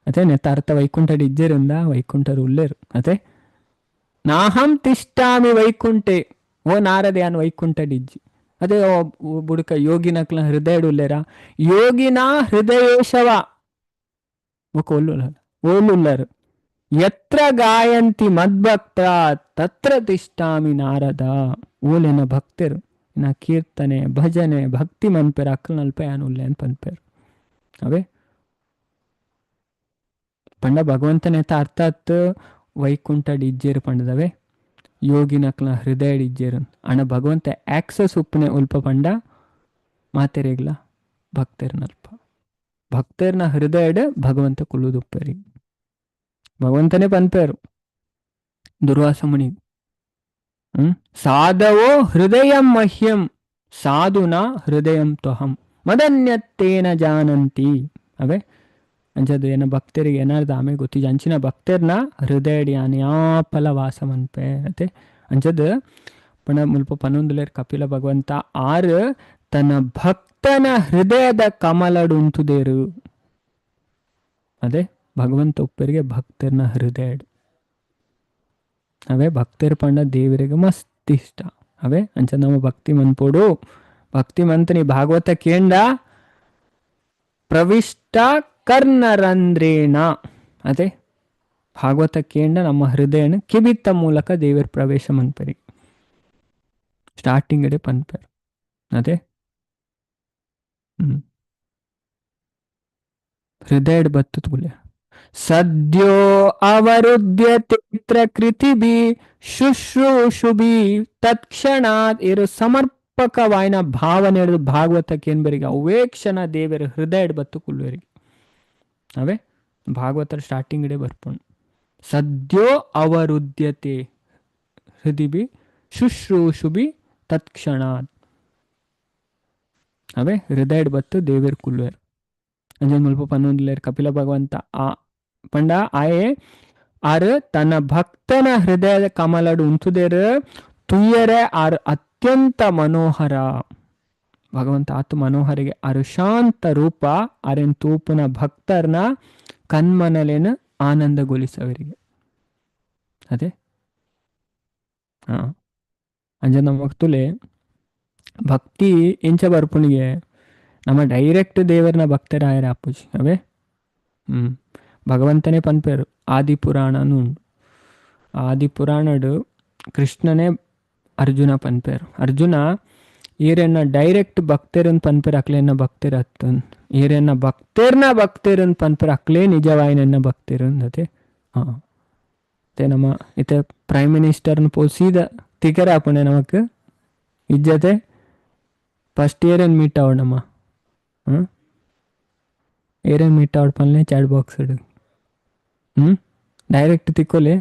ಅದೇ ನೆತ್ತ ಅರ್ಥ ವೈಕುಂಠಡ್ ಇಜ್ಜೆರಿಂದ ವೈಕುಂಠರು ಉಲ್ಲೇರು. ಅದೇ ನಾಹಂ ತಿಷ್ಠಾಮಿ ವೈಕುಂಠೆ ಓ ನಾರದೆ ಅನ್ ವೈಕುಂಠಡ್ ಇಜ್ಜಿ. ಅದೇ ಬುಡುಕ ಯೋಗಿನಕ್ಲ ಹೃದಯಡ್ ಉಲ್ಲೇರ ಯೋಗಿನ ಹೃದಯೇಶವ ಬೊಕ ಓಲುಲ್ಲರು ಯತ್ರ ಗಾಯಂತಿ ಮದ್ಭಕ್ತ ತತ್ರ ತಿಷ್ಠಾಮಿ ನಾರದ. ಓಲೆನ ಭಕ್ತರು ನಾ ಕೀರ್ತನೆ ಭಜನೆ ಭಕ್ತಿ ಮನ್ಪೆರ್ ಅಕ್ಕಲ್ನಲ್ಪ ಯಾನ್ ಉಲ್ಲೆ ಅಂತ ಪನ್ಪೆರ್. ಅವೇ ಪಂಡ ಭಗವಂತನೇತ ಅರ್ಥಾತ್ ವೈಕುಂಠಡ್ ಇಜ್ಜೇರು ಪಂಡದವೆ ಯೋಗಿನಕ್ಲ ಹೃದಯಡ್ ಇಜ್ಜೇರು ಅಣ್ಣ ಭಗವಂತ ಆಕ್ಸಸ್ ಉಪ್ಪನೆ ಉಲ್ಪ ಪಂಡ ಮಾತೆರೆಗ್ಲ ಭಕ್ತರ್ನಲ್ಪ ಭಕ್ತರ್ನ ಹೃದಯಡ್ ಭಗವಂತ ಕುಲ್ಲುದುಪ್ಪರಿ. ಭಗವಂತನೇ ಪನ್ಪೇರು ದುರ್ವಾಸ ಮುನಿ ಸಾಧವೋ ಹೃದಯಂ ಮಹ್ಯಂ ಸಾಧುನಾ ಹೃದಯಂ ತ್ವಹಂ ಮದನ್ಯತ್ತೇನ ಜಾನಂತಿ. ಅವೇ ಅಂಚದು ಏನ ಭಕ್ತರಿಗೆ ಏನಾರ್ದ ಆಮೆ ಗೊತ್ತಿಜ ಅಂಚಿನ ಭಕ್ತರ್ನ ಹೃದಯಡ್ ಯಾನ್ ಯಾಪಲ ವಾಸ ಮನ್ಪೆ ಅತೆ ಅಂಚದು ಪಣ ಮುಲ್ಪ ಪನ್ನೊಂದುಲೇರ್ ಕಪಿಲ ಭಗವಂತ ಆರು ತನ್ನ ಭಕ್ತನ ಹೃದಯದ ಕಮಲಡು ಉಂತುದೇರು. ಅದೇ ಭಗವಂತ ಉಪ್ಪರಿಗೆ ಭಕ್ತರ್ನ ಹೃದಯಡ್. ಅವೇ ಭಕ್ತರು ಪಂಡ ದೇವರಿಗೆ ಮಸ್ತ್ ಇಷ್ಟ. ಅವೇ ಅಂಚ ನಮ್ಮ ಭಕ್ತಿ ಮನ್ಪೋಡು ಭಕ್ತಿ ಮಂತನಿ ಭಾಗವತ ಕೇಂಡ ಪ್ರವಿಷ್ಟ ಕರ್ಣರಂದ್ರೇಣ. ಅದೇ ಭಾಗವತ ಕೇಂಡ ನಮ್ಮ ಹೃದಯನ ಕಿಬಿತ್ತ ಮೂಲಕ ದೇವರ ಪ್ರವೇಶ ಮನ್ಪರಿ ಸ್ಟಾರ್ಟಿಂಗ್ ಅಡೆ ಪನ್ಪೆರ್. ಅದೇ ಹೃದಯಡ್ ಬತ್ತು ತುಲೆ ಸದ್ಯೋ ಅವರುದ್ಯತೆ ಕೃತಿಭಿ ಶುಶ್ರೂಷುಭಿ ತತ್ಕ್ಷಣಾತ್ ಇರು ಸಮರ್ಪಕವಾಯಿನ ಭಾವನೆ ಹಿಡಿದು ಭಾಗವತಕ್ಕೆ ಏನ್ಬರಿಗೆ ಅವೇ ಕ್ಷಣ ದೇವರ ಹೃದಯ ಬತ್ತು ಕುಲ್ಲುವರಿಗೆ. ಅವೇ ಭಾಗವತರ ಸ್ಟಾರ್ಟಿಂಗ್ ಇಡೆ ಬರ್ಪುಂಡು ಸದ್ಯೋ ಅವರುದ್ಯತೆ ಹೃದಿಭಿ ಶುಶ್ರೂಷುಭಿ ತತ್ಕ್ಷಣಾತ್. ಅವೇ ಹೃದಯಡ್ ಬತ್ತು ದೇವರ ಕುಲ್ಲುವೆರ್. ಅಂಜನ್ ಮುಲ್ಪ ಪನ್ನೊಂದುಲೇರ್ ಕಪಿಲ ಭಗವಂತ ಆ ಪಂಡ ಆಯೆ ಆರು ತನ್ನ ಭಕ್ತನ ಹೃದಯದ ಕಮಲಡು ಉಂತುದೇರು ತುಯ್ಯರೆ ಆರು ಅತ್ಯಂತ ಮನೋಹರ. ಭಗವಂತ ಆತು ಮನೋಹರಿಗೆ ಆರು ಶಾಂತ ರೂಪ ಆರೆನ್ ತೂಪುನ ಭಕ್ತರ್ನ ಕಣ್ಮನಲೇನ ಆನಂದಗೊಳಿಸವರಿಗೆ. ಅದೇ ಹಾ ಅಂಜನ ಮಕ್ತುಲೆ ಭಕ್ತಿ ಎಂಚ ಬರ್ಪುಣಿಗೆ ನಮ್ಮ ಡೈರೆಕ್ಟ್ ದೇವರನ ಭಕ್ತರಾಯರ ಅಪ್ಪುಜಿ. ಅವೇ ಭಗವಂತನೇ ಪನ್ಪೇರು ಆದಿಪುರಾಣನು ಉಂಡು. ಆದಿಪುರಾಣಡು ಕೃಷ್ಣನೇ ಅರ್ಜುನ ಪನ್ಪೇರು. ಅರ್ಜುನ ಈರೆನ್ನ ಡೈರೆಕ್ಟ್ ಭಕ್ತರನ್ ಪನ್ಪೇರು ಅಕ್ಲೇನ ಭಕ್ತರ ಅತ್ತನ್ ಈರೆನ್ನ ಭಕ್ತರ್ನ ಭಕ್ತರನ್ ಪನ್ಪೇರು ಅಕ್ಲೇ ನಿಜವಾಯಿನ ಭಕ್ತರನ್. ಅದೇ ಹಾ ಅದೇ ನಮ್ಮ ಇತ್ತೆ ಪ್ರೈಮ್ ಮಿನಿಸ್ಟರ್ನ ಪೋ ಸೀದಾ ತಿಕರ ಆಪುಣೆ ನಮಕ್ ಇಜ್ಜತೆ first Aaron meet ಆವಡಮ್ಮ Aaron meet ಆವಡ್ ಪನ್ಲೆ chat box direct ತಿಕ್ಕೋಲೆ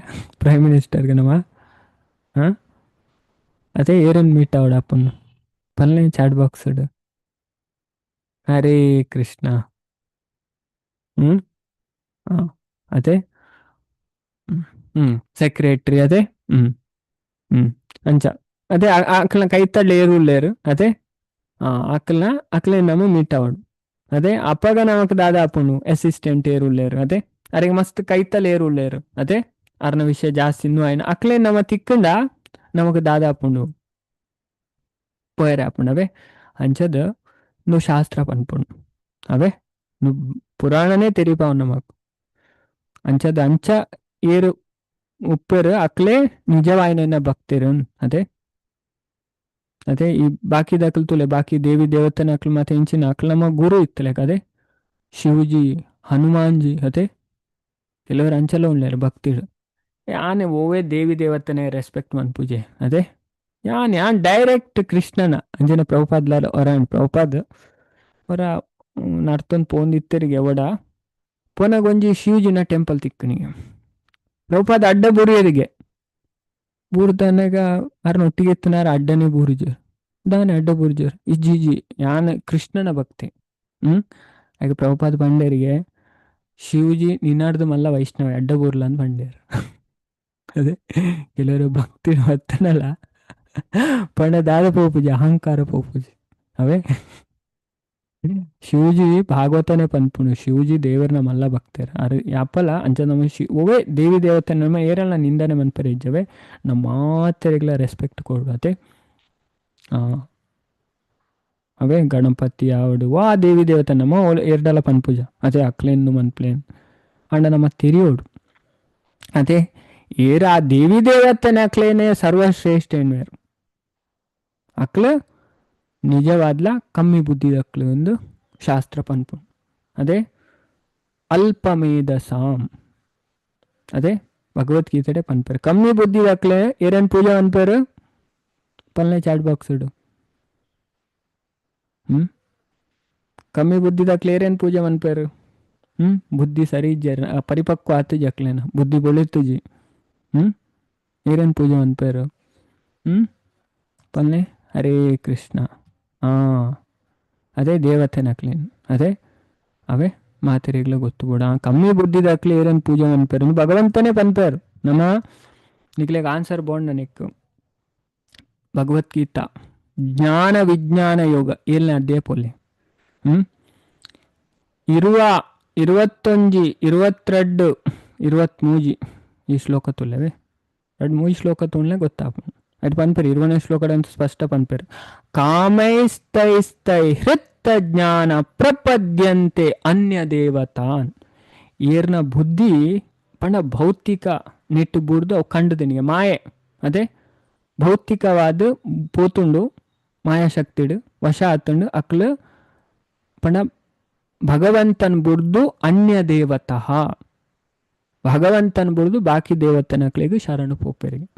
prime ಮಿನಿಸ್ಟರ್ಗೆ ನಮ್ಮ ಹಾಂ ಅದೇ ಏರನ್ ಮೀಟ್ ಆವಡ ಅಪ್ಪನ್ನು ಪನ್ಲೆ ಚಾಟ್ ಬಾಕ್ಸ್ ಹರೇ ಕೃಷ್ಣ. ಹಾಂ ಅದೇ ಸೆಕ್ರೆಟ್ರಿ ಅದೇ ಹ್ಮ್ ಅಂಚ ಅದೇ ಅಕ್ಲ ಕೈತಳ್ಳಿ ಏರುಲ್ಲೇರು ಅದೇ ಅಕ್ಲ ಅಕ್ಲೆ ನಮ್ಮ ಮೀಟ್ ಆವಡು. ಅದೇ ಅಪ್ಪಗ ನಮಕ್ ದಾದ ಅಪ್ಪುನು ಅಸಿಸ್ಟೆಂಟ್ ಏರುಲ್ಲೇರು ಅದೇ ಅರೆಗೆ ಮಸ್ತ್ ಕೈತಲ್ ಏರುಳ್ಳೇರು ಅದೇ ಅರ್ನ ವಿಷಯ ಜಾಸ್ತಿ ಇನ್ನೂ ಆಯ್ನ ಅಕ್ಲೆ ನಮ್ಮ ತಿಕ್ಕಂಡ ನಮಕ್ ದಾದಾಪುಂಡು ಪೋಯರೆ ಆಪುಂಡು. ಅವೇ ಅಂಚದ ನು ಶಾಸ್ತ್ರ ಪನ್ಪುಂಡು. ಅವೇ ನು ಪುರಾಣನೇ ತೆರಿಪಾವ್ ನಮಕ್. ಅಂಚದ ಅಂಚ ಏರು ಉಪ್ಪೆರು ಅಕ್ಲೆ ನಿಜವಾಯಿನ ಭಕ್ತರು. ಅದೇ ಅದೇ ಈ ಬಾಕಿ ದಕ್ಲು ತುಲೆ ಬಾಕಿ ದೇವಿ ದೇವತೆನ ಅಕ್ಲು ಮತ್ತೆ ಇಂಚಿನ ಅಕ್ಲು ನಮ್ಮ ಗುರು ಇತ್ತಲೆಕ. ಅದೇ ಶಿವಜಿ ಹನುಮಾನ್ಜಿ ಅದೇ ಕೆಲವರು ಅಂಚಲ ಉಳ್ಳೇರು ಭಕ್ತಿರು. ಯಾನೆ ಓವೇ ದೇವಿ ದೇವತೆನೆ ರೆಸ್ಪೆಕ್ಟ್ ಮನ್ಪುಜೆ. ಅದೇ ಯಾನ್ ಯಾನ್ ಡೈರೆಕ್ಟ್ ಕೃಷ್ಣನ ಅಂಜನ ಪ್ರಭುಪಾದ್ಲಾರ ಒರಾನ್ ಪ್ರಭುಪಾದ್ ಒರ ನರ್ತೊಂದು ಪೋಂದಿತ್ತೆರಿಗೆ ಒಡ ಪೋನಗೊಂಜಿ ಶಿವಜಿನ ಟೆಂಪಲ್ ತಿಕ್ಕನಿಗೆ ಪ್ರಭುಪಾದ ಅಡ್ಡ ಬೂರಿಯರಿಗೆ ಬೂರ್ದನಗ ಅರ್ನ ಒಟ್ಟಿಗೆ ಎತ್ತನಾರ ಅಡ್ಡನೆ ಬೂರಿಜರ್ ದಾನೆ ಅಡ್ಡ ಬೂರಿಜರ್ ಇಜ್ಜಿ ಯಾನ್ ಕೃಷ್ಣನ ಭಕ್ತಿ. ಆಗ ಪ್ರಭುಪಾದ ಬಂಡೇರಿಗೆ ಶಿವಜಿ ನಿನ್ನಾರ್ದು ಮಲ್ಲ ವೈಷ್ಣವ ಅಡ್ಡ ಬೂರ್ಲ ಅಂತ ಬಂಡೇರು. ಅದೇ ಕೆಲವರು ಭಕ್ತಿ ಹೊತ್ತನಲ್ಲ ಪಂಡ ದಾದ ಪೋಪುಜಿ ಅಹಂಕಾರ ಪೋಪುಜಿ. ಅವೇ ಶಿವಜಿ ಭಾಗವತನೇ ಪನ್ಪುಂಡು ಶಿವಜಿ ದೇವರನ ಮಲ್ಲ ಭಕ್ತರು ಅರೆ ಯಾಪಲ ಅಂಚ ನಮ್ಮ ಒವೇ ದೇವಿ ದೇವತೆ ನಮ್ಮ ಏರಲ್ಲ ನಿಂದನೆ ಮನ್ಪರೆ ಇಜ್ಜವೆ ನಮ್ಮ ಮಾತೆರೆಗ್ಲ ರೆಸ್ಪೆಕ್ಟ್ ಕೊಡು. ಅತೆ ಅವೇ ಗಣಪತಿ ಆವಡು ವಾ ದೇವಿ ದೇವತೆ ನಮ್ಮ ಏರ್ಡಲ ಪನ್ಪುಜ ಅದೇ ಅಕ್ಲೇನು ಮನ್ಪ್ಲೇನ್ ಅಂಡ ನಮ್ಮ ತೆರಿಯೋಡು. ಅದೇ ಏರ ಆ ದೇವಿ ದೇವತೆನ ಅಕ್ಲೇನೆ ಸರ್ವಶ್ರೇಷ್ಠ ಎನ್ನುವರು ಅಕ್ಲ ನಿಜವಾದ್ಲ ಕಮ್ಮಿ ಬುದ್ಧಿದಕ್ಲು ಒಂದು ಶಾಸ್ತ್ರ ಪನ್ಪುಂಡು. ಅದೇ ಅಲ್ಪಮೇಧಸಾಂ ಅದೇ ಭಗವದ್ಗೀತೆ ಪನ್ಪೇರು ಕಮ್ಮಿ ಬುದ್ಧಿದಕ್ಲೆ ಏರೇನ್ ಪೂಜೆ ಪನ್ಪೇರು ಪಲ್ಲೆ ಚಾಟ್ ಬಾಕ್ಸ್ ಇಡು. ಕಮ್ಮಿ ಬುದ್ಧಿದಕ್ಲೆ ಏರೇನ್ ಪೂಜೆ ಮನ್ಪೇರು? ಬುದ್ಧಿ ಸರಿ ಇಜ್ಜಾರ ಪರಿಪಕ್ವ ಆತುಜಿ ಅಕ್ಲೇನ ಬುದ್ಧಿ ಬೊಳಿತುಜಿ. ಏರೇನ್ ಪೂಜೆ ಮನ್ಪೇರು? ಪಲ್ಲೆ ಹರೇ ಕೃಷ್ಣ ಅದೇ ದೇವತೆನಕ್ಲೇನ್ ಅದೇ ಅವೇ ಮಾತೆರೆಗ್ಲ ಗೊತ್ತು ಕೂಡ ಕಮ್ಮಿ ಬುದ್ಧಿದಕ್ಲೆ ಏರೇನ್ ಪೂಜೆ ಮನ್ಪೇರು ಭಗವಂತನೇ ಪನ್ಪೇರು. ನಮ್ಮ ನಿಕ್ಲೆಗ್ ಆನ್ಸರ್ ಬೋಂಡ್ ನಿಕ್ಕು ಭಗವದ್ಗೀತಾ ಜ್ಞಾನ ವಿಜ್ಞಾನ ಯೋಗ ಏಲ್ನ ಅದೇ ಪೊಲೆ. ಇರುವ 21 22 23 ಈ ಶ್ಲೋಕ ತುಲ್ಲವೆ ಎರಡು ಮೂರು ಶ್ಲೋಕ ತುಳ್ಳೆ ಗೊತ್ತಾಪು. ಅದು ಪನ್ಪೇರು 20ನೇ ಶ್ಲೋಕದ ಅಂತ ಸ್ಪಷ್ಟ ಪನ್ಪೇರು ಕಾಮೈಸ್ತೈಸ್ತೈ ಹೃತ್ತ ಜ್ಞಾನ ಪ್ರಪದ್ಯಂತೆ ಅನ್ಯ ದೇವತಾನ್. ಏರ್ನ ಬುದ್ಧಿ ಪಂಡ ಭೌತಿಕ ನೆಟ್ಟು ಬುಡ್ದು ಅವು ಕಂಡುದನಿಗೆ ಮಾಯೆ ಅದೇ ಭೌತಿಕವಾದ ಪೋತುಂಡು ಮಾಯಾಶಕ್ತಿಡು ವಶ ಆತುಂಡು ಅಕ್ಲು ಪಂಡ ಭಗವಂತನ್ ಬುಡ್ದು ಅನ್ಯ ದೇವತಃ ಭಗವಂತನ್ ಬುಡ್ದು ಬಾಕಿ ದೇವತನಕ್ಲಿಗೆ ಶರಣು ಪೋಪೆರಿಗೆ.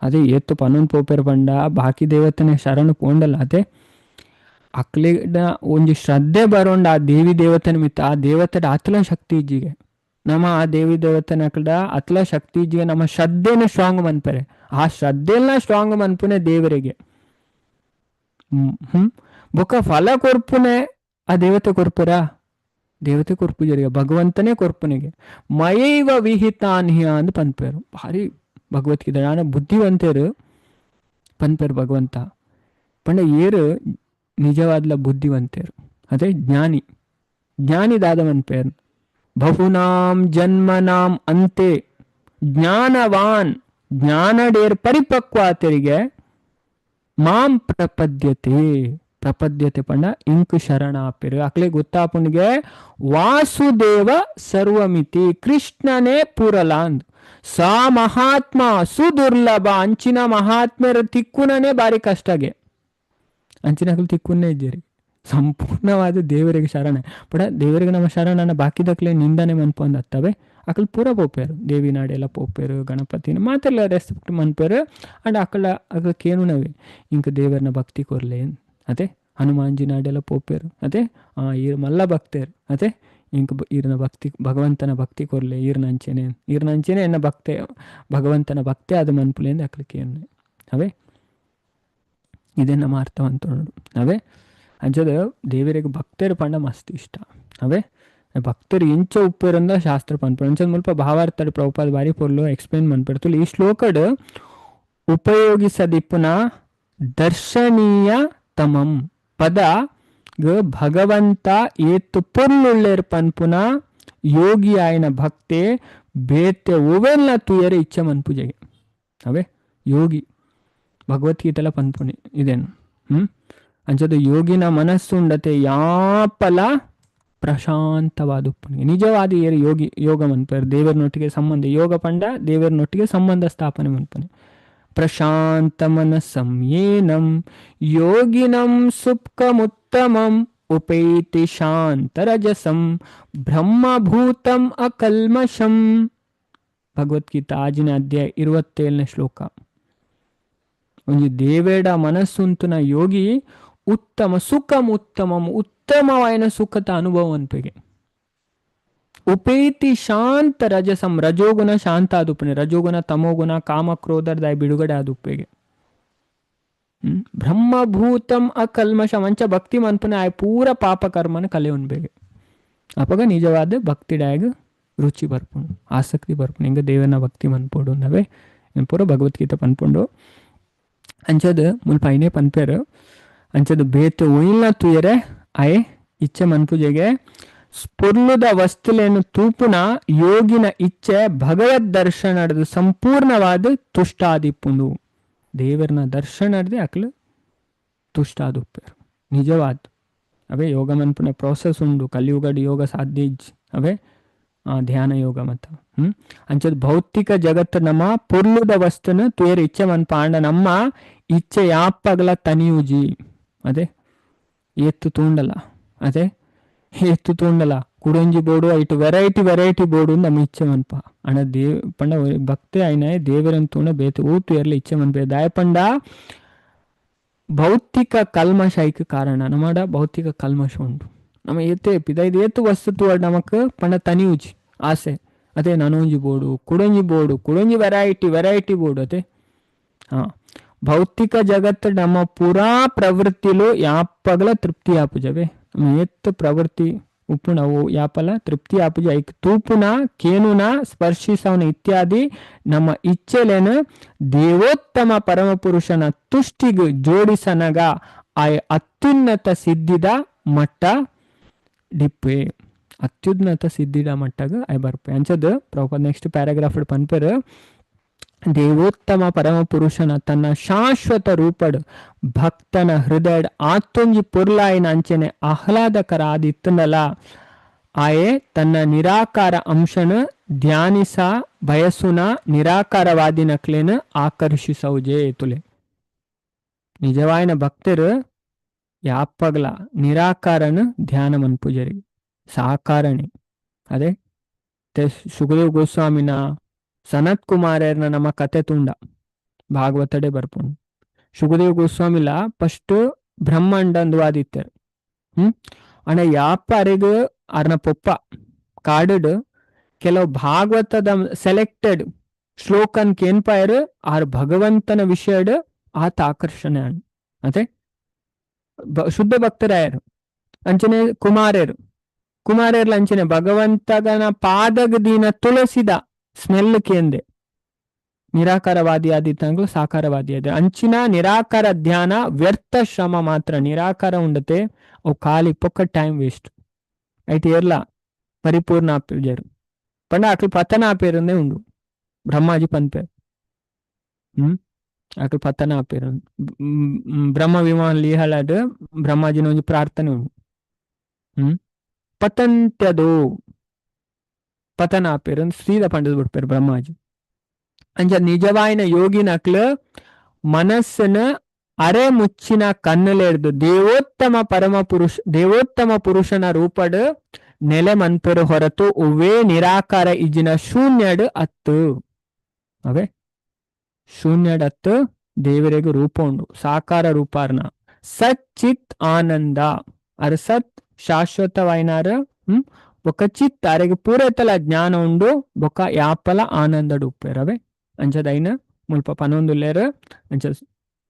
ಅದೇ ಏತ್ತು ಪನೊಂದು ಪೋಪೆರ್ ಪಂಡ ಬಾಕಿ ದೇವತನ ಶರಣು ಪೋಂಡಲ್ಲ. ಅದೇ ಅಕ್ಲಿಡ ಒಂಜಿ ಶ್ರದ್ಧೆ ಬರೋಂಡ ಆ ದೇವಿ ದೇವತನ ಮಿತ್ತ ಆ ದೇವತೆಡ ಅತ್ಲ ಶಕ್ತಿ ಇಜ್ಜಿಗೆ ನಮ್ಮ ಆ ದೇವಿ ದೇವತನ ಅಕ್ಲಡ ಅತ್ಲ ಶಕ್ತಿ ಇಜ್ಜಿಗೆ ನಮ್ಮ ಶ್ರದ್ಧೆನ ಸ್ಟ್ರಾಂಗ್ ಮನ್ಪರೆ ಆ ಶ್ರದ್ಧೆಲ್ಲ ಸ್ಟ್ರಾಂಗ್ ಮನ್ಪುನೆ ದೇವರಿಗೆ. ಬೊಕ್ಕ ಫಲ ಕೊರ್ಪುನೆ ಆ ದೇವತೆ ಕೊರ್ಪುರಾ ದೇವತೆ ಕೊರ್ಪುಜರಿಗೆ ಭಗವಂತನೇ ಕೊರ್ಪುನಿಗೆ ಮಯೈವ ವಿಹಿತಾನ್ಹ್ಯ ಅಂದ್ ಪನ್ಪೇರು. ಭಾರಿ ಭಗವದ್ಗೀತೆ ನಾನು ಬುದ್ಧಿವಂತರು ಪನ್ಪೇರು ಭಗವಂತ ಪಂಡ ಏರು ನಿಜವಾದ್ಲ ಬುದ್ಧಿವಂತರು ಅದೇ ಜ್ಞಾನಿ ಜ್ಞಾನಿ ದಾದ ಮನ್ಪೇರು ಬಹುನಾಂ ಜನ್ಮನಾಂ ಅಂತೆ ಜ್ಞಾನವಾನ್ ಜ್ಞಾನಡೇರ್ ಪರಿಪಕ್ವ ಆತರಿಗೆ ಮಾಂ ಪ್ರಪದ್ಯತೆ ಪ್ರಪದ್ಯತೆ ಪಂಡ ಇಂಕು ಶರಣಾಪಿರು ಅಕ್ಲೆ ಗೊತ್ತಾಪುಣಿಗೆ ವಾಸುದೇವ ಸರ್ವಮಿತಿ ಕೃಷ್ಣನೇ ಪುರಲಾಂದ್ ಸಾ ಮಹಾತ್ಮ ಸುದುರ್ಲಭ ಅಂಚಿನ ಮಹಾತ್ಮರ ತಿಕ್ಕುನನೇ ಬಾರಿ ಕಷ್ಟಗೆ ಅಂಚಿನ ತಿಕ್ಕುನ್ನೇ ಇದ್ದೀರಿ ಸಂಪೂರ್ಣವಾದ ದೇವರಿಗೆ ಶರಣ ಪಡ ದೇವರಿಗೆ ನಮ್ಮ ಶರಣನ ಬಾಕಿದಕ್ಲೆ ನಿಂದನೆ ಮನ್ಪು ಅಂದ್ ಅತ್ತವೆ ಅಕಲ್ ಪೂರ ಪೋಪೇರು ದೇವಿ ನಾಡೆಲ್ಲ ಪೋಪೇರು ಗಣಪತಿನ ಮಾತೆಲ್ಲ ರೆಸ್ಪೆಕ್ಟ್ ಮನ್ಪೇರು ಅಂಡ್ ಅಕಲ ಅಕಲ್ ಕೇನುನವೇ ಇಂಕ ದೇವರನ್ನ ಭಕ್ತಿ ಕೊರ್ಲೆ ಅದೇ ಹನುಮಾನ್ಜಿ ನಾಡೆಲ್ಲ ಪೋಪೇರು ಅದೇ ಈರ್ ಮಲ್ಲ ಭಕ್ತೇರು ಅದೇ ಇಂಕ ಈರ್ನ ಭಕ್ತಿ ಭಗವಂತನ ಭಕ್ತಿ ಕೊರ್ಲೆ ಈರ್ನ ಅಂಚೆನೆ ಎನ್ನ ಭಕ್ತೆ ಭಗವಂತನ ಭಕ್ತಿ ಅದು ಮನ್ಪುಲೇಂದ ಅಕ್ಲಿಕ್ಕೆ ಅವೇ ಇದೇ ನಮ್ಮ ಅರ್ಥವಂತ ನೋಡು. ಅವೇ ಅಂಚದ ದೇವರಿಗೆ ಭಕ್ತರು ಪಂಡ ಮಸ್ತ್ ಇಷ್ಟ. ಅವೇ ಭಕ್ತರು ಎಂಚ ಉಪ್ಪೇರಂದ ಶಾಸ್ತ್ರ ಪನ್ಪುಂಡು ಅಂಚದ ಮುಲ್ಪ ಭಾವಾರ್ಥಡ್ ಪ್ರಭುಪಾದ ಬಾರಿ ಪೊರ್ಲು ಎಕ್ಸ್ಪ್ಲೇನ್ ಮನ್ಪೆರ್ ಈ ಶ್ಲೋಕಡ್ ಉಪಯೋಗಿಸದಿಪ್ಪುನ ದರ್ಶನೀಯ ತಮಂ ಪದ ಭಗವಂತ ಏತು ಪೊರ್ಲುಳ್ಳೇರ್ ಪನ್ಪುನ ಯೋಗಿ ಆಯನ ಭಕ್ತೆ ಬೇತೆ ಒವೆಲ್ಲ ತೂಯರೆ ಇಚ್ಛೆ ಮನ್ಪುಜೆಗೆ. ಅವೇ ಯೋಗಿ ಭಗವದ್ಗೀತೆಲ ಪನ್ಪುನಿ ಇದೇನು. ಅಂಚದ ಯೋಗಿನ ಮನಸ್ಸುಂಡತೆ ಯಾಪಲ ಪ್ರಶಾಂತವಾದ ಉಪ್ಪುನಿ. ನಿಜವಾದ ಏರು ಯೋಗಿ ಯೋಗ ಮನ್ಪೇರು ದೇವರನೊಟ್ಟಿಗೆ ಸಂಬಂಧ, ಯೋಗ ಪಂಡ ದೇವರನೊಟ್ಟಿಗೆ ಸಂಬಂಧ ಸ್ಥಾಪನೆ ಮನ್ಪನೆ. ಪ್ರಶಾಂತ ಮನಸ್ಸಂ ಯೇನಂ ಯೋಗಿನಂ ಸುಪ್ಕಮುತ್ತಮಂ ಉಪೈತಿ ಶಾಂತರಜಸಂ ಬ್ರಹ್ಮಭೂತಂ ಅಕಲ್ಮಷಂ. ಭಗವದ್ಗೀತಾ ಆಜಿನ ಅಧ್ಯಾಯ 27ನೇ ಶ್ಲೋಕ. ಒಂಜಿ ದೇವೇಡ ಮನಸ್ಸುಂತುನ ಯೋಗಿ ಉತ್ತಮ ಸುಖಂ ಉತ್ತಮಂ ಉತ್ತಮವಾಯಿನ ಸುಖದ ಅನುಭವ ಅನ್ಪೆಗೆ. ಉಪೇತಿ ಶಾಂತ ರಜಸಂ, ರಜೋಗುಣ ಶಾಂತ ಆದುಪ್ಪನೆ, ರಜೋಗುಣ ತಮೋಗುಣ ಕಾಮ ಕ್ರೋಧದ ಬಿಡುಗಡೆ ಆದುಪ್ಪೆಗೆ. ಬ್ರಹ್ಮಭೂತಂ ಅಕಲ್ಮಷಂ ಅಂಚ ಭಕ್ತಿ ಮನ್ಪುನ ಆಯ್ ಪೂರ ಪಾಪ ಕರ್ಮನ ಕಲೆ ಉನ್ಬೇಗೆ. ಅಪಗ ನಿಜವಾದ ಭಕ್ತಿ ಡಾಯಗ್ ರುಚಿ ಬರ್ಪುಂಡು, ಆಸಕ್ತಿ ಬರ್ಪುಂಡು, ಹಿಂಗ ದೇವನ ಭಕ್ತಿ ಮನ್ಪೋಡು ನವೇ ಪೂರ ಭಗವದ್ಗೀತೆ ಪನ್ಪುಂಡು. ಅಂಚದ ಮುಲ್ಪ ಐನೇ ಪನ್ಪೇರು. ಅಂಚದ ಬೇತೆ ಒಯ್ಲ ತೂಯರೆ ಆಯೆ ಇಚ್ಛೆ ಮನ್ಪುಜೆಗೆ. ಸ್ಪುರ್ಲುದ ವಸ್ತುಲೇನು ತೂಪುನ ಯೋಗಿನ ಇಚ್ಛೆ ಭಗವದ್ ದರ್ಶನದ ಸಂಪೂರ್ಣವಾದ ತುಷ್ಟಾದಿಪ್ಪುಂಡು. ದೇವರನ ದರ್ಶನದೇ ಅಕ್ಲು ತುಷ್ಟಾದುಪ್ಪೇರು ನಿಜವಾದ. ಅವೇ ಯೋಗ ಮನ್ಪುನ ಪ್ರೋಸೆಸ್ ಉಂಡು, ಕಲಿಯುಗಡ್ ಯೋಗ ಸಾಧ್ಯ ಇಜ್ಜಿ. ಅವೇ ಧ್ಯಾನ ಯೋಗ ಮತ್ತ ಅಂಚದ ಭೌತಿಕ ಜಗತ್ತು ನಮ್ಮ ಪೊರ್ಲುದ ವಸ್ತುನ ತೇರ್ ಇಚ್ಛೆ ಮನ್ಪ ಆಂಡ ನಮ್ಮ ಇಚ್ಛೆ ಯಾಪಗಲ ತನಿಯುಜಿ. ಅದೇ ಏತ್ತು ತೂಂಡಲ, ಅದೇ ಏತ್ತು ತೂಂಡಲ ಕುಡೊಂಜಿ ಬೋಡು ಐಟು ವೆರೈಟಿ ವೆರೈಟಿ ಬೋಡು ನಮ್ಮ ಇಚ್ಛೆ ಮನ್ಪ. ಅಣ್ಣ ದೇವ್ ಪಂಡ ಭಕ್ತಿ ಆಯ್ನ ದೇವರನ್ ತೂಂಡ ಬೇತೆ ಊತು ಎರ್ಲ ಇಚ್ಛೆ ಮನ್ಪೆ. ದಾಯ ಪಂಡ ಭೌತಿಕ ಕಲ್ಮಶ ಐಕ್ ಕಾರಣ. ನಮ್ಮಡ ಭೌತಿಕ ಕಲ್ಮಶ ಉಂಟು. ನಮ್ಮ ಏತೆ ಪಿದೈದು ಏತು ವಸ್ತು ತೂವಡ್ ನಮಕ್ ಪಂಡ ತನಿಯುಜಿ ಆಸೆ. ಅದೇ ನನೊಂಜಿ ಬೋಡು ಕುಡೊಂಜಿ ಬೋಡು ಕುಡೊಂಜಿ ವೆರೈಟಿ ವೆರೈಟಿ ಬೋಡು. ಅದೇ ಭೌತಿಕ ಜಗತ್ತು ನಮ್ಮ ಪೂರಾ ಪ್ರವೃತ್ತಿಲು ಯಾಪಗಲ ತೃಪ್ತಿ ಆಪುಜವೆ. ನಮ್ಮ ಏತ್ ಪ್ರವೃತ್ತಿ ಉಪ್ಪುನವು ಯಾಪಲ ತೃಪ್ತಿ ಆಪುಜ. ಐಕ್ ತೂಪುನ ಕೇನುನ ಸ್ಪರ್ಶಿಸವನ ಇತ್ಯಾದಿ ನಮ್ಮ ಇಚ್ಛೆಲೇನು ದೇವೋತ್ತಮ ಪರಮಪುರುಷನ ತುಷ್ಟಿಗು ಜೋಡಿಸನಗ ಆಯ್ ಅತ್ಯುನ್ನತ ಸಿದ್ಧಿದ ಮಟ್ಟ ಡಿಪ್ಪೆ, ಅತ್ಯುನ್ನತ ಸಿದ್ಧಿದ ಮಟ್ಟಗ ಆಯ್ ಬರ್ಪೆ. ಅಂಚದ ಪ್ರಭುಪಾದ ನೆಕ್ಸ್ಟ್ ಪ್ಯಾರಾಗ್ರಾಫ್ ಪನ್ಪೆರು. ದೇವೋತ್ತಮ ಪರಮಪುರುಷನ ತನ್ನ ಶಾಶ್ವತ ರೂಪಡ್ ಭಕ್ತನ ಹೃದಯಡ್ ಆತೊಂಜಿ ಪೊರ್ಲಾಯಿನ ಅಂಚನೆ ಆಹ್ಲಾದಕರ ಆದಿತ್ತನಲ ಆಯೆ ತನ್ನ ನಿರಾಕಾರ ಅಂಶನ ಧ್ಯಾನಿಸ ಬಯಸುನ ನಿರಾಕಾರವಾದಿ ನಕ್ಲೇನ ಆಕರ್ಷಿಸೌಜೆ ತುಲೆ. ನಿಜವಾಯಿನ ಭಕ್ತರು ಯಾಪಗಲ ನಿರಾಕಾರನ ಧ್ಯಾನ ಮನ್ಪುಜರಿ ಸಾಕಾರಣೆ. ಅದೇ ಸುಖದೇವ್ ಗೋಸ್ವಾಮಿನ ಸನತ್ ಕುಮಾರರ್ನ ನಮ್ಮ ಕತೆ ತುಂಡ ಭಾಗವತಡೆ ಬರ್ಪುಂಡು. ಸುಖದೇವ್ ಗೋಸ್ವಾಮಿಲ ಫಸ್ಟ್ ಬ್ರಹ್ಮಾಂಡ ವಾದಿತ್ತಾರೆ. ಅಣ್ಣ ಯಾಪ ಅರೆಗ್ ಅರ್ನ ಪೊಪ್ಪ ಕಾಡಡ್ ಕೆಲವು ಭಾಗವತದ ಸೆಲೆಕ್ಟೆಡ್ ಶ್ಲೋಕನ್ ಕೇನ್ಪಾಯರ್ ಆರ್ ಭಗವಂತನ ವಿಷಯಡ್ ಆತ ಆಕರ್ಷಣೆ ಅಣ್ಣ. ಅದೇ ಶುದ್ಧ ಭಕ್ತರಾಯರು. ಅಂಚನೆ ಕುಮಾರರು ಕುಮಾರರ್ಲ ಅಂಚನೆ ಭಗವಂತಗನ ಪಾದಗದೀನ ತುಳಸಿದ ಸ್ಮೆಲ್ ಕೇಂದೆ ನಿರಾಕಾರವಾದಿ ಆದಿತ್ತಂಗ್ಲು ಸಾಕಾರವಾದಿ ಆದ. ಅಂಚಿನ ನಿರಾಕಾರ ಧ್ಯಾನ ವ್ಯರ್ಥ ಶ್ರಮ ಮಾತ್ರ. ನಿರಾಕಾರ ಉಂಡತೆ ಅವು ಖಾಲಿ ಪೊಕ್ಕ ಟೈಮ್ ವೇಸ್ಟ್ ಐಟ್ ಏರ್ಲ ಪರಿಪೂರ್ಣ ಆಪೇರು ಪಂಡ ಅಕ್ಲು ಪತನ ಆಪೇರಂದೇ ಉಂಡು. ಬ್ರಹ್ಮಾಜಿ ಪನ್ಪೇರು ಅಕ್ಲು ಪತನ ಆಪೇರು. ಬ್ರಹ್ಮ ವಿಮಾನ ಲೀಹಳಾಡ್ ಬ್ರಹ್ಮಾಜಿನ ಒಂಜಿ ಪ್ರಾರ್ಥನೆ ಉಂಡು. ಪತಂತ್ಯದೋ ಪತನ ಆಪೇರು ಸೀದಾ ಪಂಡದ್ ಬಿಡ್ಪೇರು ಬ್ರಹ್ಮಾಜಿ. ಅಂಚ ನಿಜವಾಯಿನ ಯೋಗಿನಕ್ಲು ಮನಸ್ಸನ ಅರೆ ಮುಚ್ಚಿನ ಕಣ್ಣುಲೇರ್ದು ದೇವೋತ್ತಮ ಪರಮ ಪುರುಷ ದೇವೋತ್ತಮ ಪುರುಷನ ರೂಪಡ್ ನೆಲೆ ಮನ್ಪೆರು ಹೊರತು ಉವ್ವೇ ನಿರಾಕಾರ ಇಜಿನ ಶೂನ್ಯಡ್ ಅತ್ತು. ಅವೇ ಶೂನ್ಯಡ್ ಅತ್ತು ದೇವರಿಗೆ ರೂಪ ಉಂಡು ಸಾಕಾರ ರೂಪಾರ್ನ ಸಚ್ಚಿತ್ ಆನಂದ ಅರ ಸತ್ ಶಾಶ್ವತವಾಯಿನಾರ ಬೊಕ್ಕ ಚಿತ್ ಅರೆಗ್ ಪೂರೈತಲ ಜ್ಞಾನ ಉಂಡು ಬೊಕ್ಕ ಯಾಪಲ ಆನಂದಡ್ ಉಪ್ಪೇರವೆ. ಅಂಚದೈನ ಮುಲ್ಪ ಪನೊಂದುಲ್ಲೇರು. ಅಂಚ